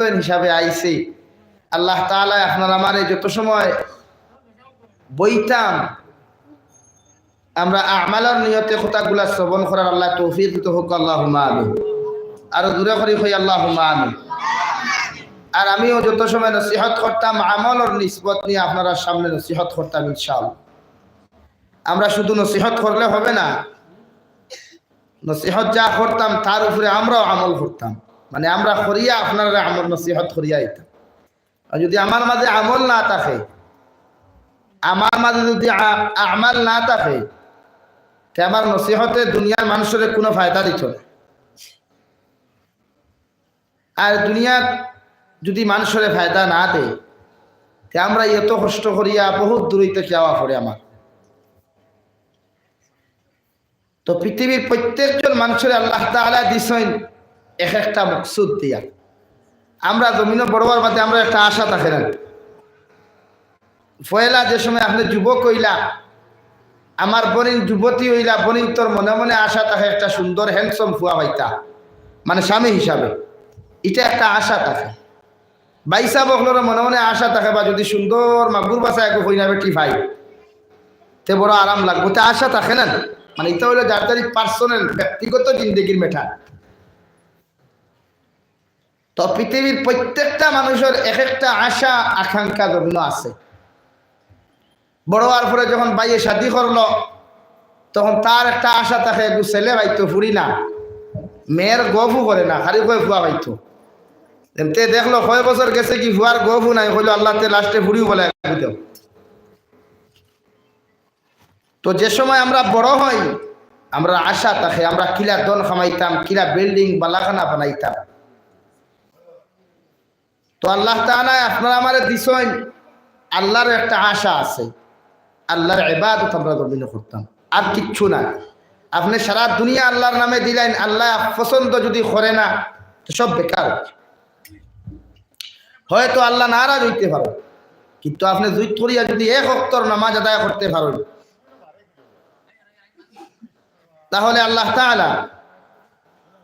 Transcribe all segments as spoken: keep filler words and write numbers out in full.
দিছইন হিসাবে আইছি। আল্লাহ তাআলা আপনার আমারে যত সময় বইতাম, আমরা আমালর নিয়তে কথাগুলা শ্রবণ করার আল্লাহ তৌফিক দিতা হউক, আল্লাহুম্মা আমিন। আরো জোরে করি কই, আল্লাহুম্মা আমিন। আর আমিও যত সময় নসিহত করতাম, আমলর নিসবত নিয়া আপনারার সামনে নসিহত করতাম ইনশাআল্লাহ। আমরা শুধু নসিহত করলে হবে না, নসিহত যা করতাম তার উপরে আমরাও আমল করতাম, মানে আমরা করিয়া আপনারারে আমল নসিহত করিয়া আইতাম। আর যদি আমার মাঝে আমল না থাকে, আমার মাঝে যদি আ-, আমাল না থাকে, তে আমার নসিহতে দুনিয়ার মানুষরে কোনো ফায়দা দিত না। আর দুনিয়াত যদি মানুষরে ফায়দা না দেয়, তে আমরা এত কষ্ট করিয়া বহুত দূরইতে কিয়াওয়া পড়ে আমার। তো পৃথিবীর প্রত্যেকজন মানুষরে আল্লাহ তাআলা দিছইন এক একটা মকসুদ দিয়া। আমরা জমিনো বড় অওয়ার বাদে আমরা একটা আশা থাকে না? পয়লা যে সময় আপনে যুবক অইলা, আমার বইন যুবতী অইলা, বইন তোর মনে মনে আশা থাকে একটা সুন্দর handsome ফুয়া পাইতা, মানে স্বামী হিসাবে, ইটা একটা আশা থাকে। ভাইসাব অকলরও মনে মনে আশা থাকে বা যদি সুন্দর মাগুর বাছা একগু কইনা বেটি পাই, তে বড় আরাম লাগবো, তে আশা থাকে না? মানে ইটা অইলো যার যার personal ব্যক্তিগত জিন্দেগির matter। তো পৃথিবীর প্রত্যেকটা মানুষর এক একটা আশা আকাঙ্ক্ষা জমিনো আছে। বড় অওয়ার পরে যখন ভাইয়ে শাদি করলো, তখন তার একটা আশা থাকে, একগু ছেলে পাইতো, ফুড়ি না, মেয়ের গফও করে না, খালি কয় ফুয়া পাইতো। এমতে দেখলো কয় বছর গেছে কি ফুয়ার গফও নাই, কইলো, "আল্লাহ, তে last-এ ফুড়িও বলে একগু দেও।" তো যে সময় আমরা বড় হই, আমরা আশা থাকে আমরা কিলা ধন কামাইতাম, কিলা building বালাখানা বানাইতাম। তো আল্লাহ তাআলা আপনার আমারে দিছইন, আল্লাহর একটা আশা আছে, আল্লাহর ইবাদত আমরা জমিনো করতাম, আর কিচ্ছু না। আপনে সারা দুনিয়া আল্লাহর নামে দিলাইন, আল্লাহ পছন্দ যদি করে না, তো সব বেকার। হয়তো আল্লাহ নারাজ অইতে পারে, কিন্তু আপনে জুইত করিয়া যদি এক ওয়াক্তর নামাজ আদায় করতে পারেন, তাহলে আল্লাহ তাআলা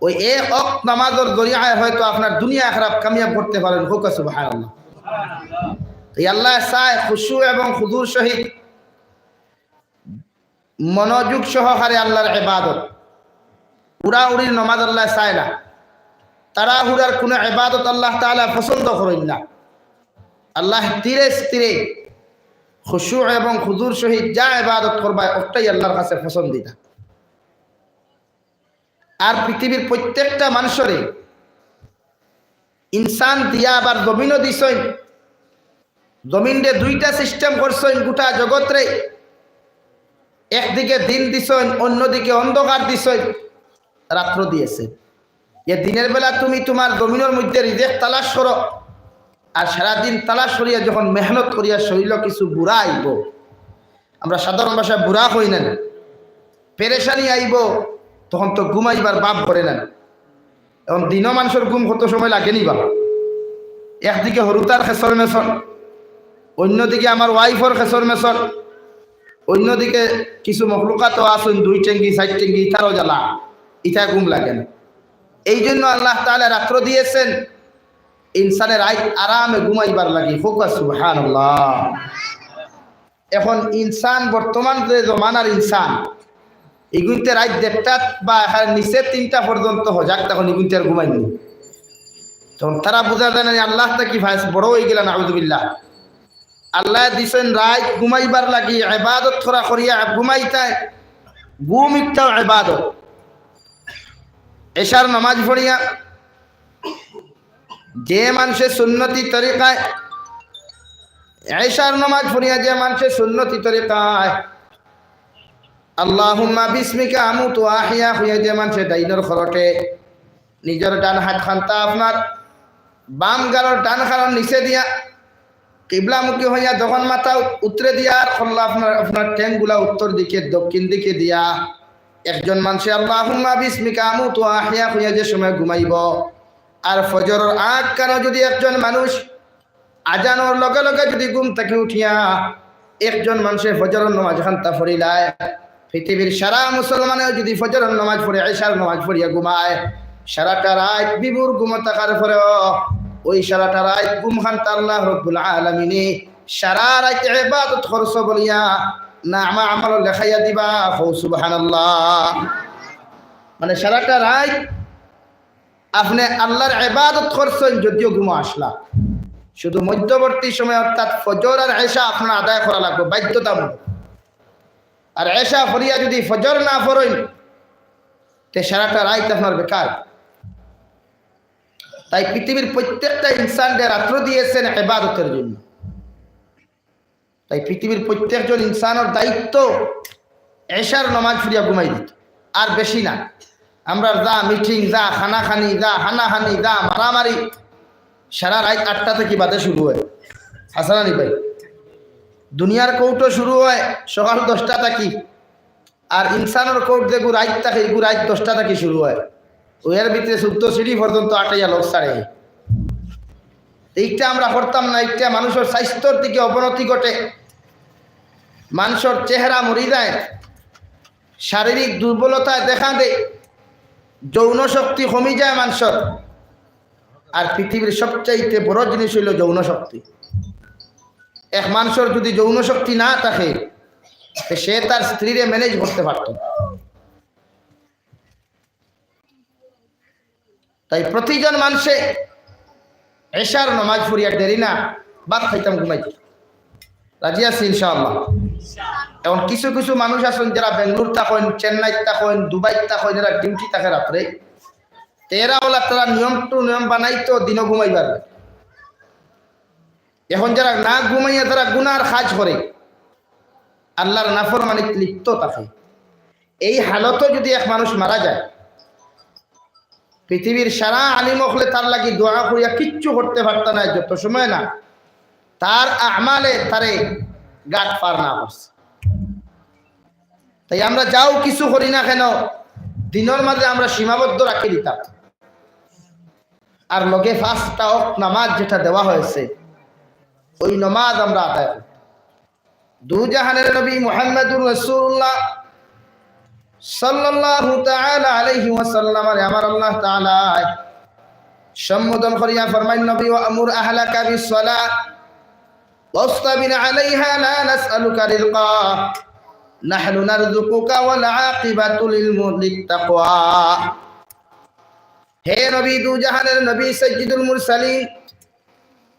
ওই এক ওয়াক্ত নামাজর জরিয়ায় হয়তো আপনার দুনিয়া আখিরাত কামিয়াব করতে পারেন। কউক্কা সুবহানাল্লাহ। এই আল্লাহ চায় খুশু এবং খুজুর সহিত মনোযোগ সহকারে আল্লাহর ইবাদত। উড়াউড়ির নামাজ আল্লাহ চায় না, তাড়াহুড়ার কোনো ইবাদত আল্লাহ তাআলা পছন্দ করেন না। আল্লাহ ধীরে স্থিরে খুশু এবং খুজুর সহিত যা ইবাদত করবা, ওটাই আল্লাহর কাছে পছন্দিদা। আর পৃথিবীর প্রত্যেকটা মানুষরে ইনসান দিয়া আবার জমিনও দিছইন। জমিনরে দুইটা system করছইন, গোটা জগতরে। একদিকে দিন দিছইন, অন্যদিকে অন্ধকার দিছইন, রাত্র দিয়েছে। এ দিনের বেলা তুমি তোমার জমিনর মধ্যে রিজেক তালাশ করো, আর সারাদিন তালাশ করিয়া যখন মেহনত করিয়া শরীরো কিছু বুড়া আইবো, আমরা সাধারণ ভাষায় বুড়া কই না, পেরেশানি আইবো, তখন তো ঘুমাইবার ভাব করে না। এখন দিনও মানুষর ঘুম কত সময় লাগে নি বা? একদিকে হুরুতার খেসর মেসর, অন্যদিকে আমার wife-র খেসর মেসর, অন্যদিকে কিছু মখলুকাতও আছইন দুই টেঙ্গি, চাইর টেঙ্গি, ইতারও জ্বালা, ইতা ঘুম লাগে না। এই জন্য আল্লাহ তাআলা রাত্র দিয়েছেন ইনসানে রাইত আরামে ঘুমাইবার লাগি। কউক্কা সুবহানাল্লাহ। এখন ইনসান, বর্তমান যে জমানার ইনসান, ইগুইন্তে রাইত দেড়টাত বা এখানে নিচে তিনটা পর্যন্ত হজাগ, তখন ইগুইন্তে আর ঘুমাইনি। তখন তারা বুঝা যায় না, আল্লাহ তা কি ফায়স বড় হয়ে গেল, নাউজুবিল্লাহ। আল্লাহ দিছেন রাইত ঘুমাইবার লাগি, ইবাদত করা করিয়া ঘুমাইতায়, ঘুম একটাও ইবাদত। এশার নামাজ পড়িয়া যে মানষে সুন্নতি তরিকায়, এশার নামাজ পড়িয়া যে মানষে সুন্নতি তরিকায় আল্লাহুম্মা বিসমিকা আমুতু ওয়া আহইয়া কইয়া যে মানষে ডাইনর খরটে নিজর ডান হাত খান্তা আপনার বাম গালর ডান গালর নিচে দিয়া কিবলামুখী হইয়া যখন মাথা উত্তরে দিয়া আর করলা আপনার, আপনার ঠেংগুলা উত্তর দিকে, দক্ষিণ দিকে দিয়া, একজন মানষে আল্লাহুম্মা বিসমিকা আমুতু ওয়া আহইয়া কইয়া যে সময় ঘুমাইবো, আর ফজরর আগ কানো যদি একজন মানুষ আজানর লগে লগে যদি ঘুম থাকি উঠিয়া একজন মানষে ফজরর নামাজ খান্তা পড়িলায়, পৃথিবীর সারা মুসলমানেও যদি ফজরর নামাজ পড়ে, এশার নামাজ পড়িয়া ঘুমায়, সারাটা রাইত বিভোর ঘুমো থাকার পরেও ওই সারাটা রাইত ঘুম খান্তা আল্লাহ রব্বুল আলামিনে সারা রাইত ইবাদত করছো বলিয়া নামা আমল লেখাইয়া দিবা। কও সুবহানাল্লাহ। মানে সারাটা রাইত আপনে আল্লাহর ইবাদত করছইন, যদিও ঘুমো আছলা, শুধু মধ্যবর্তী সময় অর্থাৎ ফজর আর এশা আপনার আদায় করা লাগবো বাধ্যতামূলক। আর এশা পড়িয়া যদি ফজর না পড়ইন, তে সারাটা রাইত আপনার বেকার। তাই পৃথিবীর প্রত্যেকটা ইনসানরে রাত্র দিয়েছেন ইবাদতের জন্য। তাই পৃথিবীর প্রত্যেকজন ইনসানর দায়িত্ব এশার নামাজ পড়িয়া ঘুমাই দিত, আর বেশি না। আমরার যা মিটিং, যা খানাখানি, যা হানাহানি, যা মারামারি, সারা রাইত আটটা থাকি বাদে শুরু অয়। হাসান আলী ভাই, দুনিয়ার কোর্টও শুরু অয় সকাল দশটা থাকি, আর ইনসানর কোর্ট যেগু রাইত থাকে, এগু রাইত দশটা থাকি শুরু অয়। অউ এর ভিতরে চৌদ্দ সিঁড়ি পর্যন্ত আটাইয়া লোক ছাড়ে। এইটা আমরা করতাম না, এইটা মানুষর স্বাস্থ্যর দিকে অবনতি ঘটে, মানুষর চেহারা মরি যায়, শারীরিক দুর্বলতায় দেখা দেয়, যৌন শক্তি কমি যায় মানুষর। আর পৃথিবীর সবচাইতে বড় জিনিস অইলো যৌন শক্তি। এক মানুষর যদি যৌন শক্তি না থাকে, তে সে তার স্ত্রীরে ম্যানেজ করতে পারত না। তাই প্রতিজন মানুষে এশার নামাজ পড়িয়া দেরি না, ভাত খাইতাম, ঘুমাইতাম, রাজি আছি ইনশাআল্লাহ। এখন কিছু কিছু মানুষ আছইন যারা বেঙ্গালুর থাকইন, চেন্নাইত থাকইন, দুবাইত থাকইন, এরা ডিউটি থাকে রাত্রে, তে এরা অলা তারা নিয়ম টু নিয়ম বানাইতো দিনো ঘুমাইবার। এখন যারা না ঘুমাইয়া যারা গুনার কাজ করে, আল্লাহর নাফরমানিত লিপ্ত থাকে, এই হালতো যদি এক মানুষ মারা যায়, পৃথিবীর সারা আলিম অকলে তার লাগি দোয়া করিয়া কিচ্ছু করতে পারতা নায়, যত সময় না তার আমালে তারে গাট পার না করছে। তাই আমরা যাও কিছু করি না কেন, দিনর মাঝে আমরা সীমাবদ্ধ রাখি দিতাম। আর লগে পাঁচটা ওয়াক্ত নামাজ যেটা দেওয়া হয়েছে, ওই নামাজ আমরা আদায় করি। দু জাহানের নবী মুহাম্মাদুর রাসূলুল্লাহ সাল্লাল্লাহু তাআলা আলাইহি ওয়াসাল্লামরে আমার আল্লাহ তাআলা সম্বোধন করিয়া ফরমাইন, "নবী, ওয়া'মুর আহলাকা বিস-সালাহ ওয়াসতাবির আলাইহা লা নাসআলুকা রিজকা নাহনু নারযুকুকা ওয়াল আকিবাতু লিল মু-, লিত তাকওয়া।" হে নবী, দু জাহানের নবী, সাইয়্যিদুল মুরসালিন,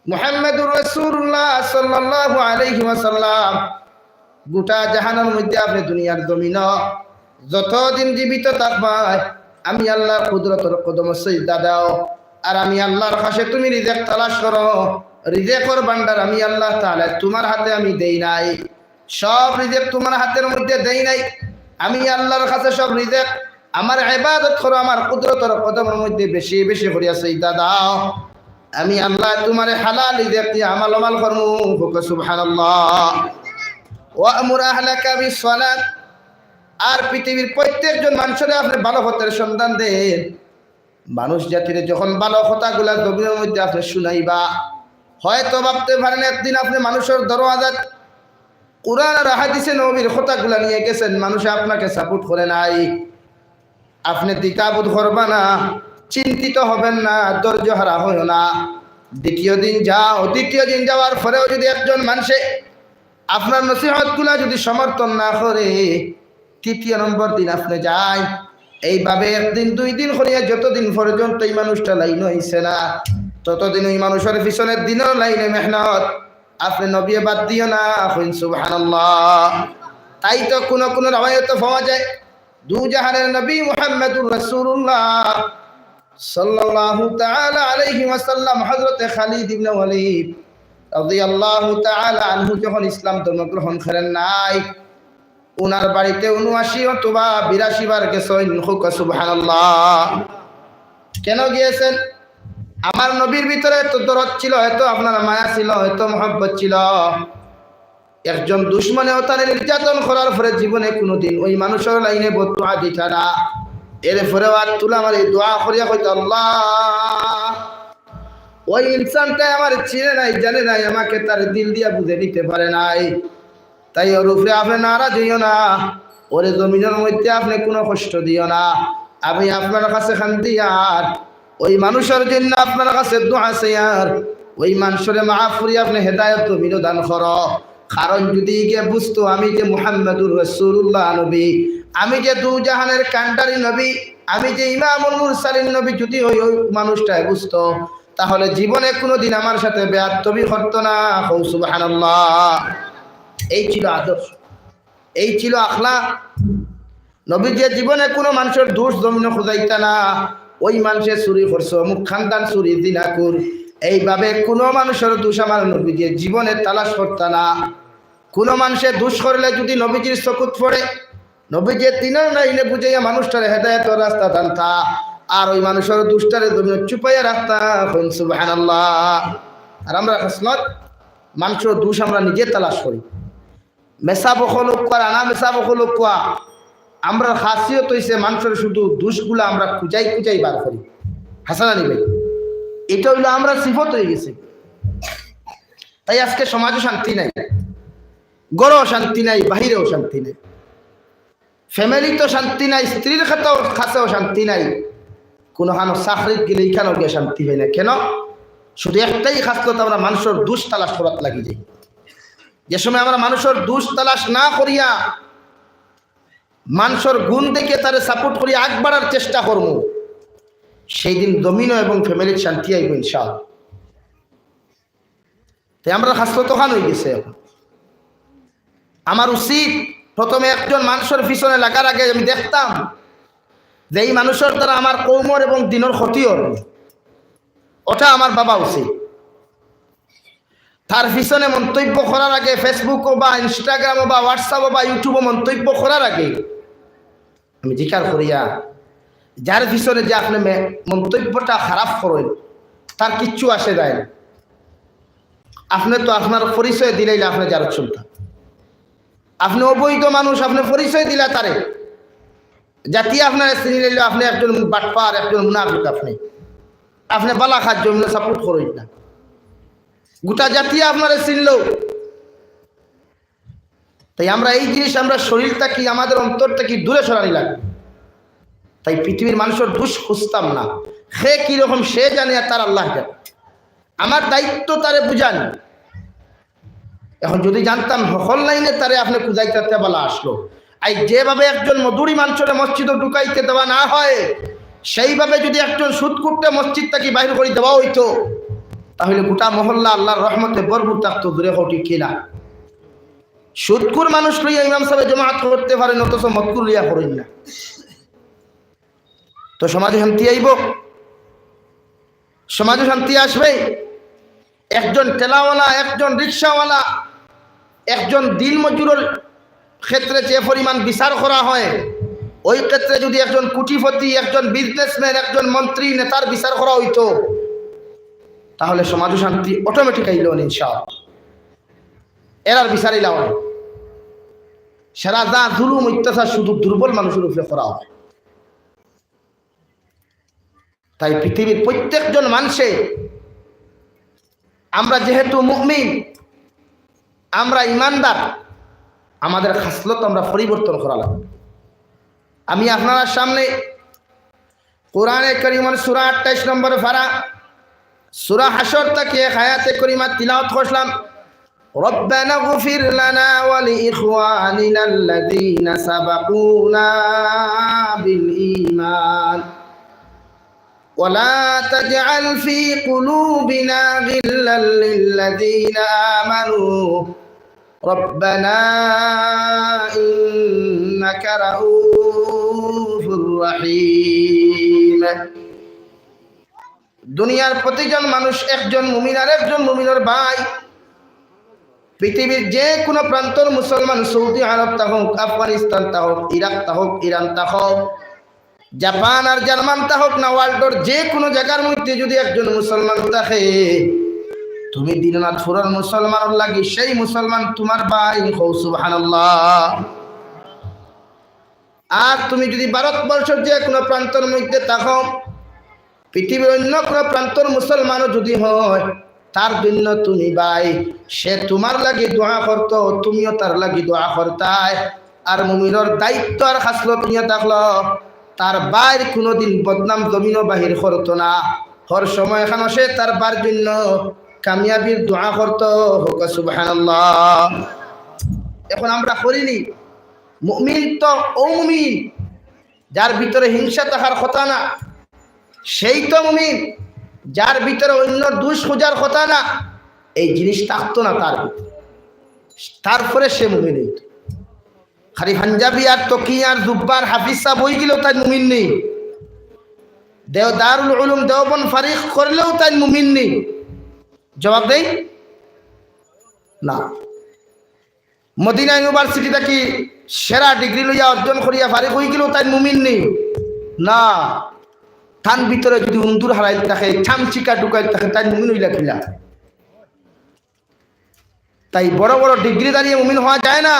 মুহাম্মাদুর রাসূলুল্লাহ সাল্লাল্লাহু আলাইহি ওয়াসাল্লাম, গোটা জাহানের মধ্যে আপনি দুনিয়ার জমিন যতদিন জীবিত থাকবায়, আমি আল্লাহর কুদরতর কদমো সিজদা দেও, আর আমি আল্লাহর কাছে তুমি রিজেক তালাশ করো। রিজেকর ভান্ডার আমি আল্লাহ তাআলা তোমার হাতে আমি দেই নাই, সব রিজেক তোমার হাতের মধ্যে দেই নাই। আমি আল্লাহর কাছে সব রিজেক আমার ইবাদত করো, আমার কুদরতর কদমর মধ্যে বেশি বেশি করিয়া সিজদা দেও। আমি আল্লাহ তোমারে হালাল রিজেক দিয়া আমাল আমাল করমু। কও সুবহানাল্লাহ। ওয়া'মুর আহলাকা বিস-সালাত। আর পৃথিবীর প্রত্যেকজন মানুষরে আপনি ভালো পথের সন্ধান দেন। মানুষ জাতিরে যখন ভালো কথাগুলা জমিনের মধ্যে আপনি শুনাইবা, হয়তো ভাবতে পারেন একদিন আপনি মানুষর দরওয়াজাত কোরআন আর হাদিসে নবীর কথাগুলা নিয়ে গেছেন, মানুষে আপনাকে সাপোর্ট করে নাই। আপনি দ্বিধাবোধ করবা না, চিন্তিত হবেন না, ধৈর্য হারা হইও না। দ্বিতীয় দিন যাও, দ্বিতীয় দিন যাওয়ার পরেও যদি একজন মানুষে আপনার নসিহতগুলা যদি সমর্থন না করে, তৃতীয় নম্বর দিন আপনি যাই। এইভাবে একদিন, দুই দিন করিয়া যতদিন পর্যন্ত এই মানুষটা লাইন হইছে না, ততদিন ওই মানুষের পিছনের দিনের লাইনে মেহনত। আপনি নবী বাদ দিও না, কইন সুবহানাল্লাহ। তাই তো কোনো কোনো রেওয়ায়তে পাওয়া যায়, দু জাহানের নবী মুহাম্মাদুর রাসূলুল্লাহ সাল্লাল্লাহু তাআলা আলাইহি ওয়াসাল্লাম, হযরতে খালিদ ইবনে ওয়ালিদ রাদিয়াল্লাহু তাআলা আনহু যখন ইসলাম ধর্ম গ্রহণ করেন নাই, উনার বাড়িতে ঊনআশি অথবা বিরাশি বার গেছেন। কও সুবহানাল্লাহ। কেন গিয়েছেন? আমার নবীর ভিতরে এত দরদ ছিল, এত আপনার মায়া ছিল, এত মহব্বত ছিল। একজন দুশমনে তারে নির্যাতন করার পরে জীবনে কোনোদিন ওই মানুষর লাইনে বদদোয়া দিতা না। এরপরেও আর তুলা মারি দোয়া করিয়া কইতো, "আল্লাহ, ওই ইনসানটায় আমার চিনে নাই, জানে নাই, আমাকে তার দিল দিয়া বুঝে নিতে পারে নাই।" তাই ওর উপরে আপনি নারাজ হইও না, ওরে জমিনের মধ্যে আপনি কোনো কষ্ট দিও না। আমি আপনার কাছে কান্দি আর ওই মানুষর জন্য আপনার কাছে দোয়া চাইয়ার, ওই মানুষরে মাফ করি আপনে হেদায়েত জমিনো দান করো। কারণ যদি ইগে বুঝতো আমি যে মুহাম্মাদুর রাসূলুল্লাহ নবী, আমি যে দু জাহানের কান্ডারি নবী, আমি যে ইমামুল মুরসালিন নবী, যদি ওই, ওই মানুষটায় বুঝতো, তাহলে জীবনে কোনোদিন আমার সাথে বেয়াদবি করতো না। কও সুবহানাল্লাহ। এই ছিল আদর্শ, এই ছিল আখলাক। নবীজিয়ে জীবনে কোনো মানুষর দোষ জমিনো খুঁজাইতা না। ওই মানুষে চুরি করছে, অমুক খানদান চুরি, জিনাকুর, এইভাবে কোনো মানুষর দোষ আমার নবীজিয়ে জীবনে তালাশ করতা না। কোনো মানুষে দোষ করলে যদি নবীজির চকুত পড়ে, নবীজিয়ে তিনর লাইনে বুঝাইয়া মানুষটারে হেদায়েতর রাস্তা টানতা, আর ওই মানুষর দোষটারে জমিনো চুপাইয়া রাখতা। কইন সুবহানাল্লাহ। আর আমরার খাসলত, মানুষর দোষ আমরা নিজে তালাশ করি। মেসাব অকল অউক্কা, আনা মেসাব অকল অউক্কা, আমরার খাসিয়ত অইছে মানুষর শুধু দোষগুলা আমরা খুঁজাই খুঁজাই বার করি। হাছা না নি ভাই? এটা অইলো আমরার সিফত অইগেছে। তাই আজকে সমাজো শান্তি নাই, ঘরো শান্তি নাই, বাহিরেও শান্তি নাই, ফ্যামিলিত শান্তি নাই, স্ত্রীর কাছেও, কাছেও শান্তি নাই, কুনুখানো চাকরিত গেলে ইখানো গিয়া শান্তি পাই না। কেন? শুধু একটাই খাসলত, আমরা মানুষর দোষ তালাশ করাত লাগি যাই। যে সময় আমরা মানুষর দোষ তালাশ না করিয়া, মানুষর গুণ দেখিয়া তারে support করিয়া আগ বাড়ার চেষ্টা করমু, সেই দিন জমিনো এবং ফ্যামিলিত শান্তি আইবো ইনশাআল্লাহ। তাই আমরার খাসলত অখান অইগেছে। এখন আমার উচিত প্রথমে একজন মানুষর পিছনে লাগার আগে আমি দেখতাম যে এই মানুষর দ্বারা আমার কওমর এবং দিনর ক্ষতি অর, ওটা আমার ভাবা উচিত। তার পিছনে মন্তব্য করার আগে, Facebook-ও বা Instagram-ও বা WhatsApp-ও বা YouTube-ও মন্তব্য করার আগে আমি জিকার করিয়া, যার পিছনে যে আপনে মে-, মন্তব্যটা খারাপ করইন, তার কিচ্ছু আসে যায় না। আপনে তো আপনার পরিচয় দিলাইলা আপনে যার সন্তান, আপনে অবৈধ মানুষ, আপনে পরিচয় দিলা তারে, জাতি আপনারে চিনিলাইলো আপনে একজন বাটপার, একজন মুনাফিক, আপনে, আপনে বালা কাজ জমিনো support করইন না, গোটা জাতি আপনারে চিনলো। তাই আমরা এই জিনিস আমরা শরীর থাকি, আমাদের অন্তর থাকি দূরে সরানি লাগবো। তাই পৃথিবীর মানুষর দোষ খুঁজতাম না, হে কিরকম সে জানে আর তার আল্লাহ জানে। আমার দায়িত্ব তারে বুঝানি। এখন যদি জানতাম হকল লাইনে তারে আপনে খুঁজাইতা তে বালা আসলো, আর যেভাবে একজন মদুরি মানুষরে মসজিদো ঢুকাইতে দেওয়া না হয়, সেইভাবে যদি একজন সুদখুররে মসজিদ থাকি বাইর করি দেওয়া অইতো, তাহলে গোটা মহল্লা আল্লাহর রহমতে ভরপুর থাকতো। জোরে কও ঠিক কিনা? সুদখুর মানুষ লইয়া ইমাম সাবে জমাত করতে পারেন, অথচ মদখুর লইয়া করেন না। তো সমাজো শান্তি আইবো? সমাজো শান্তি আসবে? একজন ঠেলাওয়ালা, একজন রিক্সাওয়ালা, একজন দিনমজুরর ক্ষেত্রে যে পরিমাণ বিচার করা হয়, ওই ক্ষেত্রে যদি একজন কোটিপতি, একজন বিজনেসম্যান, একজন মন্ত্রী, নেতার বিচার করা অইতো, তাহলে সমাজো শান্তি automatic আইলো ইনশাআল্লাহ। এরার বিচার ইলা অয়। সারা যা জুলুম অত্যাচার শুধু দুর্বল মানুষর উপরে করা হয়। তাই পৃথিবীর প্রত্যেকজন মানুষে, আমরা যেহেতু মুমিন, আমরা ইমানদার, আমাদের খাসলত আমরা পরিবর্তন করা লাগবে। আমি আপনারার সামনে কোরআনে করিমর সূরা আটাইশ নম্বর পারা, সূরা হাশর থাকি এক আয়াতে করিমা তিলাওয়াত করলাম। ربنا اغفر لنا ولإخواننا الذين سبقونا بالإيمان ولا تجعل في قلوبنا غلا للذين آمنوا ربنا إنك رءوف رحيم। দুনিয়ার প্রতিজন মানুষ একজন মুমিন আর একজন মুমিনর ভাই। পৃথিবীর যে কোনো প্রান্তর মুসলমান, সৌদি আরব থাকউক, আফগানিস্তান থাকউক, ইরাক থাকউক, ইরান থাকউক, জাপান আর জার্মান থাকউক না, ওয়ার্ল্ডর যে কোনো জাগার মধ্যে যদি একজন মুসলমান থাকে, তুমি দিনাজপুরর মুসলমানর লাগি সেই মুসলমান তুমার ভাই। কও সুবহানাল্লাহ। আর তুমি যদি ভারতবর্ষর যে কোনো প্রান্তর মধ্যে থাকো, পৃথিবীর অন্য কোনো প্রান্তর মুসলমানও যদি হয়, তার জন্য তুমি ভাই, সে তুমার লাগি দোয়া করতো, তুমিও তার লাগি দোয়া করতায়। আর মুমিনর দায়িত্ব আর খাসলত নিয়া থাকলো, তার ভাইর কুনুদিন বদনাম জমিনো বাহির করতো না। হর সময় খানো সে তার ভাইর জন্য কামিয়াবির দোয়া করতো। কউক্কা সুবহানাল্লাহ। এখন আমরা করিনি? মুমিন তো অউ মুমিন, যার ভিতরে হিংসা থাকার কথা না, সেই তো মুমিন। যার ভিতরে অইন্যর দুষ খুজার কথা না, এই জিনিস থাকতো না তার ভিতরে, তারপরে সে মুমিন অইতো। খালি পাঞ্জাবি আর তকি আর জুব্বা আর হাফিজ সাব অইগেলেও তাইন মুমিন নি? দেও-, দারুল উলুম দেওবন্দ ফারিগ করলেও তাইন মুমিন নি? জবাব দেইন না। মদিনা ইউনিভার্সিটি থাকি সেরা ডিগ্রি লইয়া অর্জন করিয়া ফারিগ অইগেলেও তাইন মুমিন নি? না। তান ভিতরে যুদি উন্দুর হারাইল থাকে, চামচিকা ঢুকাইল থাকে, তাইন মুমিন অইলা কিলা? তাই বড় বড় ডিগ্রিধারী মুমিন হওয়া যায় না।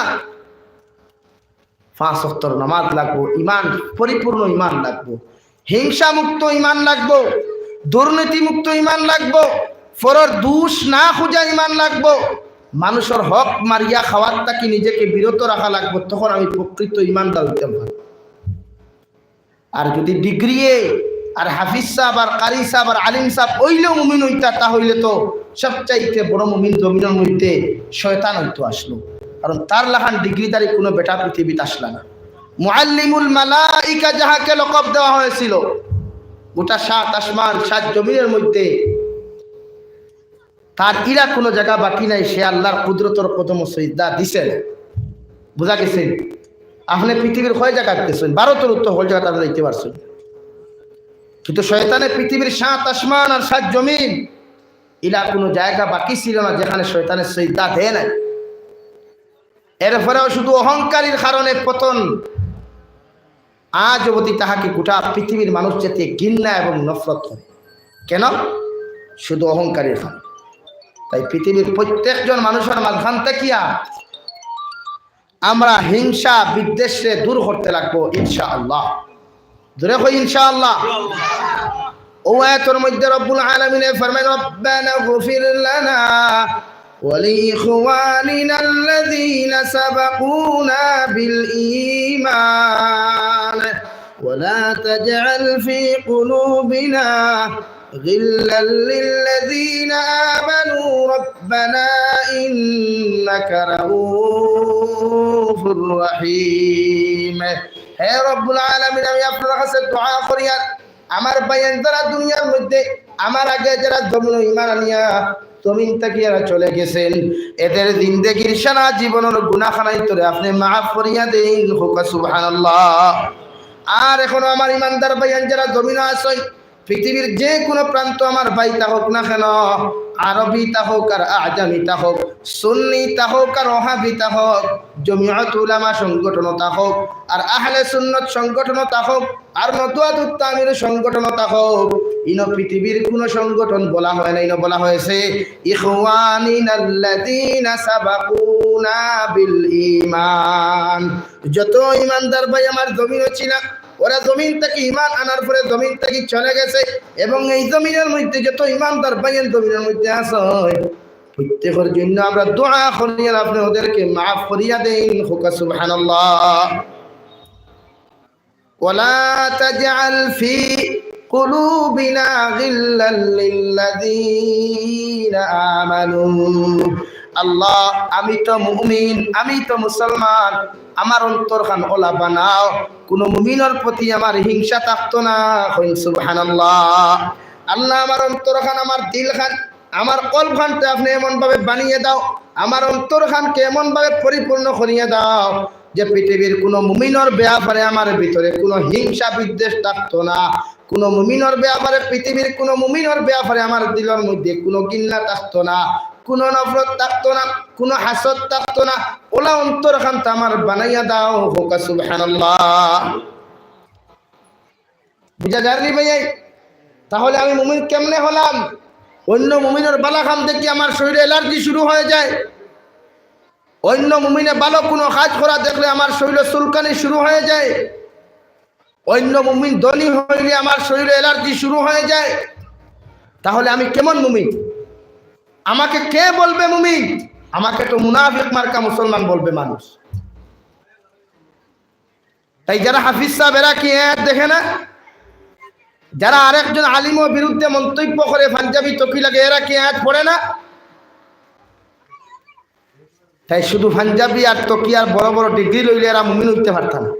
পাঁচ ওয়াক্তর নামাজ লাগবো, ইমান, পরিপূর্ণ ইমান লাগবো, হিংসা মুক্ত ইমান লাগবো, দুর্নীতি মুক্ত ইমান লাগবো, পরর দুষ না খুজা ইমান লাগবো, মানুষর হক মারিয়া খাওয়ার থাকি নিজেকে বিরত রাখা লাগবো, তখন আমি প্রকৃত ইমানদার অইতাম পারবো। আর যুদি ডিগ্রিয়ে আর হাফিজ সাব আর কারি সাব আর আলিম সাব অইলেও মুমিন অইতা, তা অইলে তো সবচাইতে বড় মুমিন জমিনর মধ্যে শয়তান অইতো আসলো, কারণ তার লাখান ডিগ্রিধারী কুনু বেটা পৃথিবীত আসলা না। মুআল্লিমুল মালাইকা যাহাকে লকব দেওয়া হয়েছিল, গোটা সাত আসমান সাত জমিনর মধ্যে তার ইলা কুনু জাগা বাকি নাই, সে আল্লার কুদরতর কদমো সিজদা দিছে না। বুঝা গেছে? আপনে পৃথিবীর কয় জাগাত গেছইন? ভারতর উত্তর কয় জাগাত আপনে যাইতে পারছইন? কিন্তু শয়তানে পৃথিবীর সাত আসমান আর সাত জমিন, ইলা কুনু জাগা বাকি ছিল না যেখানে শয়তানে সিজদা দেয় নাই। এরপরেও শুধু অহংকারীর কারণে পতন। আজ অবধি তাহাকে গোটা পৃথিবীর মানুষ যেতে ঘিন্না এবং নফরত করে। কেন? শুধু অহংকারীর কারণে। তাই পৃথিবীর প্রত্যেকজন মানুষর মাঝখান থাকিয়া আমরা হিংসা বিদ্বেষরে দূর করতে লাগবো ইনশাআল্লাহ। জোরে কই ইনশাআল্লাহ। অউ আয়াতর মধ্যে রব্বুল আলামিনে ফরমায়, ربنا اغفر لنا ولإخواننا الذين سبقونا بالإيمان ولا تجعل في قلوبنا غلا للذين آمنوا ربنا إنك رءوف رحيم। হে রব্বুল আলামিন, আমি আপনার কাছে দোয়া করিয়ার আমার ভাইয়াইন যারা দুনিয়ার মধ্যে আমার আগে যারা জমিনো ইমান আনিয়া জমিন থাকি এরা চলে গেছইন, এদের জিন্দেগির সারা জীবনর গুনাহ খানাইন্তরে আপনে মাফ করিয়া দেইন। কউক্কা সুবহানাল্লাহ। আর এখনো আমার ইমানদার ভাইয়াইন যারা জমিনো আছইন, পৃথিবীর যে কুনু প্রান্ত আমার ভাই থাকউক না কেন, আরবি থাকউক আর আজামি থাকউক, সুন্নি থাকউক আর ওহাবি থাকউক, জমিয়ত উলামা সংগঠনো থাকউক, আর আহলে সুন্নত সংগঠনো থাকউক, আর নদওয়াতুত তামির সংগঠনো থাকউক, ইনো পৃথিবীর কুনু সংগঠন বলা হয় না, ইনো বলা হয়েছে ইখওয়ানিনাল্লাযীনা সাবাকুনা বিল ঈমান। যত ইমানদার ভাই আমার জমিনো ছিলা, ওরা জমিন থাকি ইমান আনার পরে জমিন থাকি চলে গেছে, এবং এই জমিনর মধ্যে যত ইমানদার ভাইয়াইন জমিনর মধ্যে আছে, প্রত্যেকর জন্য আমরা দোয়া করি, আর আপনে ওদেরকে মাফ করিয়া দেইন। কউক্কা সুবহানাল্লাহ। ولا تجعل في قلوبنا غلا للذين آمنوا। আল্লাহ, আমি তো মুমিন, আমি তো মুসলমান, আমার অন্তরখান ওলা বানাও, কুনু মুমিনর প্রতি আমার হিংসা থাকতো না। কইন সুবহানাল্লাহ। আল্লাহ, আমার অন্তরখান, আমার দিলখান, আমার কলবখানতে আপনে এমনভাবে বানিয়ে দাও, আমার অন্তরখানকে এমনভাবে পরিপূর্ণ করিয়া দাও যে পৃথিবীর কুনু মুমিনর ব্যাপারে আমার ভিতরে কুনু হিংসা বিদ্বেষ থাকতো না, কুনু মুমিনর ব্যাপারে, পৃথিবীর কুনু মুমিনর ব্যাপারে আমার দিলর মধ্যে কুনু ঘিন্না থাকতো না, কুনু নফরত থাকতো না, কুনু হাসদ থাকতো না। ওলা অন্তরখানতে আমার বানাইয়া দাও। কউক্কা সুবহানাল্লাহ। বুঝা যার নি ভাইয়াইন? তাহলে আমি মুমিন কেমনে হলাম? অন্য মুমিনর বালা কাম দেখি আমার শরীরে অ্যালার্জি শুরু হয়ে যায়, অন্য মুমিনে ভালো কুনু কাজ করা দেখলে আমার শরীরে চুলকানি শুরু হয়ে যায়, অন্য মুমিন ধনী হইলে আমার শরীরে অ্যালার্জি শুরু হয়ে যায়। তাহলে আমি কেমন মুমিন? আমাকে কে বলবে মুমিন? আমাকে তো মুনাফিক মার্কা মুসলমান বলবে মানুষ। তাই যারা হাফিজ সাহেব, এরা কি আয়াত দেখে না? যারা আরেকজন আলিমর বিরুদ্ধে মন্তব্য করে, পাঞ্জাবি টুপি লাগে, এরা কি আয়াত পড়ে না? তাই শুধু পাঞ্জাবি আর টুপি আর বড় বড় ডিগ্রি লইলে এরা মুমিন হইতে পারত না।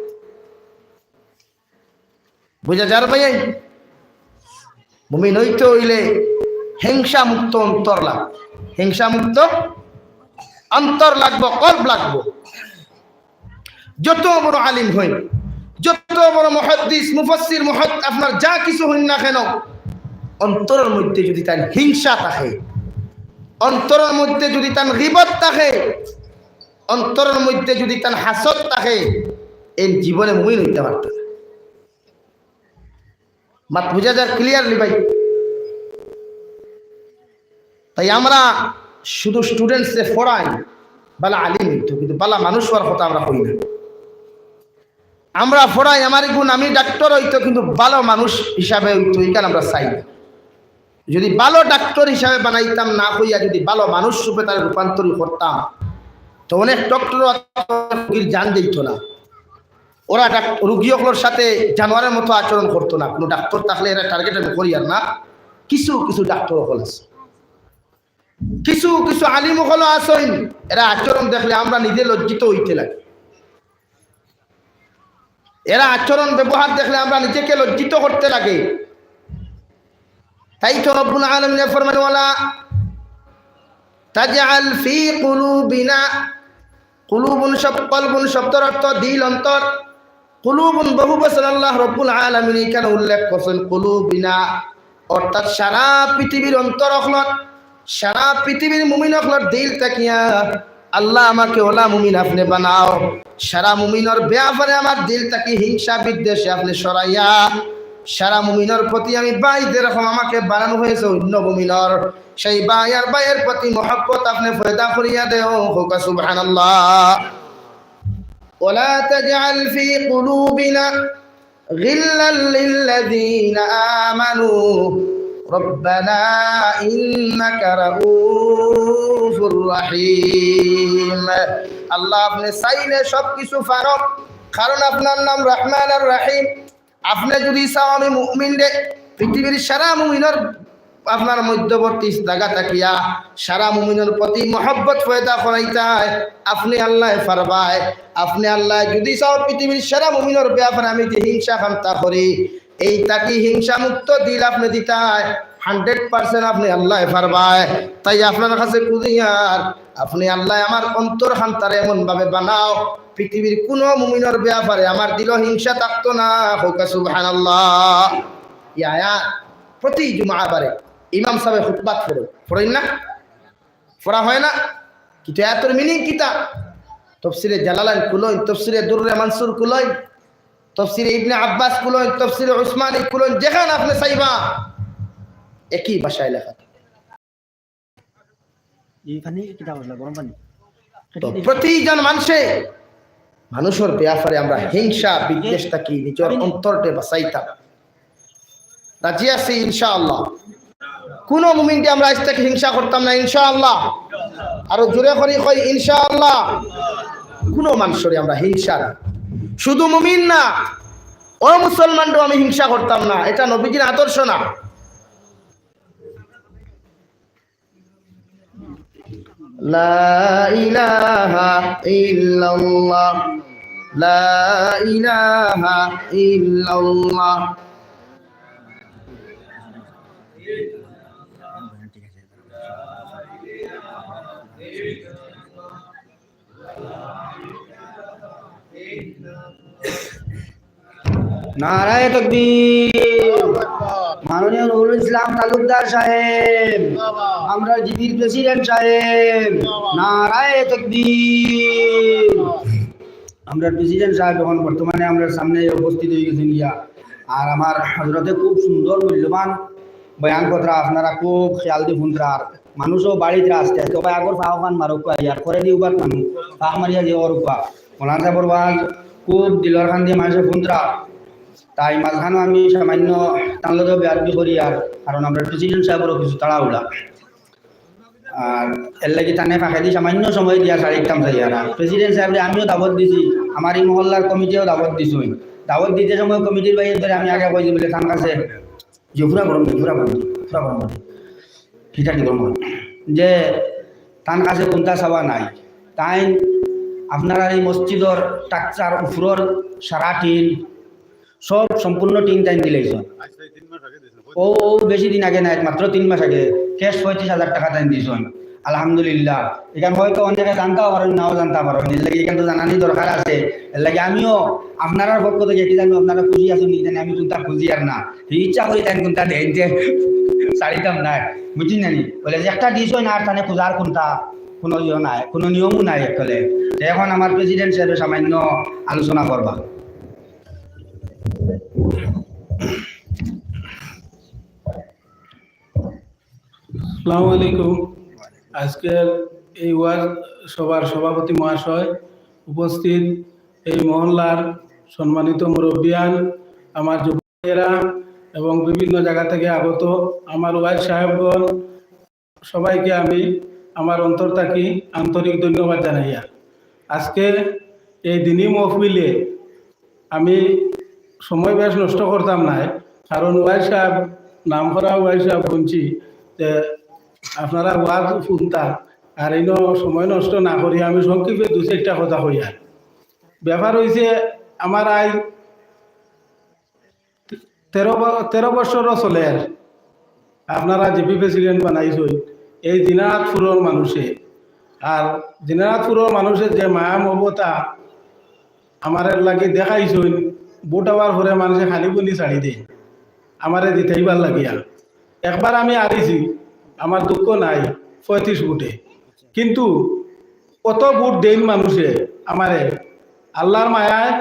বুঝা যার ভাই? মুমিন হইতে হইলে হিংসা মুক্ত অন্তর লাগবো, হিংসা মুক্ত অন্তর লাগবো, কলব লাগবো। যত বড় আলিম হইন, যত বড় মুহাদ্দিস, মুফাসসির, মুহাদ-, আপনার যা কিছু হইন না কেন, অন্তরের মধ্যে যদি তার হিংসা থাকে, অন্তরের মধ্যে যদি তার গীবত থাকে, অন্তরের মধ্যে যদি তার হাসদ থাকে, এই জীবনে মুমিন হইতে পারত না। মাত বুঝা যার ক্লিয়ারলি ভাই? তাই আমরা শুধু স্টুডেন্টসরে পড়াই, বালা আলিম হইতো, কিন্তু বালা মানুষ হওয়ার কথা আমরা কই না। আমরা পড়াই আমার গুণ, আমি ডাক্তার হইতো, কিন্তু ভালো মানুষ হিসাবে হইতো, এখানে আমরা চাই না। যদি ভালো ডাক্তার হিসাবে বানাইতাম না হইয়া যদি ভালো মানুষ রূপে তার রূপান্তরী করতাম, তো অনেক ডক্টর রোগীর জান দিত না। ওরা ডাক-, রুগী অকলর সাথে জানোয়ারের মতো আচরণ করতো না। কোনো ডাক্তার থাকলে এরা টার্গেট আমি করি আর না, কিছু কিছু ডাক্তার অকল আছে, কিছু কিছু আলিম অকল আছইন, এরা আচরণ দেখলে আমরা নিজে লজ্জিত হইতে লাগে, এরা আচরণ ব্যবহার দেখলে আমরা নিজেকে লজ্জিত করতে লাগে। তাই তো রব্বুল আলামিনে ফরমান, "ওয়ালা তাজআল ফি কুলুবিনা।" কুলুবুন শব-, কলবুন শব্দর অর্থ দিল, অন্তর। কুলুবুন বহু বচন আল্লাহ রব্বুল আলামিন এখানে উল্লেখ করছেন, কুলুবিনা, অর্থাৎ সারা পৃথিবীর অন্তর অকলর, সারা পৃথিবীর মুমিন অকলর দিল থাকিয়া, "আল্লাহ, আমাকে ওলা মুমিন আপনে বানাও।" সারা মুমিনর ব্যাপারে আমার দিল থাকি হিংসা বিদ্বেষে আপনে সরাইয়া, সারা মুমিনর প্রতি আমি ভাই যেরকম আমাকে বানানো হয়েছে অন্য মুমিনর, সেই ভাই আর ভাইয়ের প্রতি মহব্বত আপনে পয়দা করিয়া দেও। কউক্কা সুবহানাল্লাহ। ওয়ালা তাজআল ফি কুলুবিনা গিল্লাল লিল্লাযীনা আমানু রাব্বানা ইন্নাকা রাউফুর রাহিম। আল্লাহ, আপনে চাইলে সব কিছু পারো, কারণ আপনার নাম রহমান আর রহিম। আপনে যদি চাও আমি মুমিনরে পৃথিবীর সারা মুমিনর আপনার মধ্যবর্তী জাগা থাকিয়া সারা মুমিনর প্রতি মহব্বত পয়দা করাইতায়, আপনে আল্লায় পারবায়। আপনে আল্লায় যদি চাও পৃথিবীর সারা মুমিনর ব্যাপারে আমি যে হিংসা খান্তা করি, এই থাকি হিংসা মুক্ত দিল আপনে দিতায়, হান্ড্রেড পার্সেন্ট আপনে আল্লায় পারবায়। তাই আপনার কাছে কুদিয়ার, আপনে আল্লায় আমার অন্তর খান্তারে এমন ভাবে বানাও, পৃথিবীর কোনো মুমিনর ব্যাপারে আমার দিলো হিংসা থাকতো না। কউক্কা সুবহানাল্লাহ। ই আয়াত প্রতি জুমাবারে ইমাম সাহেব খুতবাত পড়ে, পড়েন না? পড়া হয় না? কিন্তু আয়াতর মিনিং কিতা? তফসিরে জালালাইন খুলইন, তফসিরে দুররে মানসুর খুলইন, তফসিরে ইবনে আব্বাস খুলইন, তফসিরে উসমানী খুলইন, যেখান আপনে চাইবা একই ভাষায় লেখা। এই পানি কিতা করলা? গরম পানি? তো প্রতিজন মানুষে, মানুষর ব্যাপারে আমরা হিংসা বিদ্বেষ থাকি নিজর অন্তরটে বাঁচাইতাম। রাজি আছি ইনশাআল্লাহ। কোনো মুমিনরে আমরা আজ থাকি হিংসা করতাম না ইনশাআল্লাহ। আরো জোরে করি কই ইনশাআল্লাহ। কোনো মানুষরে আমরা হিংসা না, শুধু মুমিন না, অমুসলমানরেও আমি হিংসা করতাম না, এটা নবীজির আদর্শ না। লা ইলাহা ইল্লাল্লাহ, লা ইলাহা ইল্লাল্লাহ। নারায়ে তাকবীর। মাননীয় নুরুল ইসলাম তালুকদার সাহেব, আমরার জিপির প্রেসিডেন্ট সাহেব, নারায়ে তাকবীর। আমরার প্রেসিডেন্ট সাহেব এখন বর্তমানে আমরার সামনে উপস্থিত অইগেছইন গিয়া। আর আমার হজরতে খুব সুন্দর মূল্যবান বয়ান কররা, আপনারা খুব খেয়াল দি হুনরা। আর মানুষও বাড়িত রাস্তায়, তো ভাই আগর ফাওখান মারুক্কা, ইয়ার পরে দি উবাত মানুষ ফাঁক মারিয়া যে ওর উপা। মৌলানা সাহেবর ওয়াজ খুব দিলর খান দিয়া মানুষে হুনরা। তাই মাঝখানো আমি সামান্য তানলো তো বেয়াদবি করি আর, কারণ আমরার প্রেসিডেন্ট সাহেবরও কিছু তাড়াহুড়া। আর এর লাগি তানে ফাঁকেদি সামান্য সময় দিয়া ছাড়িতাম চাই আর। আর প্রেসিডেন্ট সাহেবরে আমিও দাওয়াত দিছি, আমার ই মহল্লার কমিটিও দাওয়াত দিছইন। দাওয়াত দিতে সময় কমিটির ভাইয়ে ধরে আমি আগে কইছি বলে তান কাছে যে পুরা গরম, পুরা গরম, পুরা গরম। ঠিক আছে, গরম। যে তান কাছে কুন্তা চাওয়া নাই। তাইন আপনারার ই মসজিদর টাকচার উপরর সারা টিন, সব সম্পূর্ণ টিন তাইন দিলাইছইন। ও, ও বেশি দিন আগে নায়, মাত্র তিন মাস আগে ক্যাশ পঁয়ত্রিশ হাজার টাকা তাইন দিছইন। আলহামদুলিল্লাহ। ইখান হয়তো অনেকে জানতাও পারইন, নাও জানতা পারইন, এর লাগি ইখান তো জানানি দরকার আছে। এর লাগি আমিও আপনারার পক্ষ থাকি একটু জানি আপনারা খুশি আছইন নি, জানি আমি কুন্তা খুশি আর না। ইচ্ছা করি তাইন কুন্তা দেইন যে ছাড়িতাম নায়, বুঝছইন নি? বলে যে একটা দিছইন আর তানে খুজার কুন্তা কুনু ইয়ে নাই, কুনু নিয়মও নাই আসলে। তো এখন আমার প্রেসিডেন্ট সাহেবে সামান্য আলোচনা করবা। আসসালামু আলাইকুম। আজকের এই ওয়াজ সভার সভাপতি মহাশয়, উপস্থিত এই মহল্লার সম্মানিত মুরব্বিয়ান, আমার যুবকেরা এবং বিভিন্ন জায়গা থেকে আগত আমার ওয়াজ সাহেবগণ, সবাইকে আমি আমার অন্তর থাকি আন্তরিক ধন্যবাদ জানাইয়ার। আজকে এই দিনী মহফিলে আমি সময় বেশ নষ্ট করতাম নায়, কারণ ওয়াইজ সাহেব, নাম করা ওয়াইজ সাহেব হুনছি যে আপনারা ওয়াজ হুনতা, আর ইনো সময় নষ্ট না করি আমি সংক্ষেপে দুই চাইরটা কথা কইয়ার। ব্যাপার অইছে, আমার আইজ তেরো ব-, তেরো বছরও চলের। আপনারা জেপি প্রেসিডেন্ট বানাইছইন এই দিনাজপুরর মানুষে, আর দিনাজপুরর মানুষে যে মায়া মমতা আমারে লাগি দেখাইছইন, ভোট অওয়ার পরে মানষে খালি বনি ছাড়ি দেইন আমারে জিতাইবার লাগিয়া। একবার আমি আরিছি, আমার দুঃখ নাই, পঁয়ত্রিশ ভোটে, কিন্তু অত ভোট দেইন মানষে আমারে। আল্লার মায়ায়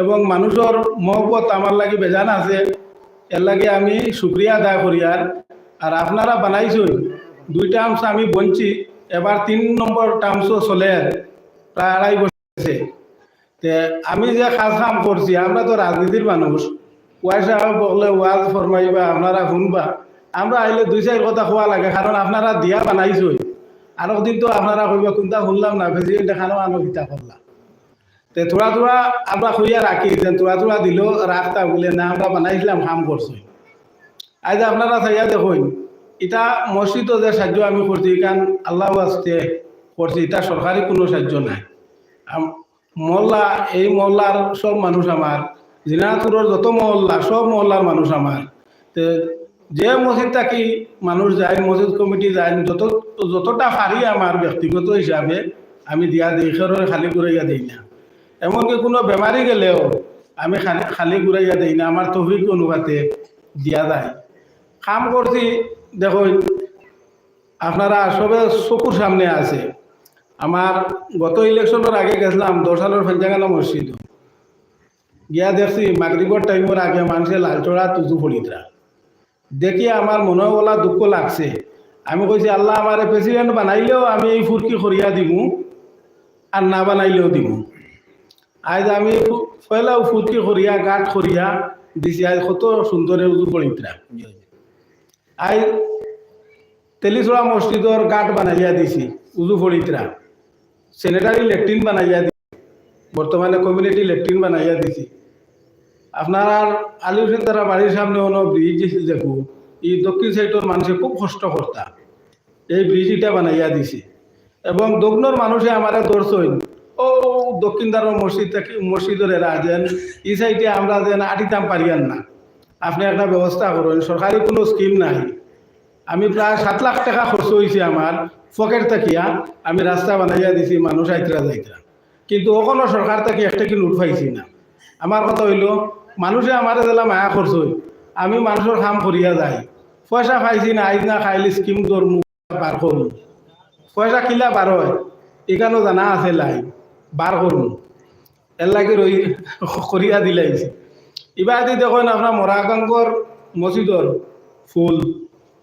এবং মানুষর মহব্বত আমার লাগি বেজান আছে, এর লাগি আমি শুকরিয়া আদায় করিয়ার। আর আপনারা বানাইছইন দুই টার্মস আমি বনছি, এবার তিন নম্বর টার্মসও চলের, প্রায় আড়াই বছর গেছে। তে আমি যে কাজ কাম করছি, আমরা তো রাজনীতির মানুষ, ওয়াইজ সাহেব বকলে ওয়াজ ফরমাইবা, আপনারা হুনবা, আমরা আইলে দুই চাইর কথা কওয়া লাগে, কারণ আপনারা দিয়া বানাইছইন। আরক দিন তো আপনারা কইবা কুন্তা হুনলাম না, প্রেসিডেন্টে খানো আনো কিতা করলা। তে থুড়া থুড়া আমরা কইয়া রাখি, যেন থুড়া থুড়া দিলেও রাখতা বুলে না, আমরা বানাইছলাম, কাম করছি। আইজ আপনারা চাইয়া দেখইন, ইটা মসজিদও যে সাহায্য আমি করছি, ইখান আল্লাহ ওয়াস্তে করছি, ইটা সরকারি কুনু সাহায্য নায়। আম-, মহল্লা, এই মহল্লার সব মানুষ আমার, জিনাতুরর যত মহল্লা, সব মহল্লার মানুষ আমার। তে যে মসজিদ থাকি মানুষ যায়, মসজিদ কমিটি যায়, যত, যতটা পারি আমার ব্যক্তিগত হিসাবে আমি দিয়া দেই, কেউরে খালি ঘুরাইয়া দেই না। এমনকি কুনু বেমারি গেলেও আমি খালি, খালি ঘুরাইয়া দেই না, আমার তৌফিক অনুপাতে দিয়া যায়। কাম করছি, দেখইন, আপনারা সবে চকুর সামনে আছে। আমার গত ইলেকশনর আগে গেছলাম দশ সালর ফেঞ্চাগানা মসজিদ, গিয়া দেখছি মাগরিবর টাইমর আগে মানষে লাল চড়া তুজু পড়িতরা। দেখি আমার মনো অলা দুঃখ লাগছে। আমি কইছি, "আল্লাহ, আমারে প্রেসিডেন্ট বানাইলেও আমি এই ফুরকি করিয়া দিমু, আর না বানাইলেও দিমু।" আইজ আমি ফু-, পয়লাউ ফুরকি করিয়া, গাট করিয়া দিছি, আইজ কত সুন্দরে উজু পড়িতরা। আইজ তেলিছড়া মসজিদর গাট বানাইয়া দিছি, উজু পড়িতরা। স্যানিটারি লেট্রিন বানাইয়া দিছি, বর্তমানে কমিউনিটি লেট্রিন বানাইয়া দিছি। আপনার আলী হোসেন তারা বাড়ির সামনে অনো ব্রিজ দেখো, এই দক্ষিণ সাইডর মানষে খুব কষ্ট করতা, এই ব্রিজ ইটা বানাইয়া দিছি। এবং দক্ষিণর মানষে আমারে ধরছইন, ও দক্ষিণ দ্বারর মসজিদ থাকি, মসজিদর এরা যেন, ই সাইডে আমরা যেন আটিতাম পারিয়ার না, আপনে একটা ব্যবস্থা করইন, সরকারি কুনু স্কিম নাই। আমি প্রায় সাত লাখ টেকা খরচ অইছে আমার পকেট থাকিয়া, আমি রাস্তা বানাইয়া দিছি, মানুষ আইতরা যাইতরা, কিন্তু অখনো সরকার থাকি একটা কি নোট পাইছি না। আমার কথা অইলো, মানষে আমারে যেলা মায়া করছইন, আমি মানষর কাম করিয়া যাই, পয়সা পাইছি না, আইজ না কাইল স্কিম ধরমু, বার করমু। পয়সা কিলা বার অয়, ইখানও জানা আছে লাই, বার করমু। এর লাগি রই করিয়া দিলাইছি। ইবাদি দেখইন আপনার মরাগাঙ্গর মসজিদর ফুল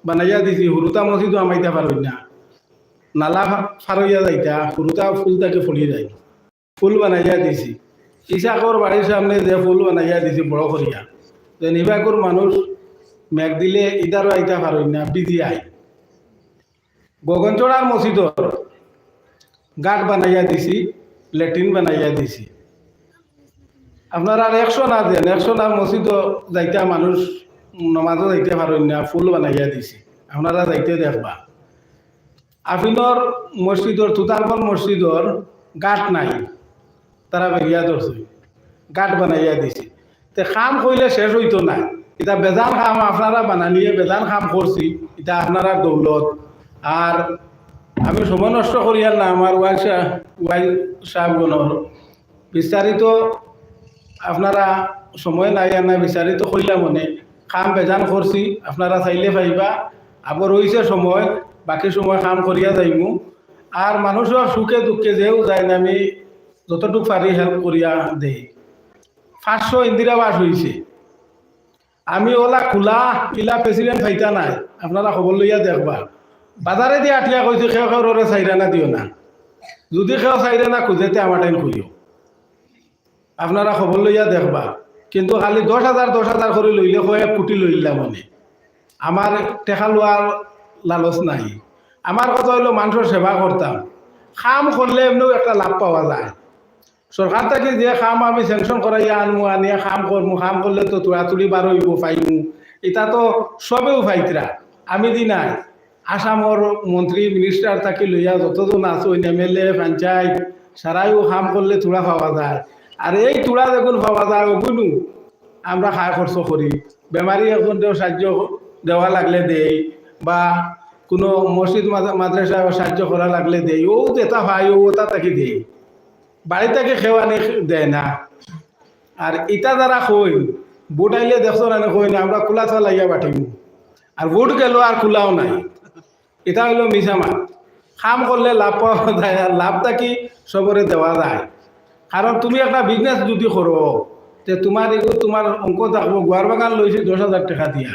বানাইয়া দিছি, হুরুতা মসজিদও হামাইতা পারইন না, নালা ফা-, ফারইয়া যাইতা, হুরুতা ফুল থাকি ফড়ি যায়। ফুল বানাইয়া দিছি, ইসাকর বাড়ির সামনে যে ফুল বানাইয়া দিছি বড় করিয়া, যে নিবাকুর মানুষ মেঘ দিলে ইদারও আইতা পারইন না, ভিজি আয়। গগনচড়ার মসজিদর গাট বানাইয়া দিছি, লেট্রিন বানাইয়া দিছি। আপনারা একশো না দেন, একশো না মসজিদও যাইতা মানুষ নমাজও যাইতা পারইন না, পুল বানাইয়া দিছে, আপনারা যাইতে দেখবা। আফিনর মসজিদর, তুতারবন মসজিদর ঘাট নাই, তারা বেরিয়া ধরছে, ঘাট বানাইয়া দিছে। তে কাম কইলে শেষ অইতো না, ইটা বেজান কাম আপনারা বানানিয়ে বেজান কাম করছি, ইটা আপনারার দৌলত। আর আমি সময় নষ্ট করিয়ার না, আমার ওয়াইজ সাহেবগণর বিস্তারিত আপনারা সময় নাই আর না, বিস্তারিত কইলাম অনে। কাম বেজান করছি, আপনারা চাইলে পাইবা, আবার রইছে সময়, বাকি সময় কাম করিয়া যাইমু। আর মানুষর সুখে দুঃখে যেউ যাইন, আমি যতটুক পারি হেল্প করিয়া দেই। পাঁচশো ইন্দিরা আবাস অইছে, আমি অলা খুলা ইলা প্রেসিডেন্ট পাইতা নায়, আপনারা খবর লইয়া দেখবা। বাজারেদি আটিয়া কইছি, কেউ কেউর অরে চাইরানা দিও না, যদি কেউ চাইরানা খুজে তে আমার টাইম খুঁজিও। আপনারা খবর লইয়া দেখবা, কিন্তু খালি দশ হাজার দশ হাজার করি লইলে কয়েক কোটি লইলাম অনে। আমার টেকা লওয়ার লালচ নাই, আমার কথা অইলো মানষর সেবা করতাম। কাম করলে এমনেউ একটা লাভ পাওয়া যায়। সরকার থাকি যে কাম আমি স্যাংশন করাইয়া আনমু, আনিয়া কাম করমু, কাম করলে তো তুড়াতুড়ি বারইবো, পাইমু, ইটা তো সবেউ পাইতরা, আমি দি নায়। আসামর মন্ত্রী মিনিস্টার থাকি লইয়া যতজন আছইন, এমএলএ, পঞ্চায়েত, সারাইউ কাম করলে তুড়া পাওয়া যায়। আর এই তুড়া যেগুন পাওয়া যায়, ওগুনউ আমরা খায় খরচ করি। বেমারি একজনরেও সাহায্য দেওয়া লাগলে দেই, বা কুনু মসজিদ মাদ্রা-, মাদ্রাসায় সাহায্য করা লাগলে দেই, অউ যেটা পাই অউ ওটা থাকি দেই, বাড়ি থাকি কেউ আনি দেয় না। আর ইটা যারা কইন, ভোট আইলে দেখছো না নি কইন, আমরা কুলা চালাইয়া বাটিমু, আর ভোট গেল আর কুলাও নাই। ইটা অইলো মিছা মাত। কাম করলে লাভ পাওয়া যায়, আর লাভ থাকি সবরে দেওয়া যায়। কারণ তুমি একটা বিজনেস যদি করো, তে তুমার এগু-, তুমার অঙ্ক থাকবো, গুয়ার বাগান লইছি দশ হাজার টেকা দিয়া,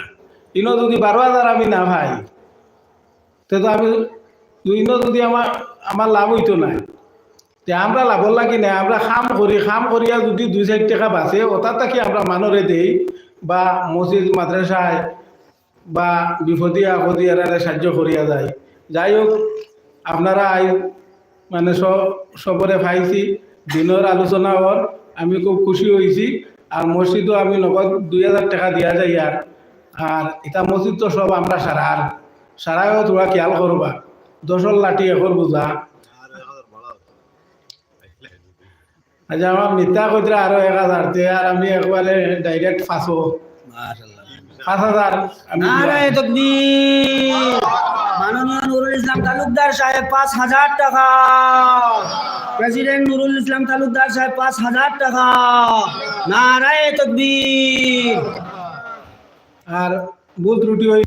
ইনো যদি বারো হাজার আমি না পাই, তে তো আমি ইনো যদি আমার, আমার লাভ অইতো নায়। তে আমরা লাভর লাগি নায়, আমরা কাম করি, কাম করিয়া যদি দুই চাইর টেকা বাঁচে, ওটা থাকি আমরা মানষরে দেই, বা মসজিদ মাদ্রাসায় বা বিপদে আপদে এরারে সাহায্য করিয়া যাই। যাই হোক, আপনারা আই মানে স-, সবরে পাইছি, দিনর আলোচনা অর, আমি খুব খুশি অইছি। আর মসজিদও আমি নগদ দুই হাজার টেকা দিয়া যাই। আর, আর ইটা মসজিদ তো সব আমরা সারার, সারায়ও তুরা খেয়াল করবা, দশর লাঠি একর বুঝা। আচ্ছা, আমার মিথ্যা কইতরা আরো এক হাজার, তে আর আমি একবারে direct পাঁচও। মাশাআল্লাহ। পাঁচ হাজার আমি দিলাম। নারায়ে তাকবীর। মাননীয় নুরুল ইসলাম তালুকদার সাহেব পাঁচ হাজার টাকা। প্রেসিডেন্ট নুরুল ইসলাম তালুকদার সাহেব পাঁচ হাজার টাকা। নারায়ে তাকবীর। আর ভুল ত্রুটি অই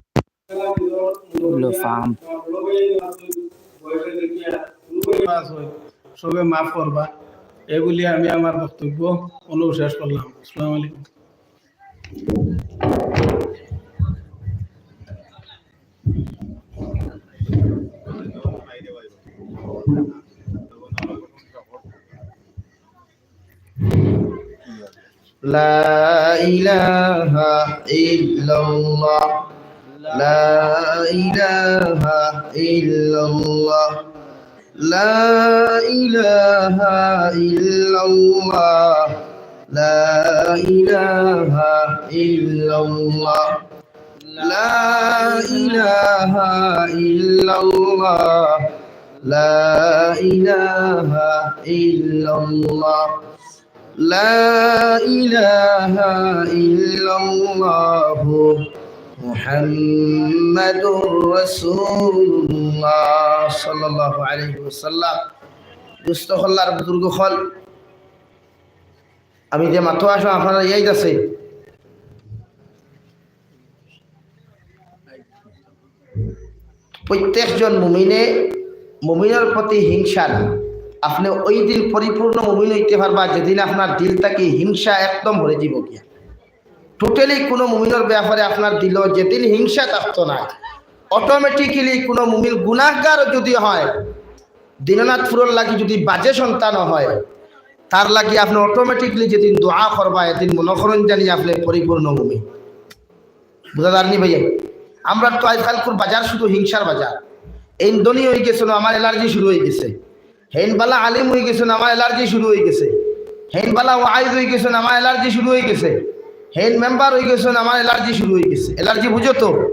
হলো ফার্ম। সবে মাফ করবা, এগুলি আমি আমার বক্তব্য অনু শেষ করলাম। আসসালামু আলাইকুম। لا إله إلا الله. لا إله إلا الله. لا إله إلا الله. لا إله إلا الله. لا إله إلا الله. لا إله إلا الله. لا إله إلا الله محمد رسول الله صلى الله عليه وسلم. দুস্ত অকল আর বুজুর্গ অকল, আমি যে মাতো আসো আপনারা ইয়াদ আছে, প্রত্যেকজন মুমিনে মুমিনর প্রতি হিংসা না। আপনে ওই দিন পরিপূর্ণ মুমিন অইতে পারবা যেদিন আপনার দিল থাকি হিংসা একদম হরে যিবো গিয়া। Totally কুনু মুমিনর ব্যাপারে আপনার দিলো যেদিন হিংসা থাকতো না, automatically কুনু মুমিন গুনাহগার যদি হয়, দিনানাথপুরর লাগি যদি বাজে সন্তান হয়, তার লাগি আপনে automatically যেদিন দোয়া করবা, এদিন মনো করইন জানি আপনে পরিপূর্ণ মুমিন। বুঝা যারনি ভাইয়া? আমরা তো আজকালকুর বাজার শুধু হিংসার বাজার। এইন ধনী অই গেছইন, আমার allergy শুরু অই গেছে। হেইন বালা আলিম অই গেছইন, আমার allergy শুরু অই গেছে। হেইন বালা ওয়াইজ অইগেছইন, আমার অ্যালার্জি শুরু অইগেছে। হেইন মেম্বার অইগেছইন, আমার অ্যালার্জি শুরু অইগেছে। অ্যালার্জি বুঝো তো?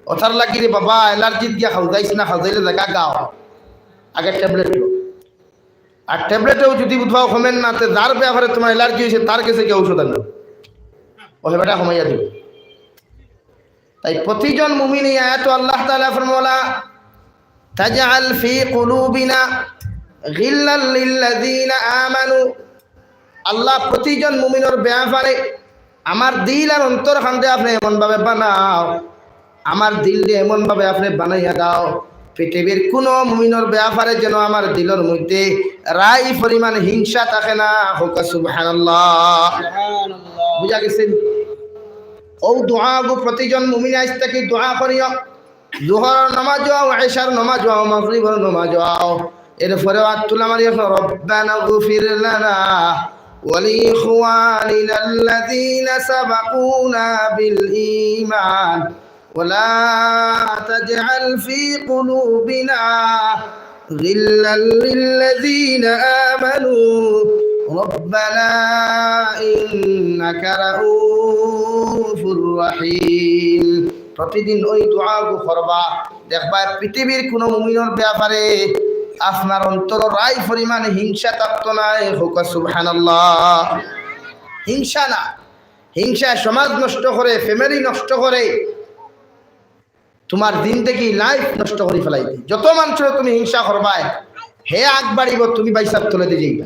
অতার লাগি রে বাবা, অ্যালার্জিত গিয়া খাওজাইস না, খাওজাইলে জাগা গাও। আগে ট্যাবলেট লও। আর ট্যাবলেটেও যুদি বুঝবাও কমের না, তে যার ব্যাপারে তুমার অ্যালার্জি অইছে, তার গেছে গিয়া ঔষধ আনো। ও হে বেটা, কমাইয়া দিও। তাই প্রতিজন মুমিন, এই আয়াতো আল্লাহ তাআলা ফরমালা, "তাজআল ফি কুলুবিনা গিল্লাল লিল্লাযিনা আমানু।" আল্লাহ, প্রতিজন মুমিনর ব্যাপারে আমার দিল আর অন্তরখানরে আপনে এমনভাবে বানাও, আমার দিলরে এমনভাবে আপনে বানাইয়া দাও, পৃথিবীর কুনু মুমিনর ব্যাপারে যেন আমার দিলর মধ্যে রাই পরিমাণ হিংসা থাকে না। কউক্কা সুবহানাল্লাহ। সুবহানাল্লাহ। বুঝা গেছে? অউ দোয়াগু প্রতিজন মুমিনে আইজ থাকি দোয়া করিও। জোহরর নমাজো আও, এশার নমাজো আও, মাগরিবর নমাজো আও। এরপরে আত তুলা মারি এখন, "রব্বানা গফির লানা ওয়া লিইখওয়ানিনাল্লাযীনা সাবাকুনা বিল ঈমান ওয়া লা তাজআল ফি কুলুবিনা গিল্লাল লিল্লাযীনা আমানু রাব্বানা ইন্নাকা রাউফুর রাহিম।" প্রতিদিন ওই দোয়াগু করবা, দেখবা পৃথিবীর কুনু মুমিনর ব্যাপারে আপনার অন্তরো রাই পরিমাণ হিংসা থাকতো নায়। কউক্কা সুবহানাল্লাহ। হিংসা না, হিংসায় সমাজ নষ্ট করে, ফ্যামিলি নষ্ট করে, তুমার জিন্দেগি, লাইফ নষ্ট করি ফেলাই দেয়। যত মানষরে তুমি হিংসা করবায়, হে আগ বাড়িবো, তুমি বাইসাব তলেদি যাইবা।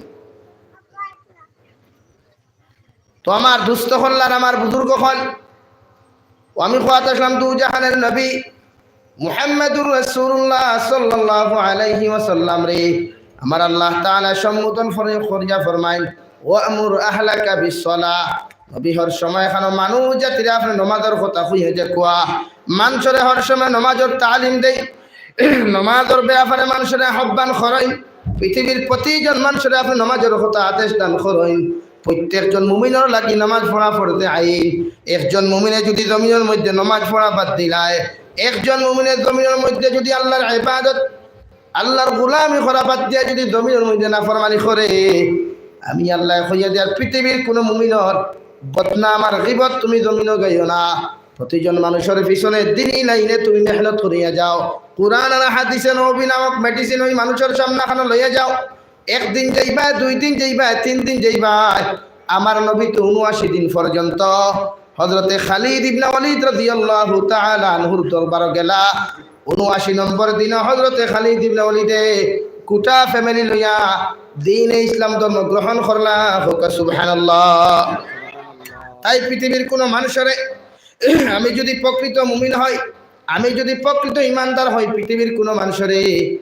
তো আমার দুস্ত অকল আর আমার বুজুর্গ অকল, ও আমি কওয়াত আছলাম দু জাহানের নবী মুহাম্মাদুর রাসূলুল্লাহ সাল্লাল্লাহু আলাইহি ওয়াসাল্লামরে আমার আল্লাহ তাআলা সম্বোধন ফরে-, করিয়া ফরমাইন, "ওয়া'মুর আহলাকা বিস-সালাহ।" নবী, হর সময় খানো মানুষ জাতিরে আপনে নমাজর কথা কইয়া যে কওয়া, মানষরে হর সময় নমাজর তালিম দেই, নমাজর ব্যাপারে মানষরে আহ্বান করইন, পৃথিবীর প্রতিজন মানষরে আপনে নমাজর কথা আদেশ দান করইন। প্রত্যেকজন মুমিনর লাগি নমাজ পড়া ফরজে আইন। একজন মুমিনে যুদি জমিনর মধ্যে নমাজ পড়া বাদ দিলায়, একজন মুমিনে জমিনর মধ্যে যুদি আল্লাহর ইবাদত, আল্লাহর গোলামি করা বাদ দিয়া যুদি জমিনর মধ্যে নাফরমানি করে, আমি আল্লায় কইয়া দিয়ার পৃথিবীর কুনু মুমিনর বদনাম আর গীবত তুমি জমিনো গাইও না। প্রতিজন মানষর পিছনে দিনি লাইনে তুমি মেহনত করিয়া যাও। কুরআন আর হাদিসে নবী নামক মেডিসিন ওই মানষর সামনে খানো লইয়া যাও। একদিন যাইবা, দুই দিন যাইবা, তিন দিন যাইবা। আমার নবী তো ঊনআশি দিন পর্যন্ত হযরতে খালিদ ইবনে ওয়ালিদ রাদিয়াল্লাহু তাআলা আনহুর দরবারো গেলা। ঊনআশি নম্বর দিনো হযরতে খালিদ ইবনে ওয়ালিদে গোটা ফ্যামিলি লইয়া দ্বীনে ইসলাম ধর্ম গ্রহণ করলা। কউক্কা সুবহানাল্লাহ। তাই পৃথিবীর কুনু মানষরে আমি যুদি প্রকৃত মুমিন হই, আমি যুদি প্রকৃত ইমানদার হই, পৃথিবীর কুনু মানষরে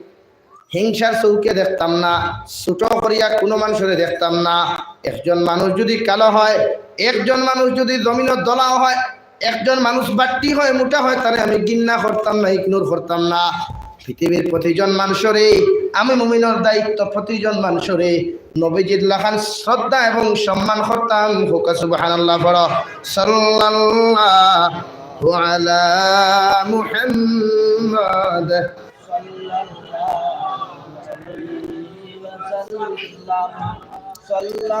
হিংসার চউখে দেখতাম না, ছোট করিয়া কুনু মানষরে দেখতাম না। একজন মানুষ যুদি কালো হয়, একজন মানুষ যুদি জমিনো ধলাও হয়, একজন মানুষ বাট্টি হয়, মুটা হয়, তারে আমি ঘিন্না করতাম না, ইগনোর করতাম না। পৃথিবীর প্রতিজন মানষরে, আমি মুমিনর দায়িত্ব প্রতিজন মানষরে নবীজির লাখান শ্রদ্ধা এবং সম্মান করতাম। কউক্কা সুবহানাল্লাহ পড়ো। সাল্লাল্লাহু আলা মুহাম্মদ।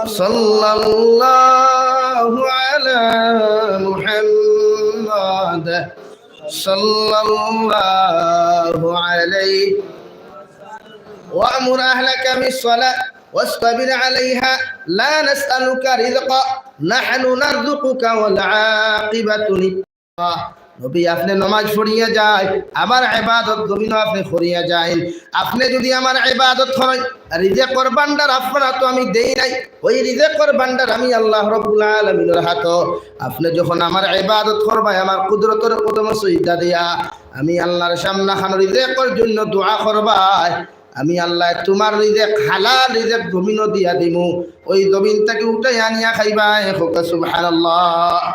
সাল্লাল্লাহু আলা মুহাম্মদ। সাল্লাল্লাহু আলাইহি। ওয়া'মুর আহলাকা বিস-সালাহ ওয়াসতাবির আলাইহা, লা নাসআলুকা রিজকা, নাহনু নারযুকুকা ওয়াল আকিবাতু লিত-তাকওয়া। নবী, আপনে নমাজ পড়িয়া যাইন, আমার ইবাদত জমিনো আপনে করিয়া যাইন। আপনে যুদি আমার ইবাদত করইন, রিজেকর ভান্ডার আপনার আতো আমি দেই নাই, ওই রিজেকর ভান্ডার আমি আল্লাহ রাব্বুল আলামিনর আতো। আপনে যখন আমার ইবাদত করবায়, আমার কুদরতর কদমো সিজদা দিয়া আমি আল্লাহর সামনে খান রিজেকর জন্য দোয়া করবায়, আমি আল্লায় তুমার রিজেক, হালাল রিজেক জমিনো দিয়া দিমু, ওই জমিন থাকি উঠাইয়া আনিয়া খাইবায়। কউক্কা সুবহানাল্লাহ।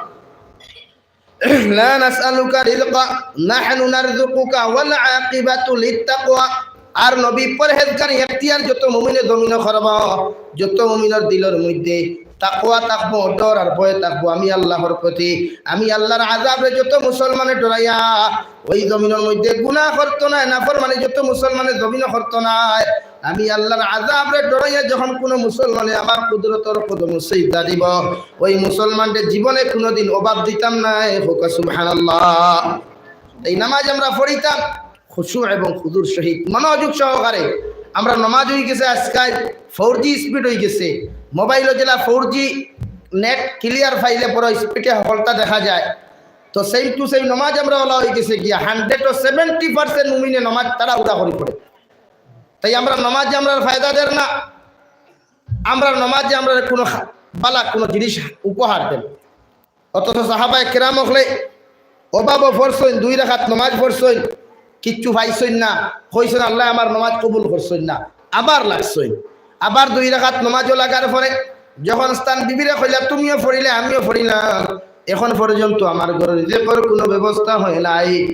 লা নাসআলুকা রিজকা, নাহনু নারযুকুকা ওয়াল আকিবাতু লিত-তাকওয়া। আর নবী, পরহেজগারি এখতিয়ার যত মুমিনে জমিনো করবো, যত মুমিনর দিলর মধ্যে তাকওয়া থাকবো, ডর আর ভয় থাকবো আমি আল্লাহর প্রতি, আমি আল্লাহর আযাবরে যত মুসলমানে ডরাইয়া ওই জমিনর মধ্যে গুনাহ করতো নায়, নাফরমানি যত মুসলমানে জমিনো করতো নায়, আমি আল্লাহর আযাবরে ডরাইয়া যখন কোনো মুসলমানে আমার কুদরতর কদমো সিজদা দিব, ওই মুসলমানরে জীবনে কোনোদিন অভাব দিতাম নায়। কউক্কা সুবহানাল্লাহ। এই নামাজ আমরা পড়িতাম খুশু এবং খুজুর সহিত, মনোযোগ সহকারে। আমরা নামাজ অই গেছে আজকাল ফোর জি স্পিড অই গেছে, মোবাইলো যেলা ফোর জি নেট ক্লিয়ার পাইলে বড় স্পিডে হকলটা দেখা যায়। তো সেম টু সেম নামাজ আমরা অলা অই গেছে গিয়া, হান্ড্রেডো সেভেন্টি পার্সেন্ট মুমিনে নামাজ তাড়াহুড়া করি পড়ে। তাই আমরা নামাজ যে আমরার ফায়দা দের না, আমরা নামাজ যে আমরার কোনো খা-, বালা কোনো জিনিস উপহার দেন। অথচ সাহাবায়ে কেরাম অকলে অভাবো পড়ছইন, দুই রাকাত নামাজ পড়ছইন, কিচ্ছু পাইছইন না, কইছইন, "আল্লায় আমার নামাজ কবুল করছইন না।" আবার লাগছইন, আবার দুই রাকাত নামাজো লাগার পরে যখন তান বিবিরে কইলা, "তুমিও পড়িলে, আমিও পড়িলাম, এখন পর্যন্ত আমার ঘরো রিজিকর কোনো ব্যবস্থা হয় নাই।"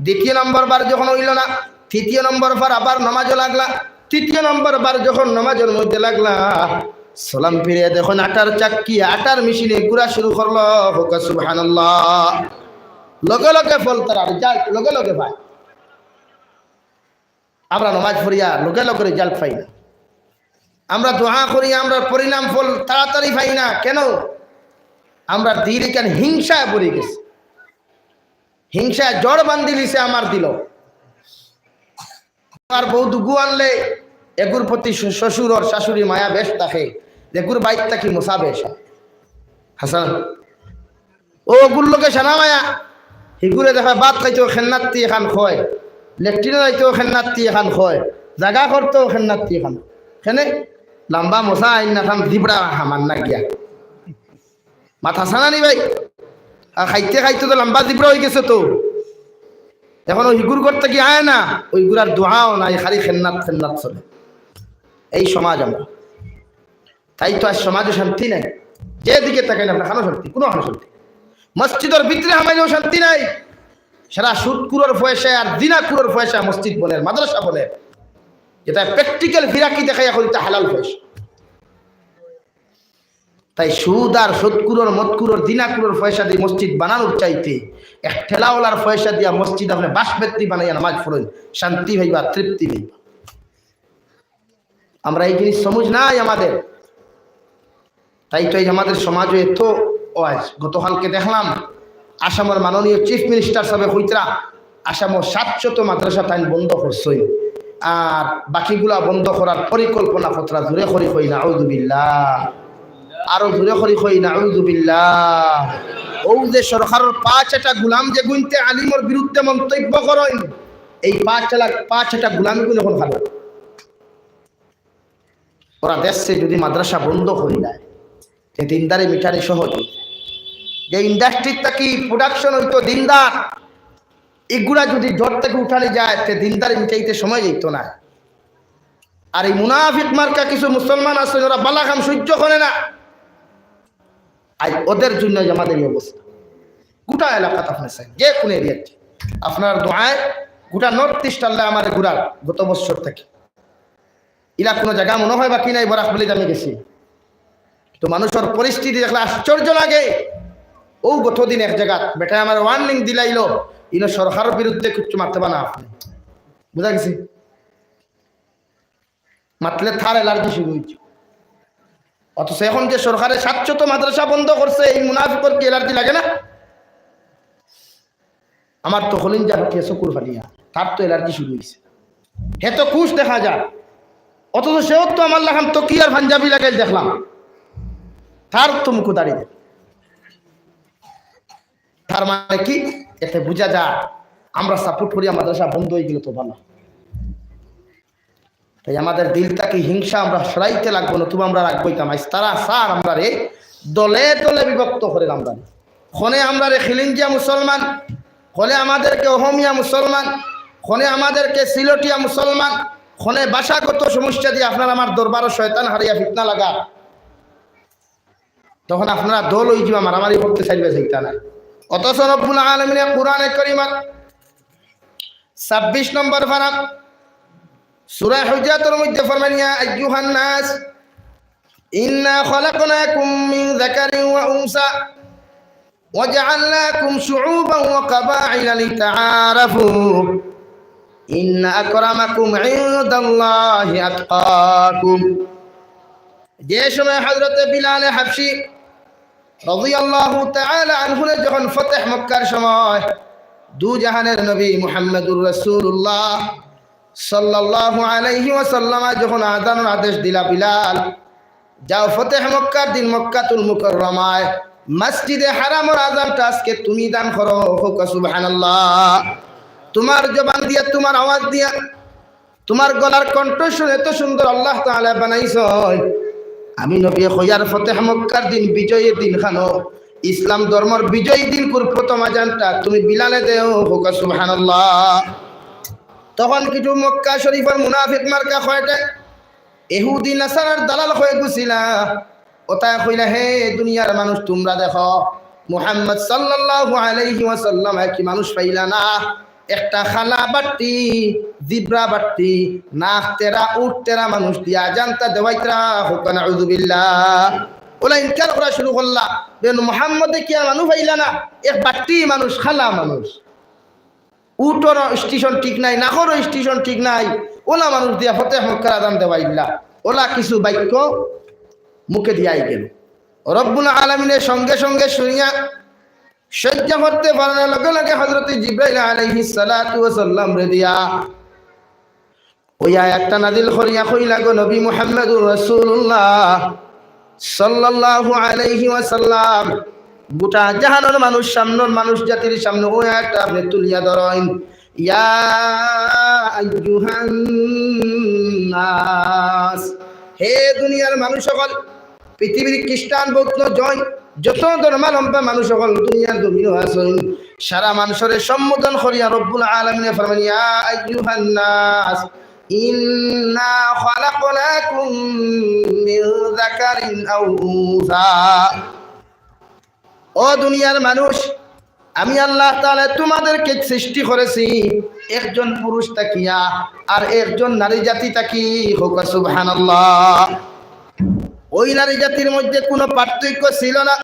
দ্বিতীয় নম্বর বার যখন অইল না, তৃতীয় নম্বর বার আবার নামাজো লাগলা। তৃতীয় নম্বর বার যখন নামাজর মধ্যে লাগলা, সালাম ফিরে দেখইন আটার চাক্কি, আটার মেশিনে ঘুরা শুরু করলো। কউক্কা সুবহানাল্লাহ। লগে লগে ফল তারা রেজাল্ট লগে লগে পায়। আমরা নামাজ পড়িয়া লগে লগে রেজাল্ট পাই না। আমরা দোয়া করি, আমরা পরিণাম ফল তাড়াতাড়ি পাই না। কেন? আমরা দিল ইখান হিংসায় ভরি গেছে, হিংসায় জড় বান্ধিলিছে আমার দিলো। আর বউ দুগু আনলে এগুর প্রতি শ-, শ্বশুর আর শাশুড়ি মায়া বেশ থাকে, এগুর বাইত থাকি মশা বেশ। হাসান, ও ওগুর লগে সানা মায়া, হিগুরে দেখা ভাত খাইতেও খেন্নাত্তি এখান খয়, লেট্রিনো যাইতেও খেন্নাত্তি এখান খয়, জাগা করতেও খেন্নাত্তি এখান। কেনে? লম্বা মশা আইন না খান জিবড়া হামান না গিয়া। মাত হাছা না নি ভাই? আর খাইতে খাইতে তো লম্বা জিবড়া অই গেছে তো। এখন ওই হিগুর ঘর থাকি আয় না, ওইগুর আর দোয়াও নাই, খালি খেন্নাত খেন্নাত চলে। এই সমাজ আমরা। তাই তো আজ সমাজো শান্তি নাই। যেদিকে তাকাইন আপনার খানো শান্তি, কোনো খানো শান্তি। মসজিদর ভিতরে হামাইলেও শান্তি নাই। সারা সুদকুরর পয়সা আর জিনাকুরর পয়সা মসজিদ বনের, মাদ্রাসা বনের। যেটা প্র্যাকটিক্যাল ফিরাকি দেখাইয়া করি তা হালাল পয়সা। তাই সুদ আর সুদকুরর, মদকুরর, জিনাকুরর পয়সা দিয়া মসজিদ বানানোর চাইতে এক ঠেলাওয়ালার পয়সা দিয়া মসজিদ আপনে বাঁশ বেত্তি বানাইয়া নামাজ পড়ইন, শান্তি পাইবা, তৃপ্তি পাইবা। আমরা এই জিনিস সমুজ নাই আমাদের। তাই তো এই আমাদের সমাজো এত ওয়াজ। গতকালকে দেখলাম আসামর মাননীয় চিফ মিনিস্টার সাবে কইতরা আসামো সাতশত মাদ্রাসা তাইন বন্ধ করছইন, আর বাকিগুলা বন্ধ করার পরিকল্পনা করতরা। জোরে করি কই নাউজুবিল্লাহ, আরো জোরে করি কই নাউজুবিল্লাহ। অউ যে সরকারর পাঁচ আটা গুলাম যেগুইন্তে আলিমর বিরুদ্ধে মন্তব্য করইন, এই পাঁচ আটা, পাঁচ আটা গুলামগুইন অখন খালো। ওরা দেশে যদি মাদ্রাসা বন্ধ করি দেয়, তে দিনদারি মিটানি সহজ অইতো। যে ইন্ডাস্ট্রি থাকি প্রোডাকশন অইতো দিনদার, ইগুলা যদি জড় থাকি উঠানি যায়, তে দিনদারি মিটাইতে সময় যাইতো না। আর এই মুনাফিক মার্কা কিছু মুসলমান আছে, ওরা বালা কাম সহ্য করে না। আজ ওদের জন্য আজ আমাদের এই অবস্থা। গোটা এলাকাত আপনে চাইন, যে কোনো এরিয়াত, আপনার দোয়ায় গোটা নর্থ ইস্ট আল্লায় আমারে ঘুরার গত বছর থাকি। ইলা কোনো জাগা মনো হয় বাকি নাই, বরাক ভ্যালিত আমি গেছি। তো মানুষর পরিস্থিতি দেখলে আশ্চর্য লাগে। অউ গতদিন এক জাগাত বেটায় আমারে ওয়ার্নিং দিলাইলো, ইনো সরকারর বিরুদ্ধে কিচ্ছু মাতবা না আপনে। বুঝা গেছে? মাতলে তার অ্যালার্জি শুরু অইছে। অথচ এখন যে সরকারে সাতশত মাদ্রাসা বন্ধ করছে, এই মুনাফিকর কি অ্যালার্জি লাগে না? আমার তো কলিজা ফাটিয়া চকুর ফাটিয়া, তার তো অ্যালার্জি শুরু অইছে। হে তো খুশ দেখা যায়, অথচ সেও তো আমার লাখান তকিয়ার পাঞ্জাবি লাগাইল দেখলাম, তার তো মুখো দাড়ি নাই। তার মানে কি? এতে বুঝা যায় আমরা সাপোর্ট করিয়া মাদ্রাসা বন্ধ অই গেলে তো ভালা। তাই আমাদের দিল থাকি হিংসা আমরা সরাইতে লাগবো, নতুবা আমরা রাখবো ইতাম। আইজ তারা স্যার আমরারে দলে দলে বিভক্ত করের আমরারে। খনে আমরারে খিলিঞ্জিয়া মুসলমান, খনে আমাদেরকে অহমিয়া মুসলমান, খনে আমাদেরকে সিলটিয়া মুসলমান, খনে ভাষাগত সমস্যা দিয়া আপনার আমার দরবারো শয়তান হারাইয়া ফিতনা লাগা। তখন আপনারা দল অইযিবা, মারামারি করতে চাইবা, চাইতা না। অথচ রব্বুল আলামিনে কোরআনে কারিমাত ছাব্বিশ নম্বর পারা সূরা হুজুরাতর মধ্যে ফরমান, "ইয়া আইয়ুহান নাস, ইন্না খালাকনাকুম মিন যাকারিন ওয়া উনসা, ওয়া জাআলনাকুম শুউবান ওয়া কাবাইলা লিতাআরাফু, ইন্না আকরামাকুম ইনদাল্লাহি আতকাকুম। যে সময় হযরতে বিলালে হাবশী রাদিয়াল্লাহু তাআলা আনহুরে যখন ফতেহ মক্কার সময় দু জাহানের নবী মুহাম্মাদুর রাসূলুল্লাহ সাল্লাল্লাহু আলাইহি ওয়াসাল্লামে যখন আজানর আদেশ দিলা, "বিলাল, যাও ফতেহ মক্কার দিন মক্কাতুল মুকাররমায় মসজিদে হারামর আজানটা আজকে তুমি দান করো।" কউক্কা সুবহানাল্লাহ। তুমার জবান দিয়া, তুমার আওয়াজ দিয়া, তুমার গলার কণ্ঠস্বর এত সুন্দর আল্লাহ তাআলায় বানাইছইন। আমি নবীয়ে কইয়ার ফতেহ মক্কার দিন বিজয়র দিন খানো, ইসলাম ধর্মর বিজয়ী দিনকুর প্রথম আজানটা তুমি বিলালে দেও, কউক্কা সুবহানাল্লাহ। তখন কিছু মক্কা শরীফর মুনাফিক মার্কা কয়টায়, ইহুদি নাসারার দালাল অইগেছিলা। অতায় কইলা, "হে দুনিয়ার মানুষ, তুমরা দেখো, মুহাম্মদ সাল্লাল্লাহু আলাইহি ওয়াসাল্লামে কি মানুষ পাইলা না? একটা কালা বাট্টি, জিব্রা বাট্টি, নাক তেরা, উট তেরা মানুষ দিয়া আজানটা দেওয়াইতরা।" কউক্কা নাউজুবিল্লাহ। অলা ইনকার করা শুরু করলা, "বে মুহাম্মদে কিয়া মানুষ পাইলা না? এক বাট্টি মানুষ, কালা মানুষ।" উটরও স্টেশন ঠিক নাই, নাকরও স্টেশন ঠিক নাই, অলা মানুষ দিয়া ফতেহ মক্কার আজান দেওয়াইলা। অলা কিছু বাক্য মুখে দিয়া আইগেল। রব্বুল আলামিনে সঙ্গে সঙ্গে শুনিয়া সহ্য করতে পারে না, লগে লগে হযরতে জিব্রাইল আলাইহিস সালাতু ওয়াস সালামরে দিয়া ওই আয়াতটা নাজিল করিয়া কইলা, "গো নবী মুহাম্মাদুর রাসূলুল্লাহ সাল্লাল্লাহু আলাইহি ওয়াসাল্লাম, গোটা জাহানর মানুষ, সামনর মানুষ জাতির সামনে ওই আয়াতটা আপনে তুলিয়া ধরইন।" ইয়া আইয়ুহান নাস, হে দুনিয়ার মানুষ অকল, পৃথিবীর খ্রিস্টান, বৌদ্ধ, জৈন, যত ধর্মাবলম্বী মানুষ অকল দুনিয়ার জমিনো আছইন, সারা মানষরে সম্বোধন করিয়া রব্বুল আলামিনে ফরমাইন, "ইয়া আইয়ুহান নাস, ইন্না খালাকনাকুম মিন যাকারিন আও উনসা।" ও দুনিয়ার মানুষ, আমি আল্লাহ তাআলা তোমাদেরকে সৃষ্টি করেছি একজন পুরুষ থাকিয়া আর একজন নারী জাতি থাকি। কউক্কা সুবহানাল্লাহ। ওই নারী জাতির মধ্যে কোনো পার্থক্য ছিল না,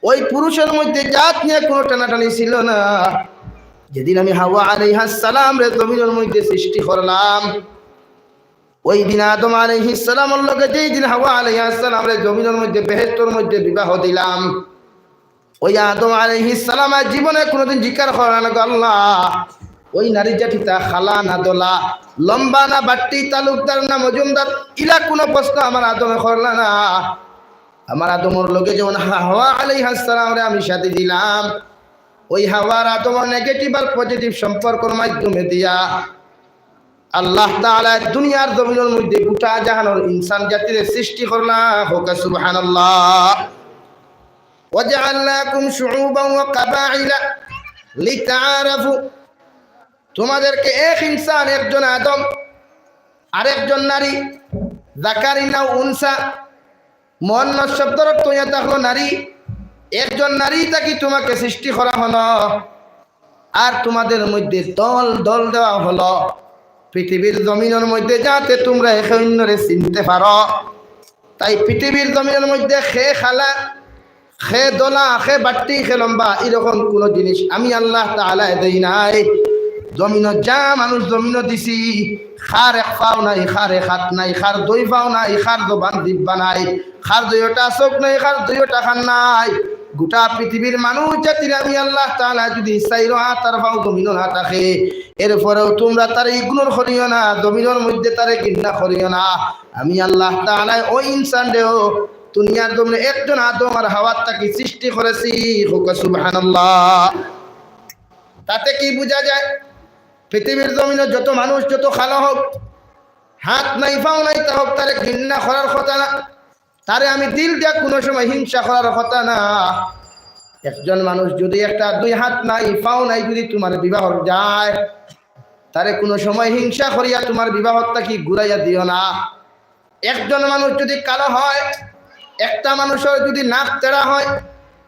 ওই পুরুষর মধ্যে জাত নিয়া কোনো টানাটানি ছিল না। যেদিন আমি হাওয়া আলাইহাস সালামরে জমিনর মধ্যে সৃষ্টি করলাম, ওই দিন আদম আলাইহিস সালামর লগে যেই দিন হাওয়া আলাইহাস সালামরে জমিনর মধ্যে, বেহেশতর মধ্যে বিবাহ দিলাম, ওই আদম আলাইহিস সালামে জীবনে কোনোদিন জিকার করলা না, "গো আল্লাহ, ওই নারী জাতিটা কালা না ধলা, লম্বা না বাট্টি, তালুকদার না মজুমদার?" ইলা কোনো প্রশ্ন আমার আদমে করলা না। আমার আদমর লগে যেমন হা-, হাওয়া আলাইহাস সালামরে আমি শাদী দিলাম, ওই হাওয়ার আদমর নেগেটিভ আর পজিটিভ সম্পর্কর মাধ্যমে দিয়া আল্লাহ তাআলা দুনিয়ার জমিনর মধ্যে গোটা জাহানর ইনসান জাতিরে সৃষ্টি করলা। কউক্কা সুবহানাল্লাহ। "ওয়াজাআলনাকুম শুউবান ওয়া কাবাইলা লিতাআরাফু।" তোমাদেরকে এক ইনসান, একজন আদম, আরেকজন নারী, যাকারিন আও উনসা, মুআন্নাস শব্দর অর্থ অইয়া থাকলো নারী, একজন নারী থাকি তোমাকে সৃষ্টি করা হলো। আর তোমাদের মধ্যে দল দল দেওয়া হলো পৃথিবীর জমিনর মধ্যে, যাতে তোমরা একে অন্যরে চিনতে পারো। তাই পৃথিবীর জমিনর মধ্যে কে কালা, কে ধলা, কে বাট্টি, কে লম্বা, এরকম কোনো জিনিস আমি আল্লাহ তাআলায় দেই নাই। জমিনো যা মানুষ জমিনো দিছি, কার এক পাও নাই, কার এক হাত নাই, কার দুই পাও নাই, কার জবান জিব্বা নাই, কার দুইওটা চোখ নাই, কার দুইওটা কান নাই। গোটা পৃথিবীর মানুষ জাতিরে আমি আল্লাহ তাআলায় যদি চাইরো আত আর পাও জমিনো না থাকে, এরপরেও তোমরা তারে ইগনোর করিও না, জমিনর মধ্যে তারে ঘিন্না করিও না। আমি আল্লাহ তাআলায় ওই ইনসানরেও দুনিয়ার জমিনো একজন আদম আর হাওয়ার থাকি সৃষ্টি করেছি। কউক্কা সুবহানাল্লাহ। তাতে কি বুঝা যায়? পৃথিবীর জমিনো যত মানুষ, যত কালা হোক, হাত নাই, পাও নাই, তা হোক, তারে ঘিন্না করার কথা না। তারে আমি দিল দিয়া কোনো সময় হিংসা করার কথা না। একজন মানুষ যদি একটা দুই হাত নাই, পাও নাই, যদি তোমার বিবাহ যায়, তারে কোনো সময় হিংসা করিয়া তোমার বিবাহ থাকি ঘুরাইয়া দিও না। একজন মানুষ যদি কালো হয়, একটা মানুষর যদি নাক তেরা হয়,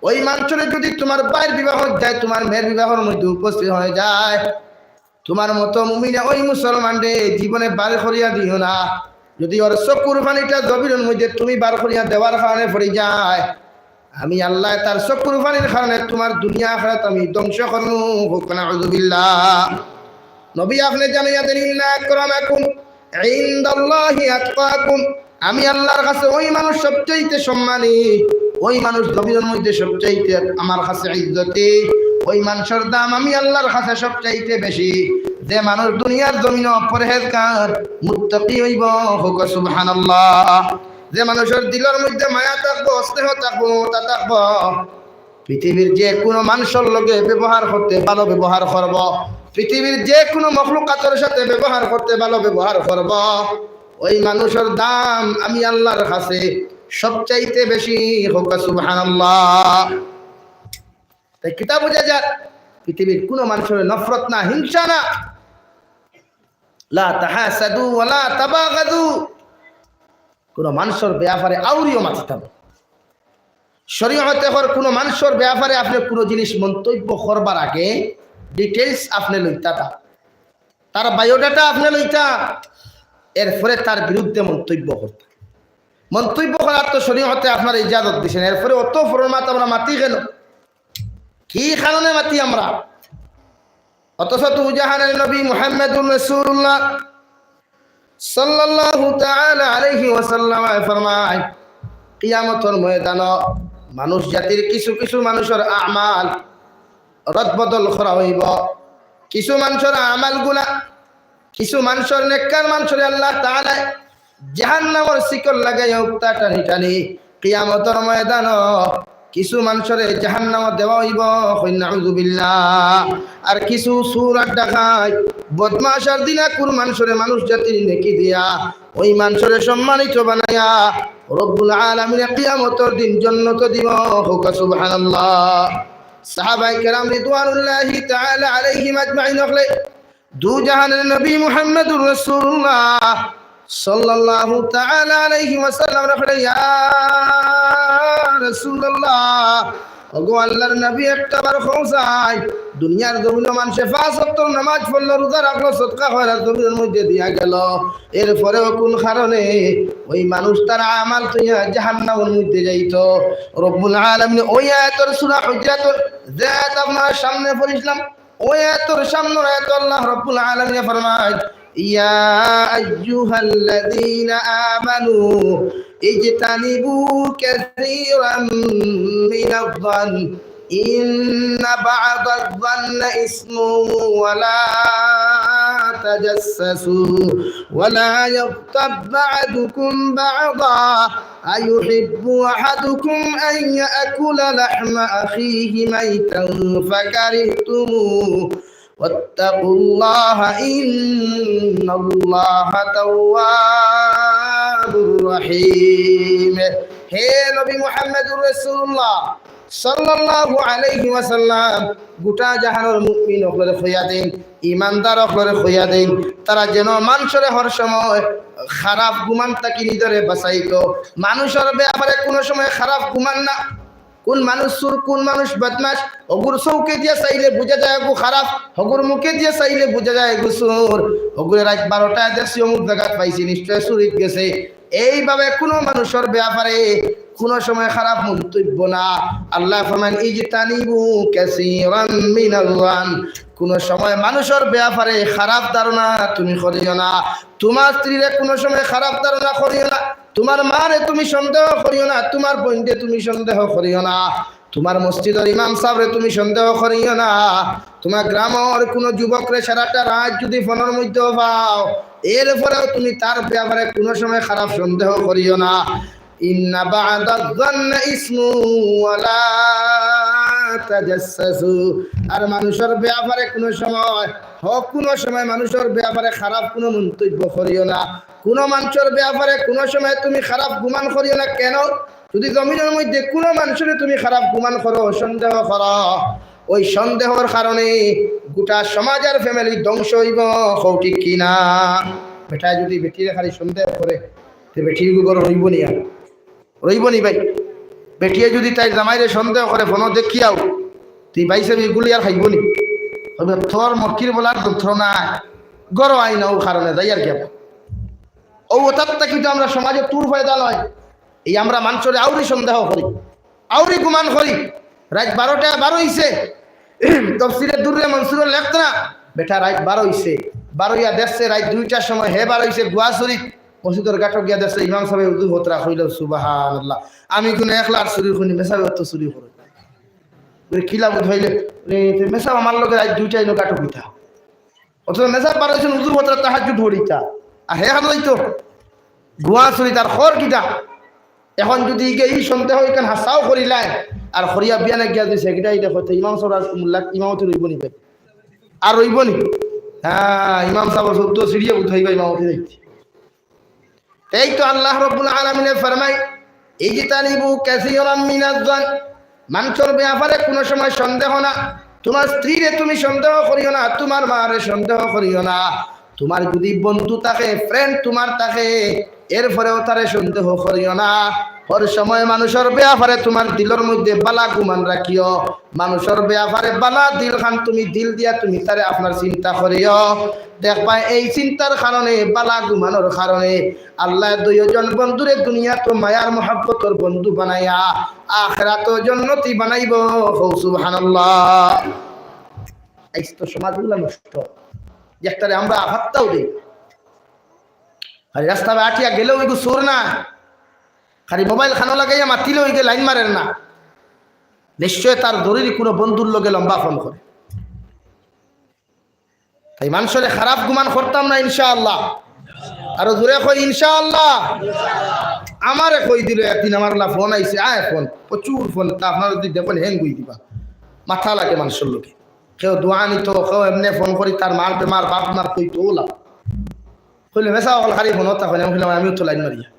ওই মানুষরে যদি তোমার ভাইর বিবাহ যায়, তোমার মেয়ের বিবাহর মধ্যে উপস্থিত হয়ে যায়, তোমার মতো মুমিনে ওই মুসলমানরে জীবনে বার করিয়া দিও না। যদি ওর চকুর পানিটা জমিনর মধ্যে তুমি বার করিয়া দেওয়ার কারণে পড়ি যায়, আমি আল্লায় তার চকুর পানির কারণে তোমার দুনিয়া আখিরাত আমি ধ্বংস করমু। কউক্কা নাউজুবিল্লাহ। নবী আপনে জানাইয়া দেন, "ইন্না আকরামাকুম ইনদাল্লাহি আতকাকুম।" আমি আল্লাহর কাছে ওই মানুষ সবচাইতে সম্মানী, ওই মানুষ জমিনের মধ্যে সবচাইতে আমার কাছে ইজ্জতি, ওই মানুষর দাম আমি আল্লাহর কাছে সবচাইতে বেশি, যে মানুষ দুনিয়ার জমিনো পরহেজগার, মুত্তাকি অইবো। কউক্কা সুবহানাল্লাহ। যে মানুষর দিলর মধ্যে মায়া থাকবো, স্নেহ থাকবো, মমতা থাকবো, পৃথিবীর যে কুনু মানুষর লগে ব্যবহার করতে ভালো ব্যবহার করবো, পৃথিবীর যে কুনু মখলুকাতর সাথে ব্যবহার করতে ভালো ব্যবহার করবো, ওই মানুষর দাম আমি আল্লাহর কাছে সবচাইতে বেশি। কউক্কা সুবহানাল্লাহ। তাই কিতা বুঝা যায়? পৃথিবীর কুনু মানুষর নফরত না, হিংসা না। লা তাহাসাদু ওয়া লা তাবাগাদু। কুনু মানুষর ব্যাপারে আউরিও মাতিতাম। শরীয়তে কর কুনু মানুষর ব্যাপারে আপনে কুনু জিনিস মন্তব্য করবার আগে details আপনে লইতা তা। তার biodata আপনে লইতা, এরপরে তার বিরুদ্ধে মন্তব্য করতা। মন্তব্য করার তো শরীয়তে আপনারে ইজাজত দিছেন, এরপরে অত ফরমাত আমরা মাতি কেন? কি কারণে মাতি আমরা? অথচ তো জাহানের নবী মুহাম্মদুর রাসূলুল্লাহ সাল্লাল্লাহু তাআলা আলাইহি ওয়াসাল্লাম ফরমায়, কিয়ামতর ময়দানো মানুষ জাতির কিছু কিছু মানুষর আমাল রদবদল করা অইবো। কিছু মানুষর আমালগুলা, কিছু মানুষর নেককার মানুষরে আল্লাহ তাআলা জাহান্নামর শিকল লাগাইয়া উক্তা টানি টানি কিয়ামতর ময়দানো কিছু মানুষরে জাহান্নামো দেওয়া অইবো, কইন নাউজুবিল্লাহ। আর কিছু চুর আর ডাকাইত, বদমাশ আর দিনাকুর মানুষরে মানুষ জাতির নেকি দিয়া ওই মানুষরে সম্মানিত বানাইয়া রব্বুল আলামিনে কিয়ামতর দিন জন্নত দিবো, কউক্কা সুবহানাল্লাহ। সাহাবায়ে কেরাম রিদওয়ানুল্লাহি তাআলা আলাইহিম আজমাইন অকলে দু জাহানের নবী মুহাম্মদুর রাসূলুল্লাহ সাল্লাল্লাহু তাআলা আলাইহি ওয়াসাল্লাম রাখলে, ইয়া রাসূলুল্লাহ, ওগো আল্লাহর নবী, একটা বার কও চাই, দুনিয়ার জমিনো মানষে পাঁচ ওয়াক্ত নামাজ পড়লো, রোজা রাখলো, সদকা খয়রাত জমিনের মধ্যে দিয়া গেল, এরপরেও কোন কারণে ওই মানুষ তার আমাল থইয়া জাহান্নামের মধ্যে যাইতো? রব্বুল আলামিন ওই আয়াতর, সূরা হুজুরাতর, যে আয়াত আপনার সামনে পড়ছিলাম, ওই আয়াতর সামনের আয়াত আল্লাহ রব্বুল আলামিন ফরমায়, ইয়া আইয়ুহাল্লাযীনা আমানু ইজতানিবু কাসীরাম মিনায যন ইন্না বা'দায যন্নি ইসমুন ওয়া লা তাজাসসাসু ওয়া লা ইয়াগতাব বা'দুকুম বা'দা أيحب أحدكم أن يأكل لحم أخيه ميتا فكرهتموه واتقوا الله إن الله تواب رحيم। হে নবী মুহাম্মদুর রাসূলুল্লাহ সাল্লাল্লাহু আলাইহি ওয়াসাল্লাম, গোটা জাহানর মুমিন অকলরে কইয়া দেইন, ইমানদার অকলরে কইয়া দেইন, তারা যেন মানষরে হর সময় খারাপ গুমান থাকি নিজরে বাঁচাইতো। মানষর ব্যাপারে কুনু সময় খারাপ গুমান না। কুন মানুষ চুর, কুন মানুষ বদমাশ, হগুর চউখে দিয়া চাইলে বুঝা যায় এগু খারাপ, হগুর মুখে দিয়া চাইলে বুঝা যায় এগু চুর, হগুরে রাইত বারোটায় দেখছি অমুক জাগাত পাইছি, নিশ্চয় চুরিত গেছে। এইভাবে কুনু মানষর ব্যাপারে কুনু সময় খারাপ মন্তব্য না। আল্লায় ফরমাইন, "ইজতানিবু কাসীরাম মিনায যন।" কুনু সময় মানষর ব্যাপারে খারাপ ধারণা তুমি করিও না। তুমার স্ত্রীরে কুনু সময় খারাপ ধারণা করিও না। তুমার মারে তুমি সন্দেহ করিও না। তুমার বইনরে তুমি সন্দেহ করিও না। তুমার মসজিদর ইমাম সাবরে তুমি সন্দেহ করিও না। তুমার গ্রামর কুনু যুবকরে সারাটা রাইত যুদি ফোনর মধ্যেও পাও, এরপরেও তুমি তার ব্যাপারে কুনু সময় খারাপ সন্দেহ করিও না। ইন্না বা'দায যন্নি ইসমুন ওয়া লা তাজাসসাসু। আর মানষর ব্যাপারে কুনু সময়, হক কুনু সময় মানষর ব্যাপারে খারাপ কুনু মন্তব্য করিও না। কুনু মানষর ব্যাপারে কুনু সময় তুমি খারাপ গুমান করিও না। কেন? যুদি জমিনর মধ্যে কুনু মানষরে তুমি খারাপ গুমান করো, সন্দেহ করো, ওই সন্দেহর কারণে গোটা সমাজ আর family ধ্বংস অইবো। কও ঠিক কি না? বেটায় যুদি বেটিরে খালি সন্দেহ করে, তে বেটির ঘর রইবো নি আর? রইবো নি ভাই? বেটিয়ে যুদি তাইর জামাইরে সন্দেহ করে, ফোনো দেখিয়াও, তে ভাই সাব ইগুলি আর খাইবো নি? কইবো, "তোর মক্কির বলার যন্ত্রণা, ঘরো আই না, অউ কারণে যাই আর কি।" অউ অতার থাকি তো আমরা সমাজে তুর পয়দা লয়। এই আমরা মানষরে আউরি সন্দেহ করি, আউরি গুমান করি। রাইত বারোটায় বারো অইছে, তফসিরে দুররে মনসুরর লেখতরা, বেটা রাইত বার অইছে, বার অইয়া দেখছে রাইত দুইটার সময় হে বার অইছে গুয়া চুরিত, মসজিদর ঘাটো গিয়া দেখছে ইমাম সাবে উজু হতরা। কইল, "সুবহানাল্লাহ, আমি কুনু একলার চুরি করিনি, মেসাবে অত চুরি করে।" বলে, "কিলা বুঝ হইলে?" বলে, "তে মেসাব আমার লগে রাইত দুইটায় ইনো ঘাটো কিতা?" অথচ মেসাব বার অইছইন উজু হতরা, তাহাজ্জুদ পড়িতা, আর হে হাত লইতো গুয়া চুরিত, তার খর কিতা? এখন যদি ইগে ই সন্দেহ ইখান হাছাও করিলায়, আর করিয়া বিয়ানে গিয়া যদি সেক্রেটারি দেখো, তে ইমাম সাব আর মোল্লা ইমামতি রইবো নি ভাই? আর রইবো নি? হ্যাঁ, ইমাম সাব চৌদ্দ সিঁড়িয়ে উঠাইবা ইমামতি যাইতে। এই তো আল্লাহ রব্বুল আলামিনে ফরমায়, "ইজতানিবু কাসীরাম মিনাজ জন্নি।" মানুষর ব্যাপারে কোনো সময় সন্দেহ না। তোমার স্ত্রীরে তুমি সন্দেহ করিও না, তোমার মারে সন্দেহ করিও না। তোমার যদি বন্ধু থাকে, ফ্রেন্ড তোমার থাকে, এরপরেও তারে সন্দেহ করিও না। হর সময় মানুষর ব্যাপারে তোমার দিলর মধ্যে বালা গুমান রাখিও। মানুষর ব্যাপারে বালা দিল খান তুমি দিল দিয়া তুমি তারে আপনার চিন্তা করিও। দেখবা এই চিন্তার কারণে, বালা গুমানর কারণে আল্লায় দুইওজন বন্ধুরে দুনিয়াত মায়ার মহব্বতর বন্ধু বানাইয়া আখেরাতো জন্নতি বানাইবো। কও সুবহানাল্লাহ। আইজ তো সমাজগুলা নষ্ট, একটারে আমরা পাত্তাও দেই। খালি রাস্তা বায় আটিয়া গেলেও ইগু চোর না, খালি মোবাইল খানো লাগাইয়া মাতিলেও ইগে লাইন মারের না, নিশ্চয় তার জরুরি কোনো বন্ধুর লগে লম্বা ফোন করে। তাই মানুষরে খারাপ গুমান করতাম না ইনশাআল্লাহ। আরো জোরে কই ইনশাআল্লাহ। আমারে কই দিল একদিন, আমার লা ফোন আইছে, আয় ফোন, প্রচুর ফোন, তা আপনারা যদি দেখেন হ্যাং কই দিবা। মাথা লাগে মানুষর লগে। কেউ দোয়া নিত, কেউ এমনে ফোন করি তার মার বেমার, বাপ মার কইতো ওলা। কইলে, "মেসাব অকল খালি ফোন অতা কইলে?" আমি কইলাম, "আমিও তো লাইন মারিয়া।"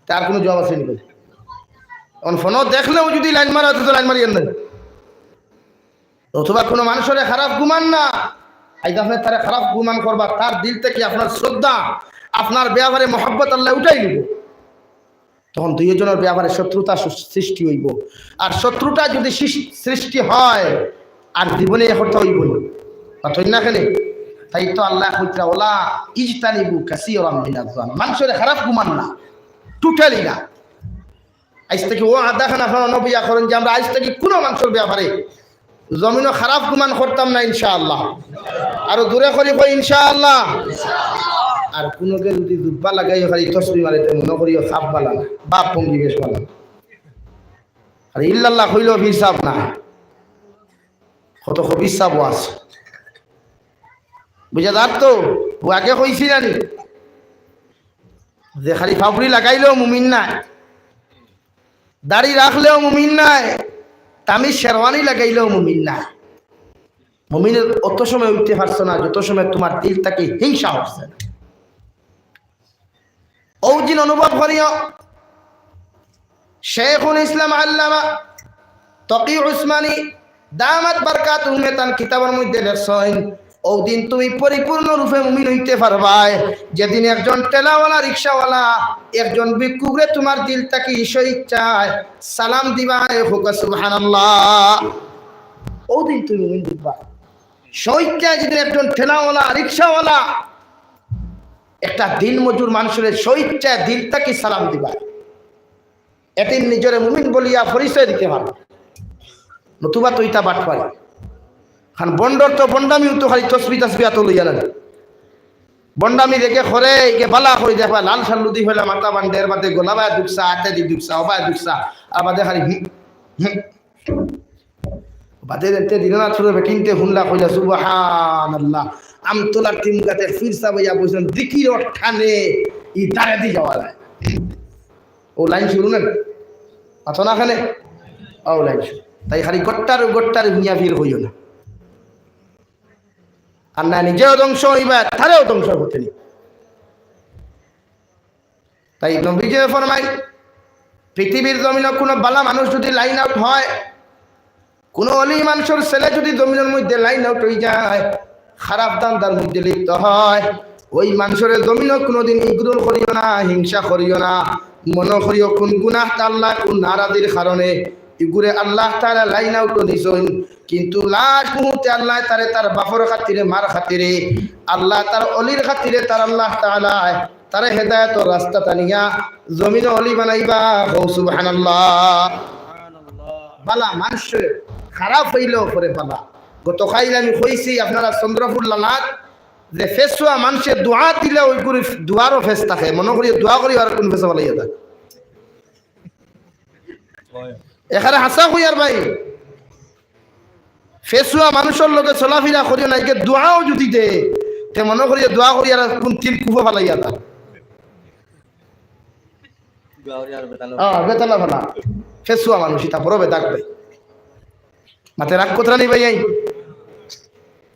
তার কোনো জবাব আছে নি বলে? এখন ফোনও দেখলেও যদি লাইন মারা হতো তো লাইন মারিয়ার নাই। অথবা কোনো মানুষরে খারাপ গুমান না, আইজ আপনে তারে খারাপ গুমান করবা, তার দিল থাকি আপনার শ্রদ্ধা, আপনার ব্যাপারে মহব্বত আল্লায় উঠাই নিব। তখন দুইজনর ব্যাপারে শত্রুতা সৃ-, সৃষ্টি অইবো। আর শত্রুতা যদি সৃষ-, সৃষ্টি হয়, আর জীবনে একতা অইবো না। কথা অইল না কেনে? তাই তো আল্লায় কইতরা, "ওয়ালা ইজতানিবু কাসীরাম মিনাজ জন্নি।" মানুষরে খারাপ গুমান না, totally না। আইজ থাকি ওয়াদা খান আপনারা নবিয়া করেন যে আমরা আইজ থাকি কোনো মানুষর ব্যাপারে জমিনো খারাপ গুমান করতাম না ইনশাআল্লাহ। আরো জোরে করি কই ইনশাআল্লাহ। আর কুনুকে যদি জুব্বা লাগাই খালি তসবি মারে, তো মনে করিও খাপ বালা না, বাপ পঙ্গি বেশ বালা না। আর ইল্লাল্লাহ কইলেও হিসাব না, কত কবির সাবও আছে। বুঝা যার তো, ও আগে কইছি না নি? যে খালি ফাবড়ি লাগাইলেও মুমিন নায়, দাড়ি রাখলেও মুমিন নায়, দামি শেরওয়ানি লাগাইলেও মুমিন নায়। মুমিনের অত সময় উঠতে পারছো না, যত সময় তোমার দিল থাকি হিংসা উঠছে না। ও দিন অনুভব করিও, শেখুল ইসলাম আল্লামা তকি উসমানী দামাত বারকাতুহুমে তান কিতাবর মধ্যে লেখছইন, "ও দিন তুমি পরিপূর্ণ রূপে মুমিন অইতে পারবায়, যেদিন একজন ঠেলাওয়ালা, রিক্সাওয়ালা, একজন ভিক্ষুকরে তোমার দিল থাকি স্বইচ্ছায় সালাম দিবায়।" কউক্কা সুবহানাল্লাহ। ও দিন তুমি মুমিন দেখবা, স্বইচ্ছায় যেদিন একজন ঠেলাওয়ালা, রিক্সাওয়ালা, একটা দিন মজুর মানুষরে স্বইচ্ছায় দিল থাকি সালাম দিবায়, এদিন নিজরে মুমিন বলিয়া পরিচয় দিতে পারবা। নতুবা তো ইতা বাটপারি। কারণ বন্ডর তো বন্ডামিও তো খালি তসবি তসবি আতো লইয়া লাগে। বন্ডামি দেখে করে, ইগে বালা করি দেখবা, লাল সাল্লু দি ফেলা মাথা বান্ডের বাদে গলা বায় দুকসা, আতে দি দুকসা, অবায় দুকসা, আর বাদে খালি হুম, হুম। বাদে দেখতে দিল না, ছোট বেটিনতে হুনলা কইলা, "সুবহানাল্লাহ।" আমতলার তিন গাতে ফিরসা বইয়া বইছেন, দিকির অঠানে ই দাঁড়ে দি যাওয়া যায়। ও লাইন শুরু না? আতো না খানে? ও লাইন শুরু। তাই খালি গট্টার গট্টার হুনিয়া ফির হইও না। আর না নিজেও ধ্বংস হইবা, তারেও ধ্বংস করতে নি। তাই নবীজি ফরমাই, পৃথিবীর জমিনে কোনো বালা মানুষ যদি লাইন আউট হয়, কোনো অলি মানুষের ছেলে যদি জমিনের মধ্যে লাইন আউট হয়ে যায়, খারাপ ধান্দার মধ্যে লিপ্ত হয়, ওই মানুষের জমিনে কোনোদিন ইগনোর করিও না, হিংসা করিও না। মনে করিও কোন গুনাহ আল্লাহ কোন নারাজির কারণে ইগুরে আল্লাহ তাআলা লাইন আউট নিছইন, কিন্তু লাস্ট মুহূর্তে আল্লাহ তারে তার বাপর খাতিরে, মার খাতিরে, আল্লাহ তার অলির খাতিরে তার আল্লাহ তাআলা তারে হেদায়েতর রাস্তা টানিয়া জমিনে অলি বানাইবা। কও সুবহানাল্লাহ। বালা মানুষ খারাপ হইলেও পরে বালা, গতকাইল আমি কইছি আপনারা চন্দ্রপুর লালাত যে ফেসুয়া মানষে দোয়া দিলে ওই করে দোয়ারও ফেস থাকে, মনো করিয়া দোয়া করি আর কোন ফেসা ফালাইয়া দেয়। এখানে হাছা কইয়ার ভাই, ফেসুয়া মানুষর লগে চলাফিরা করিও না, একে দোয়াও যদি দে, তে মনো করিয়া দোয়া করি আর কোন তিন কুফা ফালাইয়া দেয়। হ্যাঁ, বেতালা ফালা। ফেসুয়া মানুষ, ইতা বড় বেদাগ ভাই। মাতে রাগ করতরা নি ভাই আই।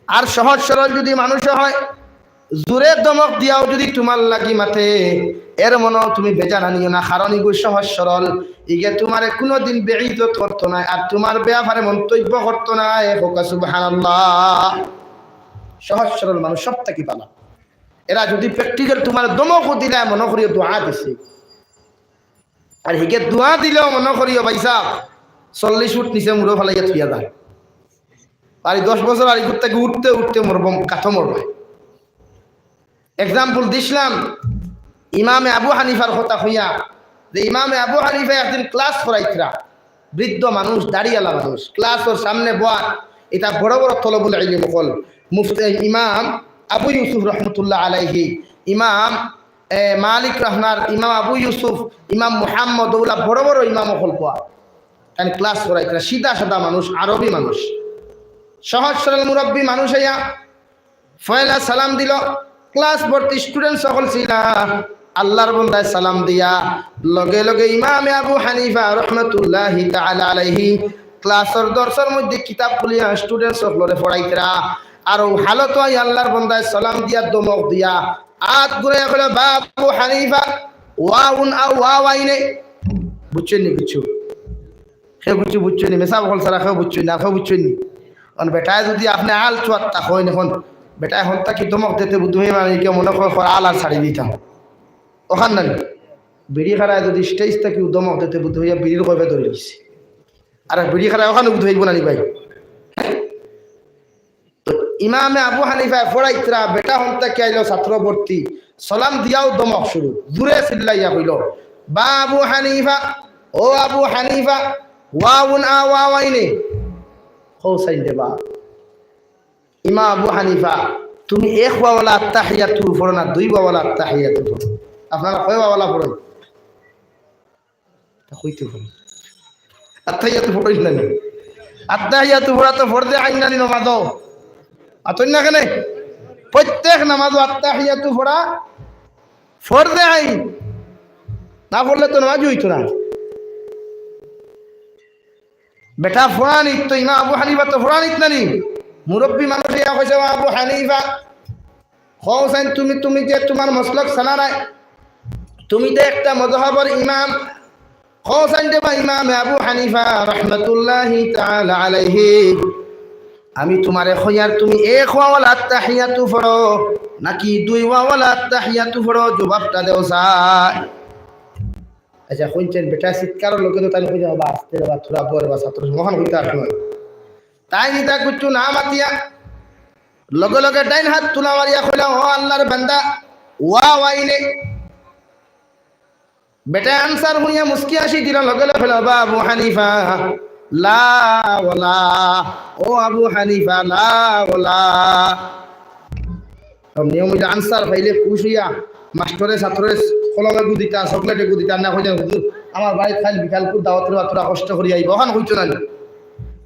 আর সহজ সরল যদি মানুষ হয়, জোরে ধমক দিয়াও যদি তুমার লাগি মাতে, এর মনো তুমি বেজার আনিও না, কারণ ইগু সহজ সরল, ইগে তুমারে কুনুদিন বেইজ্জত করতো নায়, আর তুমার বেয়াপারে মন্তব্য করতো নায়। কউক্কা সুবহানাল্লাহ। সহজ সরল মানুষ সব থাকি ভালা। এরা যদি practical তুমারে ধমকও দিলায়, মনো করিও দোয়া দিছে। আর হিগে দোয়া দিলেও মনো করিও ভাইসাব, চল্লিশ ফুট নিচে মুড়ো ফালাইয়া থুইয়া যায়। আর এই দশ বছর আর ইগুর থাকি উঠতে উঠতে মরব, কাঠো মরব। Example দিছলাম ইমামে আবু হানিফার কথা কইয়া, যে ইমামে আবু হানিফা একদিন class করাইতরা, বৃদ্ধ মানুষ, দাড়িআলা মানুষ, class-র সামনে বওয়া, ইতা বড় বড় তলবুল ইলম অকল, মুফতি ইমাম আবু ইউসুফ রহমতুল্লাহ আলাইহি, ইমাম, এ, মালিক রহনার, ইমাম আবু ইউসুফ, ইমাম মুহাম্মদ, ওগুলা বড় বড় ইমাম অকল বওয়া। তাইন class করাইতরা, সিধা সাদা মানুষ, আরবি মানুষ, সহজ সরল মুরব্বী মানুষ আইয়া পয়লা সালাম দিল, class ভর্তি student অকল ছিলা। আল্লার বন্দায় সালাম দিয়া লগে লগে ইমামে আবু হানিফা রহমতুল্লাহি তাআলা আলাইহি class-র দর্শর মধ্যে কিতাব খুলিয়া student অকলরে পড়াইতরা। আর অউ হালত অই আল্লার বন্দায় সালাম দিয়া ধমক দিয়া আত ঘুরাইয়া কইলা, "বা আবু হানিফা, ওয়াউন আও ওয়াওয়াইনে।" বুঝছইন নি কিছু? কেউ কিছু বুঝছইন নি? মেসাব অকল ছাড়া কেউ বুঝছইন না, কেউ বুঝছইন নি? কারণ বেটায় যদি আপনে আল চুয়াত্তা কইন, এখন বেটায় হন্তা কি ধমক দিতে বুদ্ধ হইয়া মানে কেউ মনে করে কর আল আর ছাড়ি দিতাম। অখান না নি? বিড়ি খারায় যদি stage থাকি ধমক দিতে বুদ্ধ হইয়া বিড়ির কবে ধরে দিছে। আর বিড়ি খারায় অখান বুদ্ধ হইব না নি ভাই? তো ইমামে আবু হানিফায় পড়াইতরা, বেটা হন্তা কি আইলো ছাত্র ভর্তি, সালাম দিয়াও ধমক শুরু, জুরে চিল্লাইয়া কইলো, "বা আবু হানিফা, ও আবু হানিফা, ওয়াউন আ ওয়াওয়াইনে।" কও চাইন দে বা। ইমাম আবু হানিফা, তুমি এক ওয়াওয়ালা আত্তাহিয়াতু পড়ো না, দুই ওয়াওয়ালা আত্তাহিয়াতু পড়ো। আপনারা কয় ওয়াওয়ালা পড়ো? তা কইতে পারো। আত্তাহিয়াতু পড়ইন না নি? আত্তাহিয়াতু পড়া তো ফরজে আইন না নি নমাজো? আতইন না কেনে? প্রত্যেক নমাজো আত্তাহিয়াতু পড়া ফরজে আইন। না পড়লে তো নমাজই হইতো না। বেটা পড়ানিত তো ইমাম আবু হানিফা তো পড়ানিত না নি? মুরব্বী মানুষ ইয়া কইছে, "ও আবু হানিফা, কও চাইন তুমি, তুমি যে তুমার মসলক সানা নাই, তুমি তো একটা মজহবর ইমাম, কও চাইন দে বা ইমামে আবু হানিফা রহমতুল্লাহি তাআলা আলাইহি, আমি তুমারে কইয়ার তুমি এক ওয়াওয়ালা আত্তাহিয়াতু পড়ো নাকি দুই ওয়াওয়ালা আত্তাহিয়াতু পড়ো, জবাবটা দেও চাই।" আচ্ছা, কইন চাইন বেটা চিৎকারর লগে তো তাইন কইয়া, "বাবা, আস্তে রে বা, থুড়া বর বা ছাত্র, মহান কইতা আর নয়।" তাইন ইতা কুচ্ছু না মাতিয়া লগে লগে ডাইন হাত তুলা মারিয়া কইলা, "ও আল্লার বান্দা, ওয়াওয়াইনে।" বেটায় answer হুনিয়া মুস্কি হাসি দিল, লগে লগে কইলা, "বা আবু হানিফা, লা ওয়ালা, ও আবু হানিফা, লা ওয়ালা।" আর নিয়ম অইলো answer পাইলে খুশ অইয়া মাস্টরে ছাত্ররে কলমে গু দিতা, চকলেটে গু দিতা, না কইতা, "হুজুর, আমার বাড়িত কাইল বিকালকুর দাওয়াত রে বা, থুড়া কষ্ট করি আইবা।" অখান কইতো না নি?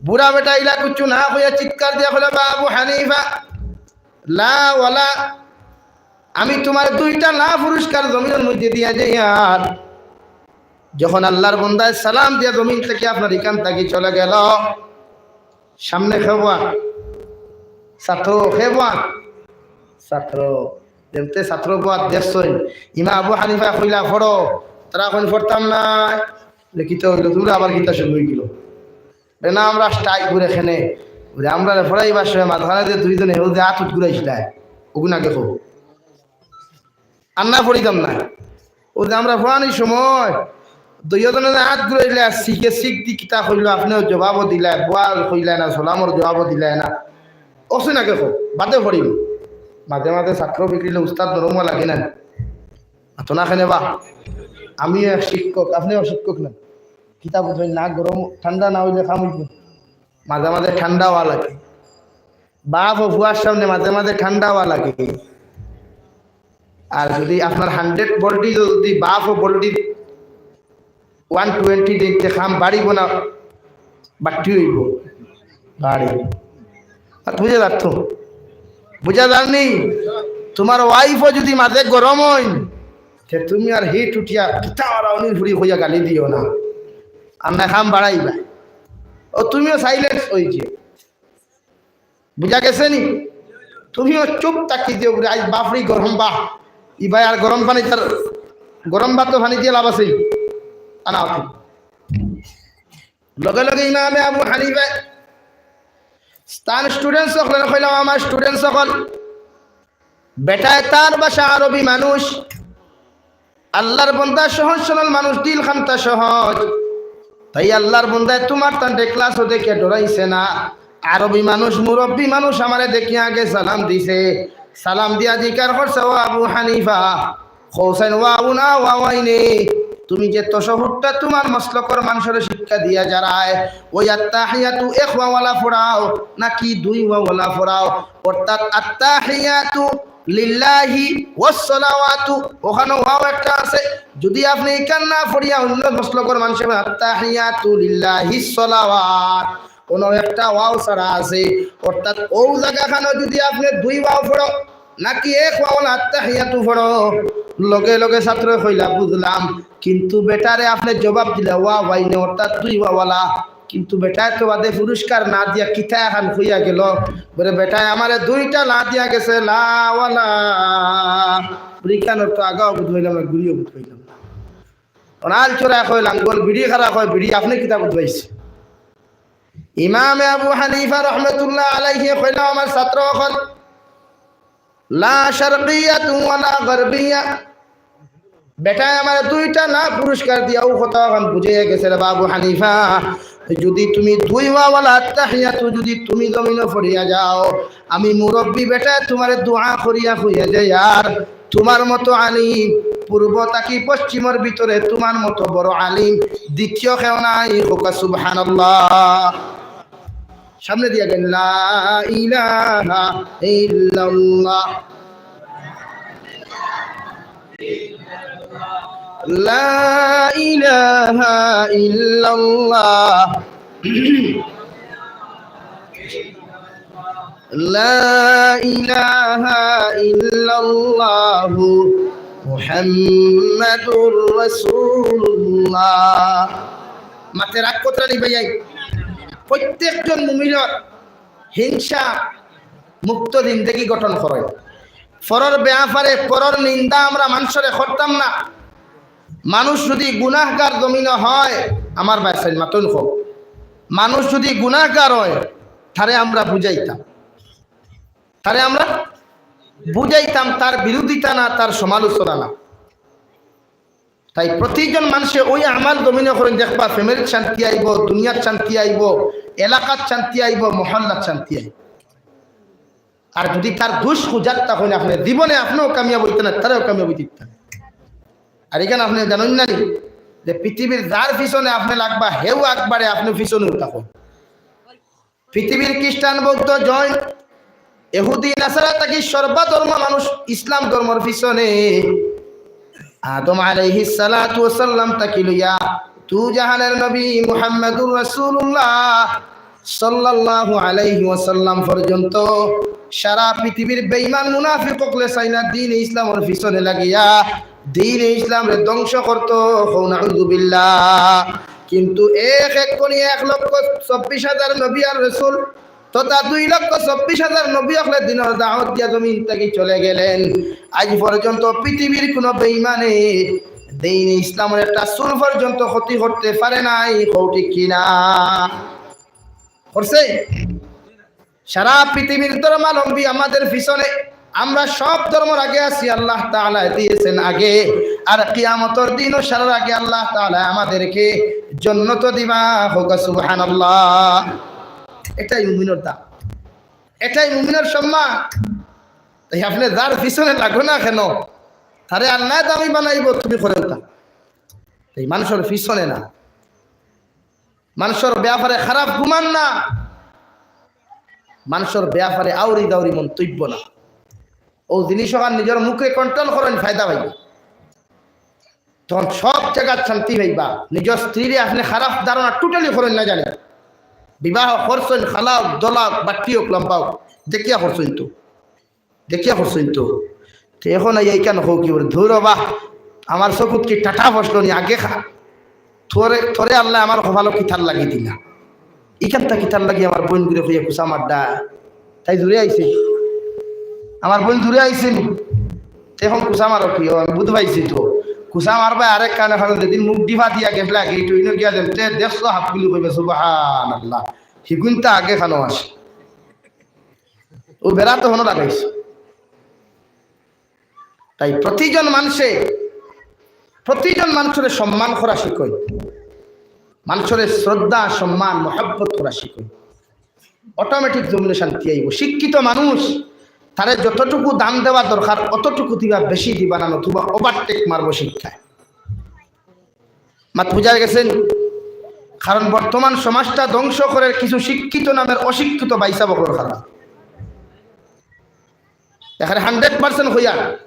বুড়া বেটা ইলা কুচ্ছু না কইয়া চিৎকার দিয়া কইলা, "বা আবু হানিফা, লা ওয়ালা, আমি তুমার দুইটা লা পুরস্কার জমিনর মধ্যে দিয়া যাইয়ার।" যখন আল্লার বন্দায় সালাম দিয়া জমিন থাকি আপনার ইখান থাকি চলে গেল, সামনে কে বওয়া? ছাত্র। কে বওয়া? ছাত্র। যেমতে ছাত্র বওয়াত দেখছইন, ইমাম আবু হানিফায় কইলা, "পড়ো।" তারা কইন, "পড়তাম না।" বলে, "কিতা অইলো? তুমরা আবার কিতা শুরু অই গেলো?" বলে, "না, আমরা স্ট্রাইক ঘুরে এখানে। বলে, আমরারে পড়াইবার সময় মাঝখানে যে দুইজনে হেউ যে আত উত ঘুরাইছিলা, অগুন আগে কও।" আর না পড়িতাম না। অউ যে আমরা পড়ানির সময় দুইজনে যে আত ঘুরাইলা, শিখে শিখ দি কিতা কইলো, আপনেও জবাবও দিলা, বওয়ার কইলা না, সালামর জবাবও দিলা না। অসুন আগে কও, বাদে পড়িম। মাঝে মাঝে ছাত্র বিগড়িলে উস্তাদ নরম অওয়া লাগে না? মাতো না কেনে বা? আমিও এক শিক্ষক, আপনেও শিক্ষক না? কিতা বুঝইন না, গরম ঠান্ডা না অইলে কাম অইবো? মাঝে মাঝে ঠান্ডা অওয়া লাগে। বাফ ও ফুয়ার সামনে মাঝে মাঝে ঠান্ডা অওয়া লাগে। আর যদি আপনার হান্ড্রেড ভোল্টেজ যদি বাফ ও ভোল্টেজ ওয়ান টোয়েন্টি দিন, তে কাম বাড়িব না বাড়তি অইব? বাড়ি। আর বুঝা যার তো? বুঝা যার নি? তুমার ওয়াইফও যদি মাঝে গরম অইন, তে তুমি আর হিট উঠিয়া কিতা ওরা উনির ফুড়ি কইয়া গালি দিও না, আর না কাম বাড়াইবা। ও তুমিও সাইলেন্স অই যে, বুঝা গেছে নি? তুমিও চুপ থাকি দিও, বুলে, "আইজ বাফরে গরম বা, ইবায় আর গরম পানি তার, গরম ভাত তো পানি দিয়া লাভ আছে, আনা অত।" লগে লগে ইমামে আবু হানিফা তান স্টুডেন্টস অকলরে কইলা, "আমার স্টুডেন্টস অকল, বেটায় তার ভাষা আরবি মানুষ, আল্লার বন্দা সহজ সরল মানুষ, দিল খান্তা সহজ। তাই আল্লার বন্দায় তুমার তানরে ক্লাসও দেখে ডরাইছে না। আরবি মানুষ, মুরব্বি মানুষ, আমারে দেখিয়া আগে সালাম দিছে। সালাম দিয়া জিকার করছে, 'ও আবু হানিফা, কওছাইন ওয়াউন না ওয়াওয়াইনে? তুমি যে তশহুদটা তুমার মসলকর মানষরে শিক্ষা দিয়া যারায়, ওই আত্তাহিয়াতু এক ওয়াওয়ালা পড়াও নাকি দুই ওয়াওয়ালা পড়াও?' অর্থাৎ আত্তাহিয়াতু লিল্লাহি ওয়াসসালাওয়াতু, ওখানো ওয়াও একটা আছে। যদি আপনে ইখান না পড়িয়া অন্য মসলকর মানষে আত্তাহিয়াতু লিল্লাহি সালাওয়াত, কোনো একটা ওয়াও ছাড়া আছে, অর্থাৎ ও জাগাখানো যদি আপনে দুই ওয়াও পড়ো নাকি এক ওয়াওয়ালা আত্তাহিয়াতু পড়ো, লগে লগে ছাত্রয় কইলা, "বুঝলাম, কিন্তু বেটারে আপনে জবাব দিলা ওয়াওয়াইনে, অর্থাৎ দুই ওয়াওয়ালা।" কিন্তু বেটায় তো বাদে পুরস্কার না দিয়া কিতা এখান কইয়া গেল, বলে, "বেটায় আমারে দুইটা লা দিয়া গেছে, লা ওয়ালা।" বুড়িকানোর তো আগাও বুঝ পাইলাম না, ঘুরিও বুঝ পাইলাম না। অনাল চোরা কয় লাঙ্গল, বিড়ি খারা কয় বিড়ি, আপনে কিতা বুঝ পাইছে? ইমামে আবু হানিফা রহমতুল্লাহ আলাইহি কইলা, "আমার ছাত্র অকল, লা শারকিয়াতু ওয়ালা গারবিয়া।" বেটায় আমারে দুইটা লা পুরস্কার দিয়া ও কথা অখান বুঝাইয়া গেছে রে বাবু হানিফা। যদি তুমি দুই ওয়াওয়ালা আত্তাহিয়াতু যদি তুমি জমিনো পড়িয়া যাও, আমি মুরব্বি বেটায় তুমারে দোয়া করিয়া কইয়া যাই, আর তুমার মতো আলিম পূর্ব থাকি পশ্চিমর ভিতরে তুমার মতো বড় আলিম দ্বিতীয় কেউ নাই। কউক্কা সুবহানাল্লাহ। সামনে দিয়া গাইন, লা ইলাহা ইল্লাল্লাহ, লা ইলাহা ইল্লাল্লাহ, লা ইলাহা ইল্লাল্লাহু মুহাম্মাদুর রাসূলুল্লাহ। মাতে রাগ করতা নি ভাইয়াই? প্রত্যেকজন মুমিনর হিংসা মুক্ত জিন্দেগি গঠন করে। পরর ব্যাপারে পরর নিন্দা আমরা মানষরে করতাম না। মানুষ যদি গুনাহগার জমিনো হয়, আমার ভাইসাইন মাতইন কও, মানুষ যদি গুনাহগার হয়, তারে আমরা বুঝাইতাম, তারে আমরা বুঝাইতাম, তার বিরোধিতা না, তার সমালোচনা না। তাই প্রতিজন মানষে ওই আমাল জমিনো করইন, দেখবা ফ্যামিলিত শান্তি আইবো, দুনিয়াত শান্তি আইবো, এলাকাত শান্তি আইবো, মহল্লাত শান্তি আইবো। আর যদি তার দুষ খুজাত থাকইন আপনে, জীবনে আপনেও কামিয়াব অইতা না, তারাও কামিয়াব অইতা না। আর ইখান আপনে জানইন না নি যে পৃথিবীর যার পিছনে আপনে লাগবা, হেউ আকবারে আপনে পিছনেও থাকইন। পৃথিবীর খ্রিস্টান, বৌদ্ধ, জৈন, এহুদি, নাসারা থাকি সর্বা ধর্ম মানুষ ইসলাম ধর্মর পিছনে। আদম আলাইহিস সালাতু ওয়াস সালাম থাকি লইয়া দু জাহানের নবী মুহাম্মাদুর রাসূলুল্লাহ সাল্লাল্লাহু আলাইহি ওয়াসাল্লাম পর্যন্ত সারা পৃথিবীর বেঈমান মুনাফিক অকলে চাইলা দ্বীনে ইসলামর পিছনে লাগিয়া দ্বীনে ইসলামরে ধ্বংস করতো। কও নাউজুবিল্লাহ। কিন্তু এক এক করি এক লক্ষ চব্বিশ হাজার নবী আর রসুল তথা দুই লক্ষ চব্বিশ হাজার নবী অকলে দ্বীনর দাওয়াত দিয়া জমিন থাকি চলে গেলেন। আইজ পর্যন্ত পৃথিবীর কোনো বেঈমানে দ্বীনে ইসলামর একটা চুল পর্যন্ত ক্ষতি করতে পারে নাই। কও ঠিক কি না? করছে? সারা পৃথিবীর ধর্মাবলম্বী আমাদের পিছনে, আমরা সব ধর্মর আগে আছি, আল্লাহ তাআলা দিয়েছেন আগে, আর কিয়ামতর দিনও সারার আগে আল্লাহ তাআলা আমাদেরকে জন্নত দিবা। কউক্কা সুবহানাল্লাহ। এটাই মুমিনর দাম, এটাই মুমিনর সম্মান। তাই আপনে যার পিছনে লাগো না কেন, তারে আল্লায় দামি বানাইবো, তুমি করো তা। তাই মানষর পিছনে না, মানষর ব্যাপারে খারাপ গুমান না। মানষর বেয়াপারে আউরি দাউরি মন্তব্য না। অউ জিনিস অখান নিজর মুখরে control করইন, ফায়দা পাইবা। তখন সব জাগাত শান্তি পাইবা। নিজর স্ত্রীরে আপনে খারাপ ধারণা totally করইন না জানি। বিবাহ করছইন, খালা অউক, দলা অউক, বাট্টি অউক, লম্বা অউক, দেখিয়া করছইন তো, দেখিয়া করছইন তো। তে অখন আইয়া ইখান কও কি বলে, "ধুর বা, আমার চকুত কি টাটা পড়লো নি, আগে খা।" তোরে, তোরে আল্লায় আমার কপালো কিতার লাগি দিলা? ইখানতা কিতার লাগি আমার বইনগুরে কইয়া কুচা মাররা? তাই জুরে আইছে? আমার বইন জুরে আইছে নি? তে অখন কুচা মারো কি? ও, আমি বুঝ পাইছি তো। কুচা মারবায় আরেক কানে, কারণ যেদিন মুখ ডিফা দিয়া গেছলা, গেইটো ইনো গিয়া যেন, তে দেখছো হাফগুলি কইবে, "সুবহানাল্লাহ।" হিগুনতা আগে খানো আসে। অউ বেড়া তো অখনো লাগাইছে। তাই প্রতিজন মানষে, প্রতিজন মানষরে সম্মান করা শিখইন, মানষরে শ্রদ্ধা, সম্মান, মহব্বত করা শিখইন। Automatic জমিনো শান্তি আইবো। শিক্ষিত মানুষ, তারে যতটুকু দাম দেওয়া দরকার, অতটুকু দিবা, বেশি দিবা না, নতুবা overtake মারবো শিক্ষায়। মাত বুঝা গেছে নি? কারণ বর্তমান সমাজটা ধ্বংস করের কিছু শিক্ষিত নামের অশিক্ষিত ভাইসাব অকলর কারণে। এখানে hundred percent কইয়ার,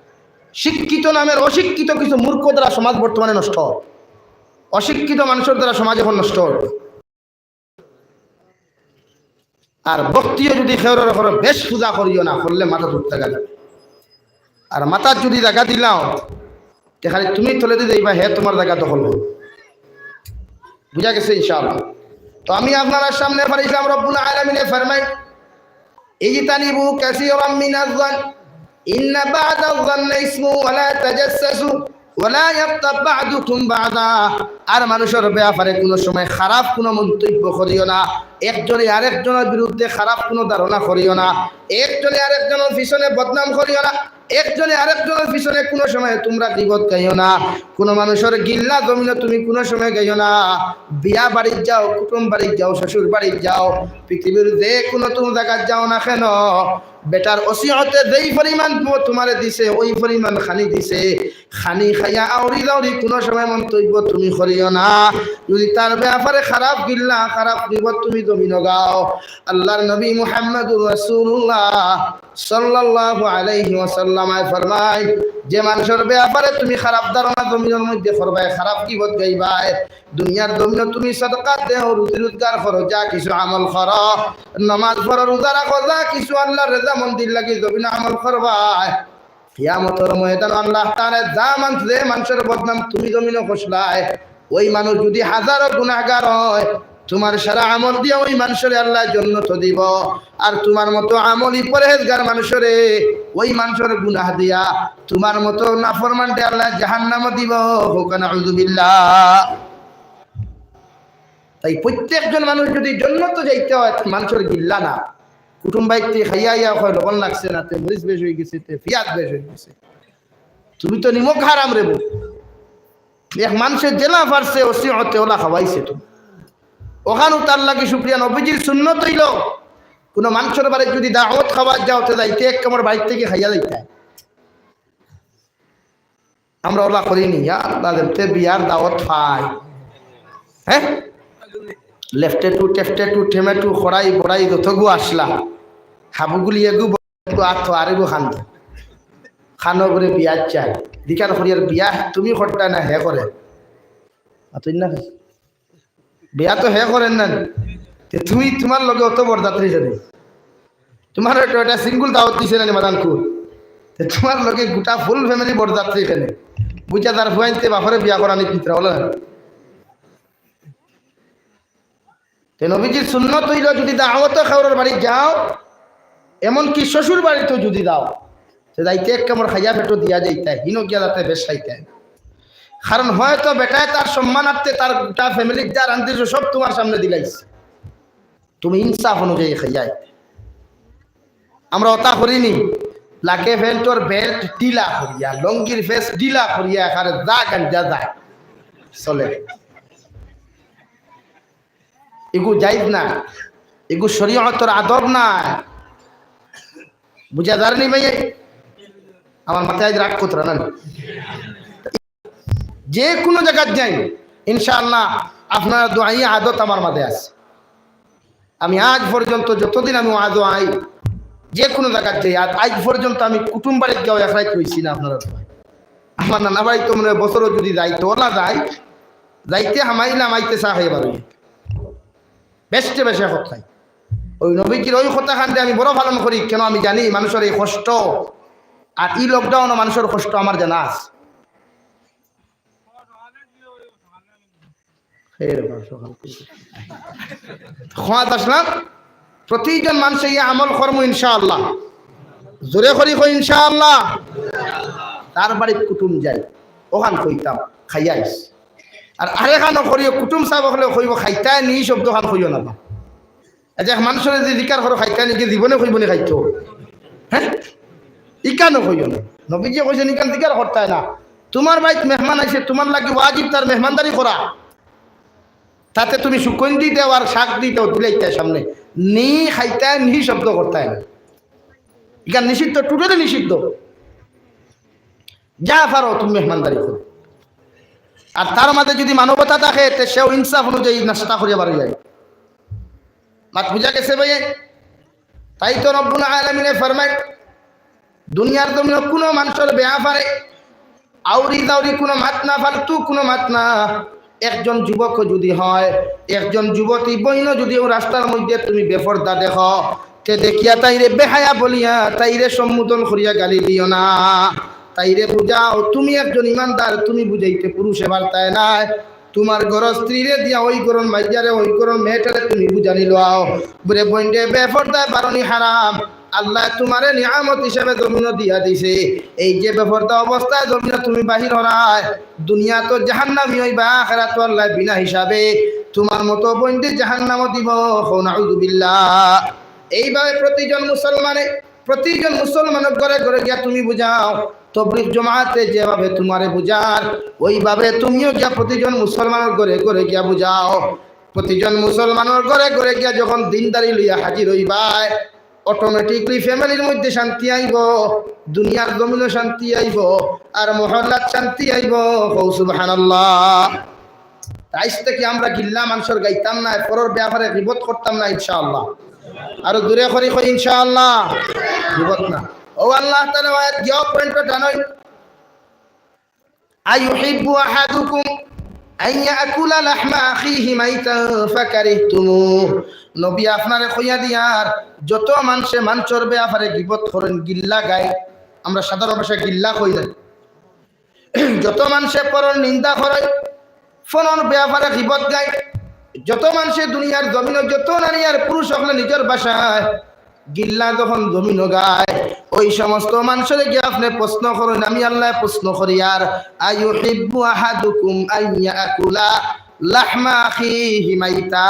শিক্ষিত নামের অশিক্ষিত কিছু মূর্খ দ্বারা সমাজ বর্তমানে নষ্ট। অশিক্ষিত মানষর দ্বারা সমাজ অখন নষ্ট। আর ভক্তিও যুদি কেউরর করো, বেশ পূজা করিও না, করলে মাথাত জাগা দিবো। আর মাথাত যুদি জাগা দিলাও, তে খালি তুমি তলেদি যাইবা, হে তুমার জাগা দখল করবো। বুঝা গেছে ইনশাআল্লাহ? তো আমি আপনারার সামনে পারছিলাম, রব্বুল আলামিনে ফরমাইন, "ইজতানিবু কাসীরাম মিনাজ-জন্নি, ইন্না বা'দাজ-জন্নি ইসমুন ওয়া লা তাজাসসাসু ওয়া লা ইয়াগতাব বা'দুকুম বা'দা।" আর মানষর বেয়াপারে কুনু সময় খারাপ কুনু মন্তব্য করিও না, একজনে আরেকজনর বিরুদ্ধে খারাপ কুনু ধারণা করিও না, একজনে আরেকজনর পিছনে বদনাম করিও না। একজনে আরেকজনর পিছনে কুনু সময় তুমরা গীবত গাইও না, কুনু মানষর গিল্লা জমিনো তুমি কুনু সময় গাইও না। বিয়া বাড়িত যাও, কুটুম বাড়িত যাও, শ্বশুর বাড়িত যাও, পৃথিবীর যে কুনু তুমি জাগাত যাও না কেন, বেটার ওসিয়তে যেই পরিমাণ পুয়া তুমারে দিছে, ওই পরিমাণ খানি দিছে। খানি খাইয়া আউরি দাউরি কুনু সময় মন্তব্য তুমি করিও না। যুদি তার বেয়াপারে খারাপ গিল্লা, খারাপ গীবত তুমি জমিনো গাও, আল্লার নবী মুহাম্মাদুর রাসূলুল্লাহ সাল্লাল্লাহু আলাইহি ওয়াসাল্লামে ফরমাইন, যে মানষর বেয়াপারে তুমি খারাপ ধারণা জমিনর মধ্যে করবায়, খারাপ গীবত গাইবায়, দুনিয়ার জমিনো তুমি সদকা দেও, রুজি রোজগার করো, যা কিছু আমল করো, নামাজ পড়ো, রোজা রাখো, যা কিছু আল্লার রেজামন্দির লাগি জমিনো আমল করবায়, কিয়ামতর ময়দানো আল্লাহ তাআলায় যা মানষর বদনাম তুমি জমিনো করছলায়, ওই মানুষ যুদি হাজারো গুনাহগার অয়, তুমার সারা আমল দিয়া ওই মানষরে আল্লায় জন্নতো দিবো। আর তুমার মতো আমলি পরহেজগার মানষরে, ওই মানষর গুনাহ দিয়া তুমার মতো নাফরমানরে আল্লায় জাহান্নামো দিবো। কউক্কা নাউজুবিল্লাহ। তাই প্রত্যেকজন মানুষ যুদি জন্নতো যাইতে অয়, মানষর গিল্লা না, কুটুম বাড়িত থাকি খাইয়া আইয়া কয়, "লবণ লাগছে না, তে মরিচ বেশ অইগেছে, তে পিয়াজ বেশ অইগেছে।" তুমি তো নিমক হারাম রে বউ। এক মানষে যেলা পারছে, ওসিয়তে অলা খাওয়াইছে তো। অখানউ তার লাগি শুকরিয়া। নবীজির সুন্নত অইলো, কুনু মানষর বাড়িত যুদি দাওয়াত খাওয়াত যাও, তে যাইতে এক কামড় বাড়িত থাকি খাইয়া যাইতায়। আমরা অলা করি নি, ইয়া আল্লাহ, যেমতে বিয়ার দাওয়াত পাই। হ্যাঁ? লেফটেটু, টেফটেটু, ঠেমেটু, খড়াই, বড়াই, যতগু আছলা। হাবুগুলি এগু ব-, আত আরেগু খান। খানো করে বিয়ার চাই। দিকার করিয়ার বিয়া তুমি করতায় না, হে করে। আতই না? বিয়া তো হে করের না। তে তুমি তুমার লগে অত বরযাত্রী কেনে? তুমারে তো একটা single দাওয়াত দিছে না নি মাদানকুর? তে তুমার লগে গোটা full family বরযাত্রী কেনে? বুঝা যার ফুয়াইন্তে বাপরে বিয়া করানি পিতরা, অলা না? তে নবীজির সুন্নত অইলো, যুদি দাওয়াতো কেউরর বাড়িত যাও, এমনকি শ্বশুর বাড়িতও যুদি যাও, তে যাইতে এক কামড় খাইয়া পেটো দিয়া যাইতায়, হিনো গিয়া যাতে বেশ খাইতায়। কারণ হয়তো বেটায় তার সম্মানার্থে তার গোটা family-র যা রান্ধিছে সব তুমার সামনে দিলাইছে, তুমি ইনসাফ অনুযায়ী খাইয়া আইতায়। আমরা অতা করি নি, লাগে প্যান্টর belt ঢিলা করিয়া, লুঙ্গির ফেস ঢিলা করিয়া, এখানে যা গাঞ্জা যায় চলে। এগু জায়েজ না, এগু শরীয়তর আদব না। বুঝা যার নি ভাই? আমার মাথায় আজ রাগ করতরা না। যে কুনু জাগাত যাই, ইনশাআল্লাহ আপনারার দোয়াই আদত আমার মাঝে আছে। আমি আজ পর্যন্ত যতদিন আমি ওয়াজো আই, যে কোনো জাগাত যাই, আর আজ পর্যন্ত আমি কুটুম বাড়িত গিয়াও এক রাইত রইছি না আপনারার। আমার নানা বাড়িত তো মনে হয় বছরও যদি যাই, তো না যাই, যাইতে হামাইলাম, আইতে চা খাইয়া বারই। বেশতে বেশে কথা খাই। ওই নবীজির ওই কথাখানরে আমি বড় পালন করি, কেন আমি জানি মানুষর এই কষ্ট, আর ই lockdown-ও মানুষর কষ্ট আমার জানা আছে। খোয়াত আসলাম, প্রতিজন মানুষে ইয়া আমল করমু ইনশাআল্লাহ। জোরে করি কই ইনশাআল্লাহ। তার বাড়িত কুটুম যাই, অখান কইতাম, "খাইয়া আইস।" আর আরেকখানো করিও, কুটুম সাব অকলে কইবো, "খাইতায় নি" শব্দখান কইও না বা। এই যে এক মানুষরে যদি জিকার করো, "খাইতায় নি", কি জীবনে কইবো নি খাইতো? হ্যাঁ, ইকানো কইও না। নবীজিয়ে কইছইন, "ইকান জিকার করতায় না।" তুমার বাড়িত মেহমান আইছে, তুমার লাগি ওয়াজিব তার মেহমানদারি করা। তাতে তুমি সুকন্দি দেও আর শাক দি দেও, দিলাইতায় সামনে। "নি খাইতায় নি" শব্দ করতায় না। ইকান নিষিদ্ধ, totally নিষিদ্ধ। যা পারো তুমি মেহমানদারি করো। আর তার মাঝে যদি মানবতা থাকে, তে সেও ইনসাফ অনুযায়ী নাস্তা করিয়া বাড়ি যায়। মাত বুঝা গেছে ভাই? তাই তো রব্বুল আলামিনে ফরমায়, দুনিয়ার জমিনো কুনু মানুষর বেয়াপারে আউরি দাউরি কুনু মাত না, ফালতু কুনু মাত না। একজন যুবক যদি হয়, একজন যুবতী বইনও যদি ও রাস্তার মধ্যে তুমি বেপর্দা দেখো, তে দেখিয়া তাইরে বেহায়া বলিয়া তাইরে সম্বোধন করিয়া গালি দিও না। তাইরে বুঝাও, তুমি একজন ইমানদার, তুমি বুঝাইতে পুরুষে পারতায় নায়। তুমার ঘরর স্ত্রীরে দিয়া ওই ঘরর মাইয়ারে, ওই ঘরর মেয়েটারে তুমি বুঝানি লও। বুরে বইনরে, বেপর্দায় বারনি হারাম। আল্লায় তুমারে নিয়ামত হিসাবে জমিনো দিয়া দিছে। এই যে বেপর্দা অবস্থায় জমিনো তুমি বাহির হরায়, দুনিয়াত জাহান্নামি অইবা, আখেরাতো আল্লায় বিনা হিসাবে তুমার মতো বইনরে জাহান্নামো দিবো। কও নাউজুবিল্লাহ। এইভাবে প্রতিজন মুসলমানে, প্রতিজন মুসলমানর ঘরে ঘরে গিয়া তুমি বুঝাও। তবলিগ জমাতে যেভাবে তুমারে বুঝার, ওইভাবে তুমিও গিয়া প্রতিজন মুসলমানর ঘরে ঘরে গিয়া বুঝাও। প্রতিজন মুসলমানর ঘরে ঘরে গিয়া যখন দিনদারি লইয়া হাজির অইবায়, automatically family-র মধ্যে শান্তি আইবো, দুনিয়ার জমিনো শান্তি আইবো, আর মহল্লাত শান্তি আইবো। কও সুবহানাল্লাহ। আইজ থাকি আমরা গিল্লা মানষর গাইতাম না, পরর বেয়াপারে গিবত করতাম না ইনশাআল্লাহ। আরো জোরে করি কই ইনশাআল্লাহ। গিবত না। ও আল্লাহ তাআলা আয়াত গিয়া point-টা টানইন। أيحب أحدكم أن يأكل لحم أخيه ميتا فكرهتموه। নবী আপনারে কইয়া দিয়ার, যত মানষে মানষর বেয়াপারে গিবত করইন, গিল্লা গাইন, আমরা সাধারণ ভাষায় গিল্লা কই না, যত মানষে পরর নিন্দা করইন, পরর বেয়াপারে গিবত গাইন, যত মানষে দুনিয়ার জমিনো যত নারী আর পুরুষ অকলে নিজর ভাষায় গিল্লা যখন জমিনো গায়, ওই সমস্ত মানষরে গিয়া আপনে প্রশ্ন করইন, আমি আল্লায় প্রশ্ন করিয়ার, أيحب أحدكم أن يأكل لحم أخيه ميتا।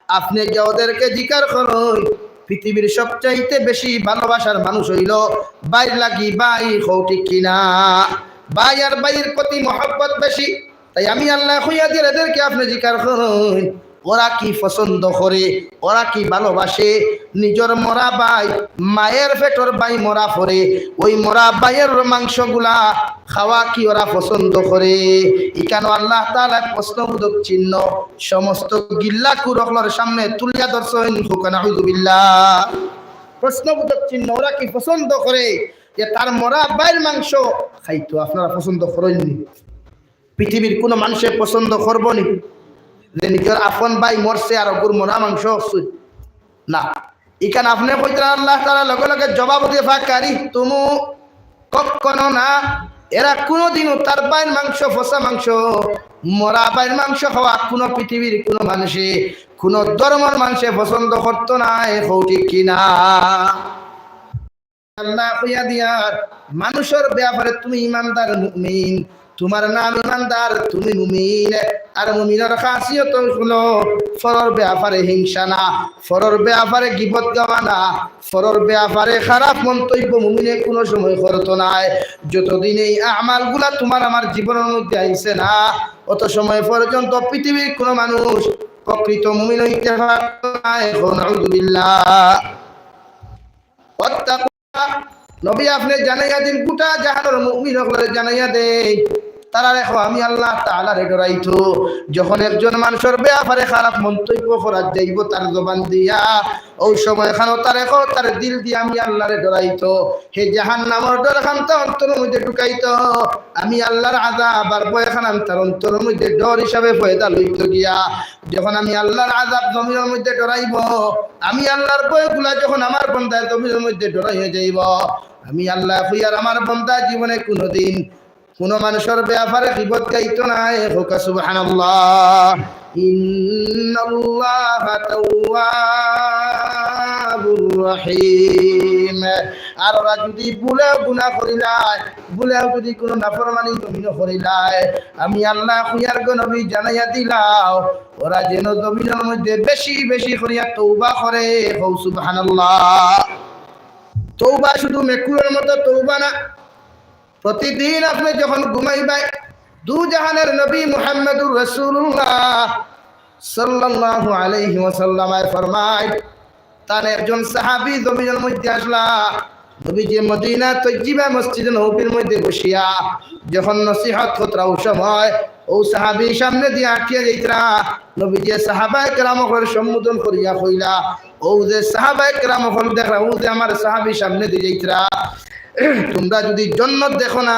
আপনে গিয়া ওদেরকে জিকার করইন, পৃথিবীর সবচাইতে বেশি ভালোবাসার মানুষ অইলো ভাইর লাগি ভাই, কও ঠিক কি না? ভাই আর ভাইর প্রতি মহব্বত বেশি। তাই আমি আল্লায় কইয়া দিয়ার, এদেরকে আপনে জিকার করইন, ওরা কি পছন্দ করে, ওরা কি ভালোবাসে। নিজর মরা ভাই, মায়ের পেটর ভাই মরা পরে, ওই মরা ভাইর মাংসগুলা খাওয়া কি ওরা পছন্দ করে? ইখানো আল্লাহ তাআলায় প্রশ্নবোধক চিহ্ন সমস্ত গিল্লাখুর অকলর সামনে তুলিয়া ধরছইন। কও নাউজুবিল্লাহ। প্রশ্নবোধক চিহ্ন, ওরা কি পছন্দ করে যে তার মরা ভাইর মাংস খাইতো? আপনারা পছন্দ করইন নি? পৃথিবীর কুনু মানষে পছন্দ করবো নি যে নিজর আপন ভাই মরছে আর অগুর মরা মাংস খাইছে? না। ইখান আপনে কইতরা, আল্লাহ তাআলা লগে লগে জবাব দিয়া, فكرهتموه, কখনো না। এরা কুনুদিনও তার ভাইর মাংস, পচা মাংস, মরা ভাইর মাংস খাওয়া কুনু পৃথিবীর কুনু মানষে, কুনু ধর্মর মানষে পছন্দ করতো নায়। কও ঠিক কি না? আল্লায় কইয়া দিয়ার, মানষর বেয়াপারে তুমি ইমানদার মুমিন, তুমার নাম ইমানদার, তুমি মুমিন। আর মুমিনর খাসিয়ত অইলো পরর বেয়াপারে হিংসা না, পরর বেয়াপারে গিবত গাওয়া না, পরর বেয়াপারে খারাপ মন্তব্য মুমিনে কুনু সময় করতো নায়। যতদিন এই আমালগুলা তুমার আমার জীবনর মধ্যে আইছে না, অত সময় পর্যন্ত পৃথিবীর কুনু মানুষ প্রকৃত মুমিন অইতে পারতো নায়। কও নাউজুবিল্লাহ। ওয়াত্তাকুল্লাহ। নবী আপনে জানাইয়া দিন, গোটা জাহানর মুমিন অকলরে জানাইয়া দেইন, তারারে কও আমি আল্লাহ তাআলারে ডরাইতো। যখন একজন মানষর ব্যাপারে খারাপ মন্তব্য করাত যাইবো তার জবান দিয়া, অউ সময়খানো তারে কও তার দিল দিয়া আমি আল্লাহরে ডরাইতো। হে জাহান্নামর ডরখান তার অন্তরর মধ্যে ঢুকাইতো। আমি আল্লাহর আযাব আর ভয়খান তার অন্তরর মধ্যে ডর হিসাবে পয়দা লইতো গিয়া। যখন আমি আল্লাহর আযাব জমিনর মধ্যে ডরাইবো, আমি আল্লাহর ভয়গুলা যখন আমার বন্দায় জমিনর মধ্যে ডরাইয়া যাইবো, আমি আল্লাহ কইয়ার আমার বন্দা জীবনে কুনুদিন কুনু মানষর ব্যাপারে গীবত গাইতো নায়। কউক্কা সুবহানাল্লাহ। ইন্নাল্লাহা তাওয়াবুর রহিম। আর ওরা যুদি ভুলেও গুনা করিলায়, ভুলেও যুদি কুনু নাফরমানি জমিনো করিলায়, আমি আল্লাহ কইয়ার গো নবী জানাইয়া দিলাও, ওরা যেন জমিনর মধ্যে বেশি বেশি করিয়া তওবা করে। কও সুবহানাল্লাহ। তওবা শুধু মেকুরর মতো তওবা না, প্রতিদিন আপনে যখন ঘুমাইবায়, দু জাহানের নবী মুহাম্মাদুর রাসূলুল্লাহ সাল্লাল্লাহু আলাইহি ওয়াসাল্লামে ফরমায়, তান একজন সাহাবী জমিনর মধ্যে আছলা, নবীজি মদিনা তৈয়্যিবা মসজিদে নববীর মধ্যে বসিয়া যখন নসিহত করতরা অউ সময়, অউ সাহাবী সামনে দিয়া আটিয়া যাইতরা, নবীজি সাহাবায়ে কেরাম অকলরে সম্বোধন করিয়া কইলা, অউ যে সাহাবায়ে কেরাম অকল দেখরা, অউ যে আমার সাহাবী সামনে দিয়া যাইতরা, তুমরা যুদি জন্নত দেখো না,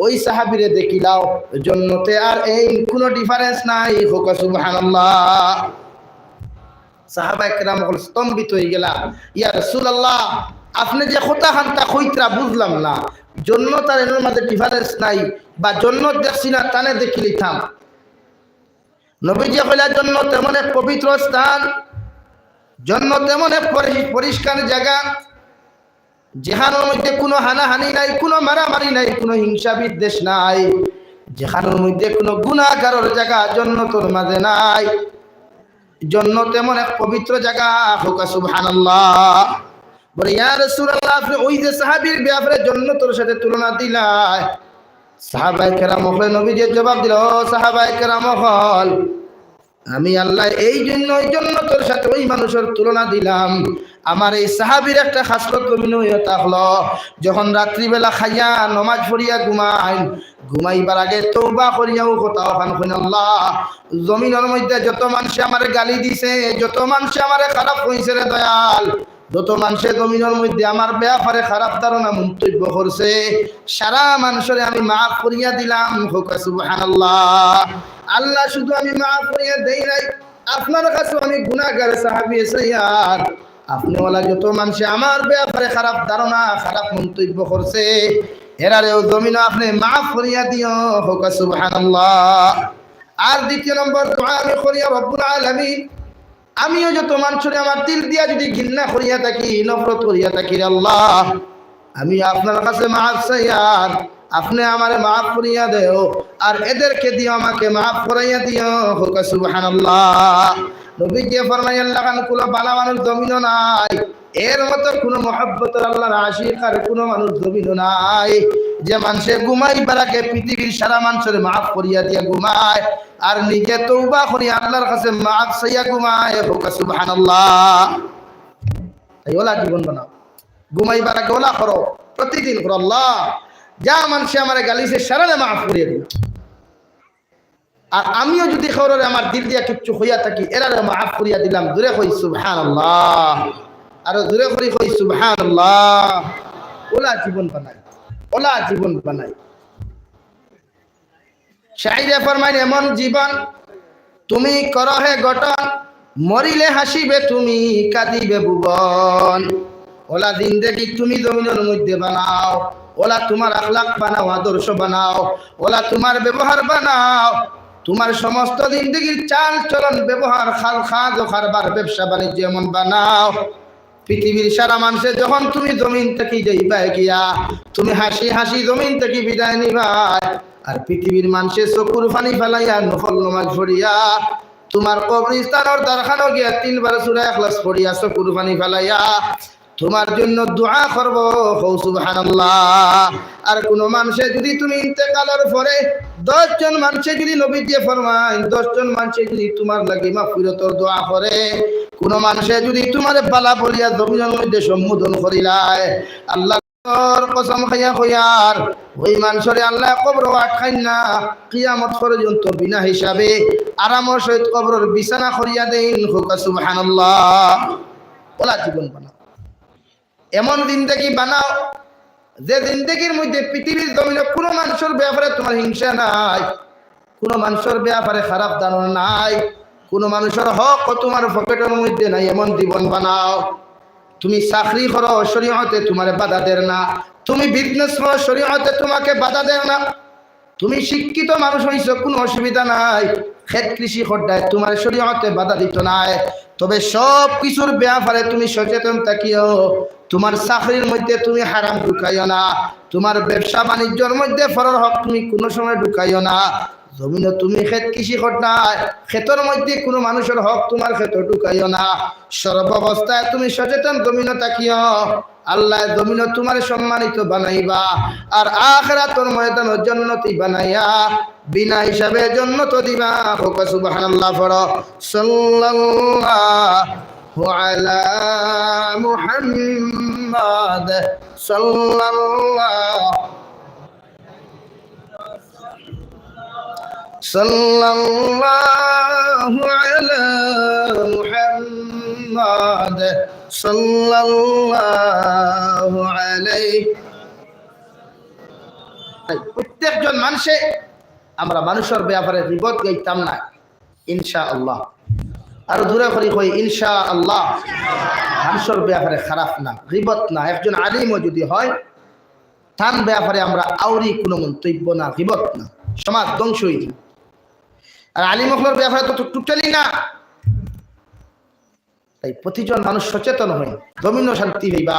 অউ সাহাবীরে দেখিলাও, জন্নতে আর এইন কুনু difference নাই। কউক্কা সুবহানাল্লাহ। সাহাবায়ে কেরাম অকল স্তম্ভিত অইগেলা, ইয়া রাসূলুল্লাহ, আপনে যে কথাখানতা কইতরা বুঝলাম না, জন্নত আর এইনর মাঝে difference নাই, বা জন্নত দেখছি না, তানে দেখিলিতাম। নবীজি কইলা, জন্নত এমন এক পবিত্র স্থান, জন্নত এমন এক পরি-, পরিষ্কার জাগা, যেখানর মধ্যে কুনু হানাহানি নাই, কুনু মারামারি নাই, কুনু হিংসা বিদ্বেষ নাই, যেখানর মধ্যে কুনু গুনাহগারর জাগা জন্নতর মাঝে নাই। জন্নত এমন এক পবিত্র জাগা, কউক্কা সুবহানাল্লাহ। বলে, ইয়া রাসূলুল্লাহ, আপনে অউ যে সাহাবীর ব্যাপারে জন্নতর সাথে তুলনা দিলায়, সাহাবায়ে কেরাম অকলে নবীজিরে জবাব দিলা, ও সাহাবায়ে কেরাম অকল, আমি আল্লায় এই জন্য অউ জন্নতর সাথে অউ মানষর তুলনা দিলাম। আমার এই সাহাবীর একটা খাসলত জমিনো অইয়া থাকলো, যখন রাত্রিবেলা খাইয়া নমাজ পড়িয়া ঘুমাইন, ঘুমাইবার আগে তওবা করিয়া অউ কথা অখান কইন, আল্লাহ, জমিনর মধ্যে যত মানষে আমারে গালি দিছে, যত মানষে আমারে খারাপ কইছে রে দয়াল, যত মানষে জমিনর মধ্যে আমার ব্যাপারে খারাপ ধারণা মন্তব্য করছে, সারা মানষরে আমি মাফ করিয়া দিলাম। কউক্কা সুবহানাল্লাহ। আল্লাহ, শুধু আমি মাফ করিয়া দেই নাই, আপনার কাছেও আমি গুনাহগার সাহাবী আছি, আর আপনে অলা যত মানষে আমার ব্যাপারে খারাপ ধারণা, খারাপ মন্তব্য করছে, এরারেও জমিনো আপনে মাফ করিয়া দিও। কউক্কা সুবহানাল্লাহ। আর দ্বিতীয় নম্বর দোয়া আমি করিয়া, রব্বুল আলামিন, আমিও যত মানষরে আমার দিল দিয়া যুদি ঘিন্না করিয়া থাকি, নফরত করিয়া থাকি রে আল্লাহ, আমি আপনার কাছে মাফ চাইয়ার, আপনে আমারে মাফ করিয়া দেও, আর এদেরকে দিও আমাকে মাফ করাইয়া দিও। কউক্কা সুবহানাল্লাহ। নবীজিয়ে ফরমাইন, আল্লাহ খান কুনু ভালা মানুষ জমিনো নাই, এর মতো কুনু মহব্বতর আল্লাহর আশিক আর কুনু মানুষ জমিনো নাই, যে মানষে ঘুমাইবার আগে পৃথিবীর সারা মানষরে মাফ করিয়া দিয়া ঘুমায়, আর নিজে তওবা করি আল্লাহর কাছে মাফ চাইয়া ঘুমায়। কউক্কা সুবহানাল্লাহ। তাই অলা জীবন বানাও, ঘুমাইবার আগে অলা করো, প্রতিদিন করো, আল্লাহ, যা মানষে আমারে গালিছে সারারে মাফ করিয়া দিলাম। আর আমিও যুদি কেউরে আমার দিল দিয়া কিচ্ছু কইয়া থাকি, এরারে মাফ করিয়া দিলাম। জুরে কই সুবহানাল্লাহ, আরো জুরে করি কই সুবহানাল্লাহ। অলা জীবন বানাই, অলা জীবন বানাই। শায়রে ফরমাইন, এমন জীবন তুমি করো হে গঠন, মরিলে হাসিবে তুমি, কাঁদিবে ভুবন। অলা জিন্দেগি তুমি জমিনর মধ্যে বানাও, অলা তুমার আখলাক বানাও, আদর্শ বানাও, অলা তুমার ব্যবহার বানাও, তুমার সমস্ত জিন্দেগির চাল চলন ব্যবহার, খাল খাজ ও কারবার, ব্যবসা বাণিজ্য এমন বানাও, পৃথিবীর সারা মানষে যখন তুমি জমিন থাকি যাইবায় গিয়া, তুমি হাসি হাসি জমিন থাকি বিদায় নিবায়। আর পৃথিবীর মানষে চকুর পানি ফালাইয়া নফল নমাজ পড়িয়া, তুমার কবরস্থানর দ্বারখানো গিয়া তিনবার সূরা ইখলাস পড়িয়া চকুর পানি ফালাইয়া তুমার জন্য দোয়া করবো। কও সুবহানাল্লাহ। আর কুনু মানষে যুদি তুমি ইন্তেকালর পরে দশ জন মানষে যুদি, নবীজিয়ে ফরমাইন, দশ জন মানষে যুদি তুমার লাগি মাগফিরাতর দোয়া করে, কুনু মানষে যুদি তুমারে ভালা বলিয়া জমিনর মধ্যে সম্বোধন করিলায়, আল্লাহর কসম খাইয়া কইয়ার, ওই মানষরে আল্লায় কবরো আটকাইন না, কিয়ামত পর্যন্ত বিনা হিসাবে আরামর সহিত কবরর বিছানা করিয়া দেইন। কউক্কা সুবহানাল্লাহ। অলা জীবন বানাও, এমন জিন্দেগি বানাও, যে জিন্দেগির মধ্যে পৃথিবীর জমিনো কুনু মানষর ব্যাপারে তুমার হিংসা নাই, কুনু মানষর ব্যাপারে খারাপ ধারণা নাই, কুনু মানষর হক তুমার পকেটর মধ্যে নাই, এমন জীবন বানাও। তুমি চাকরি করো, শরীয়তে তুমারে বাধা দের না। তুমি বিজনেস করো, শরীয়তে তুমাকে বাধা দের না। তুমি শিক্ষিত মানুষ অইছো, কুনু অসুবিধা নাই। খেত কৃষি কররায়, তুমারে শরীয়তে বাধা দিতো নায়। তবে সব কিছুর ব্যাপারে তুমি সচেতন থাকিও। তুমার চাকরির মধ্যে তুমি হারাম ঢুকাইও না। তুমার ব্যবসা বাণিজ্যর মধ্যে পরর হক তুমি কুনু সময় ঢুকাইও না। জমিনো তুমি খেত কৃষি কররায়, খেতর মধ্যে কুনু মানষর হক তুমার খেতো ঢুকাইও না। সর্বাবস্থায় তুমি সচেতন জমিনো থাকিও। আল্লায় জমিনো তুমারে সম্মানিত বানাইবা, আর আখিরাতর ময়দানো জন্নতি বানাইয়া বিনা হিসাবে জন্নত দিবা। কউক্কা সুবহানাল্লাহ পড়ো। সাল্লাল্লাহু আলা মুহাম্মাদ, সাল্লাল্লাহু সাল্লাল্লাহু আলা মুহাম্মাদ, সাল্লাল্লাহু আলাইহি। প্রত্যেকজন মানষে আমরা মানষর ব্যাপারে গীবত গাইতাম না, ইনশাআল্লাহ। আরো জোরে করি কই, ইনশাআল্লাহ। মানষর ব্যাপারে খারাপ না, গীবত না। একজন আলিমও যদি হয়, তান ব্যাপারে আমরা আউরি কুনু মন্তব্য না, গীবত না, সমাজ ধ্বংস অইযিবো। আর আলিম অকলর ব্যাপারে তো টোটালি না। তাই প্রতিজন মানুষ সচেতন অইন, জমিনো শান্তি পাইবা।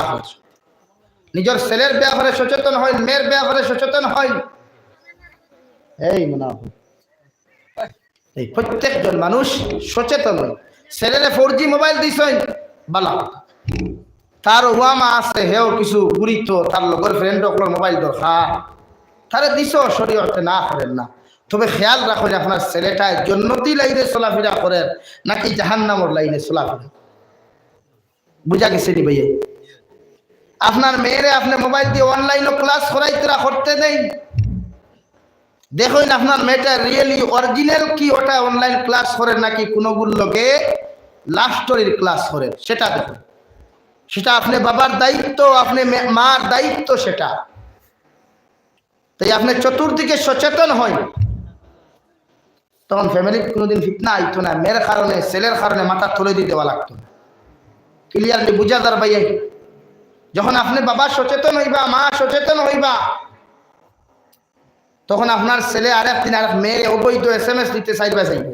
নিজর ছেলের ব্যাপারে সচেতন অইন, মেয়ের ব্যাপারে সচেতন অইন। এই মুনাফিক, এই প্রত্যেকজন মানুষ সচেতন অইন। ছেলেরে ফোর জি মোবাইল দিছইন, বালা। তার ওয়ামা আছে, হেও কিছু ঘুরিতো, তার লগর ফ্রেন্ড অকলর মোবাইল দরকার, তারে দিছো, শরীয়তে না করের না। তবে খেয়াল রাখইন, আপনার ছেলেটায় জন্নতি লাইনে চলাফিরা করের নাকি জাহান্নামর লাইনে চলাফিরা। বুঝা গেছে নি ভাইয়া? আপনার মেয়েরে আপনে মোবাইল দিয়া অনলাইনো ক্লাস করাইতরা, করতে দেইন। দেখইন আপনার মেয়েটা রিয়েলি অরিজিনাল কি ওটা অনলাইন ক্লাস করের নাকি কুনুগুর লগে লাভ স্টোরির ক্লাস করের, সেটা দেখইন। সেটা আপনে বাবার দায়িত্ব, আপনে মে-, মার দায়িত্ব সেটা। তাই আপনে চতুর্দিকে সচেতন অইন, তখন ফ্যামিলিত কুনুদিন ফিতনা আইতো না, মেয়ের কারণে, ছেলের কারণে মাথা তলেদি দেওয়া লাগতো না। ক্লিয়ারলি বুঝা যার ভাইয়া? যখন আপনে বাবা সচেতন অইবা, মা সচেতন অইবা, তখন আপনার ছেলে আরেক দিন আরেক মেয়েরে অবৈধ এস এম এস দিতে চাইবা চাইবো।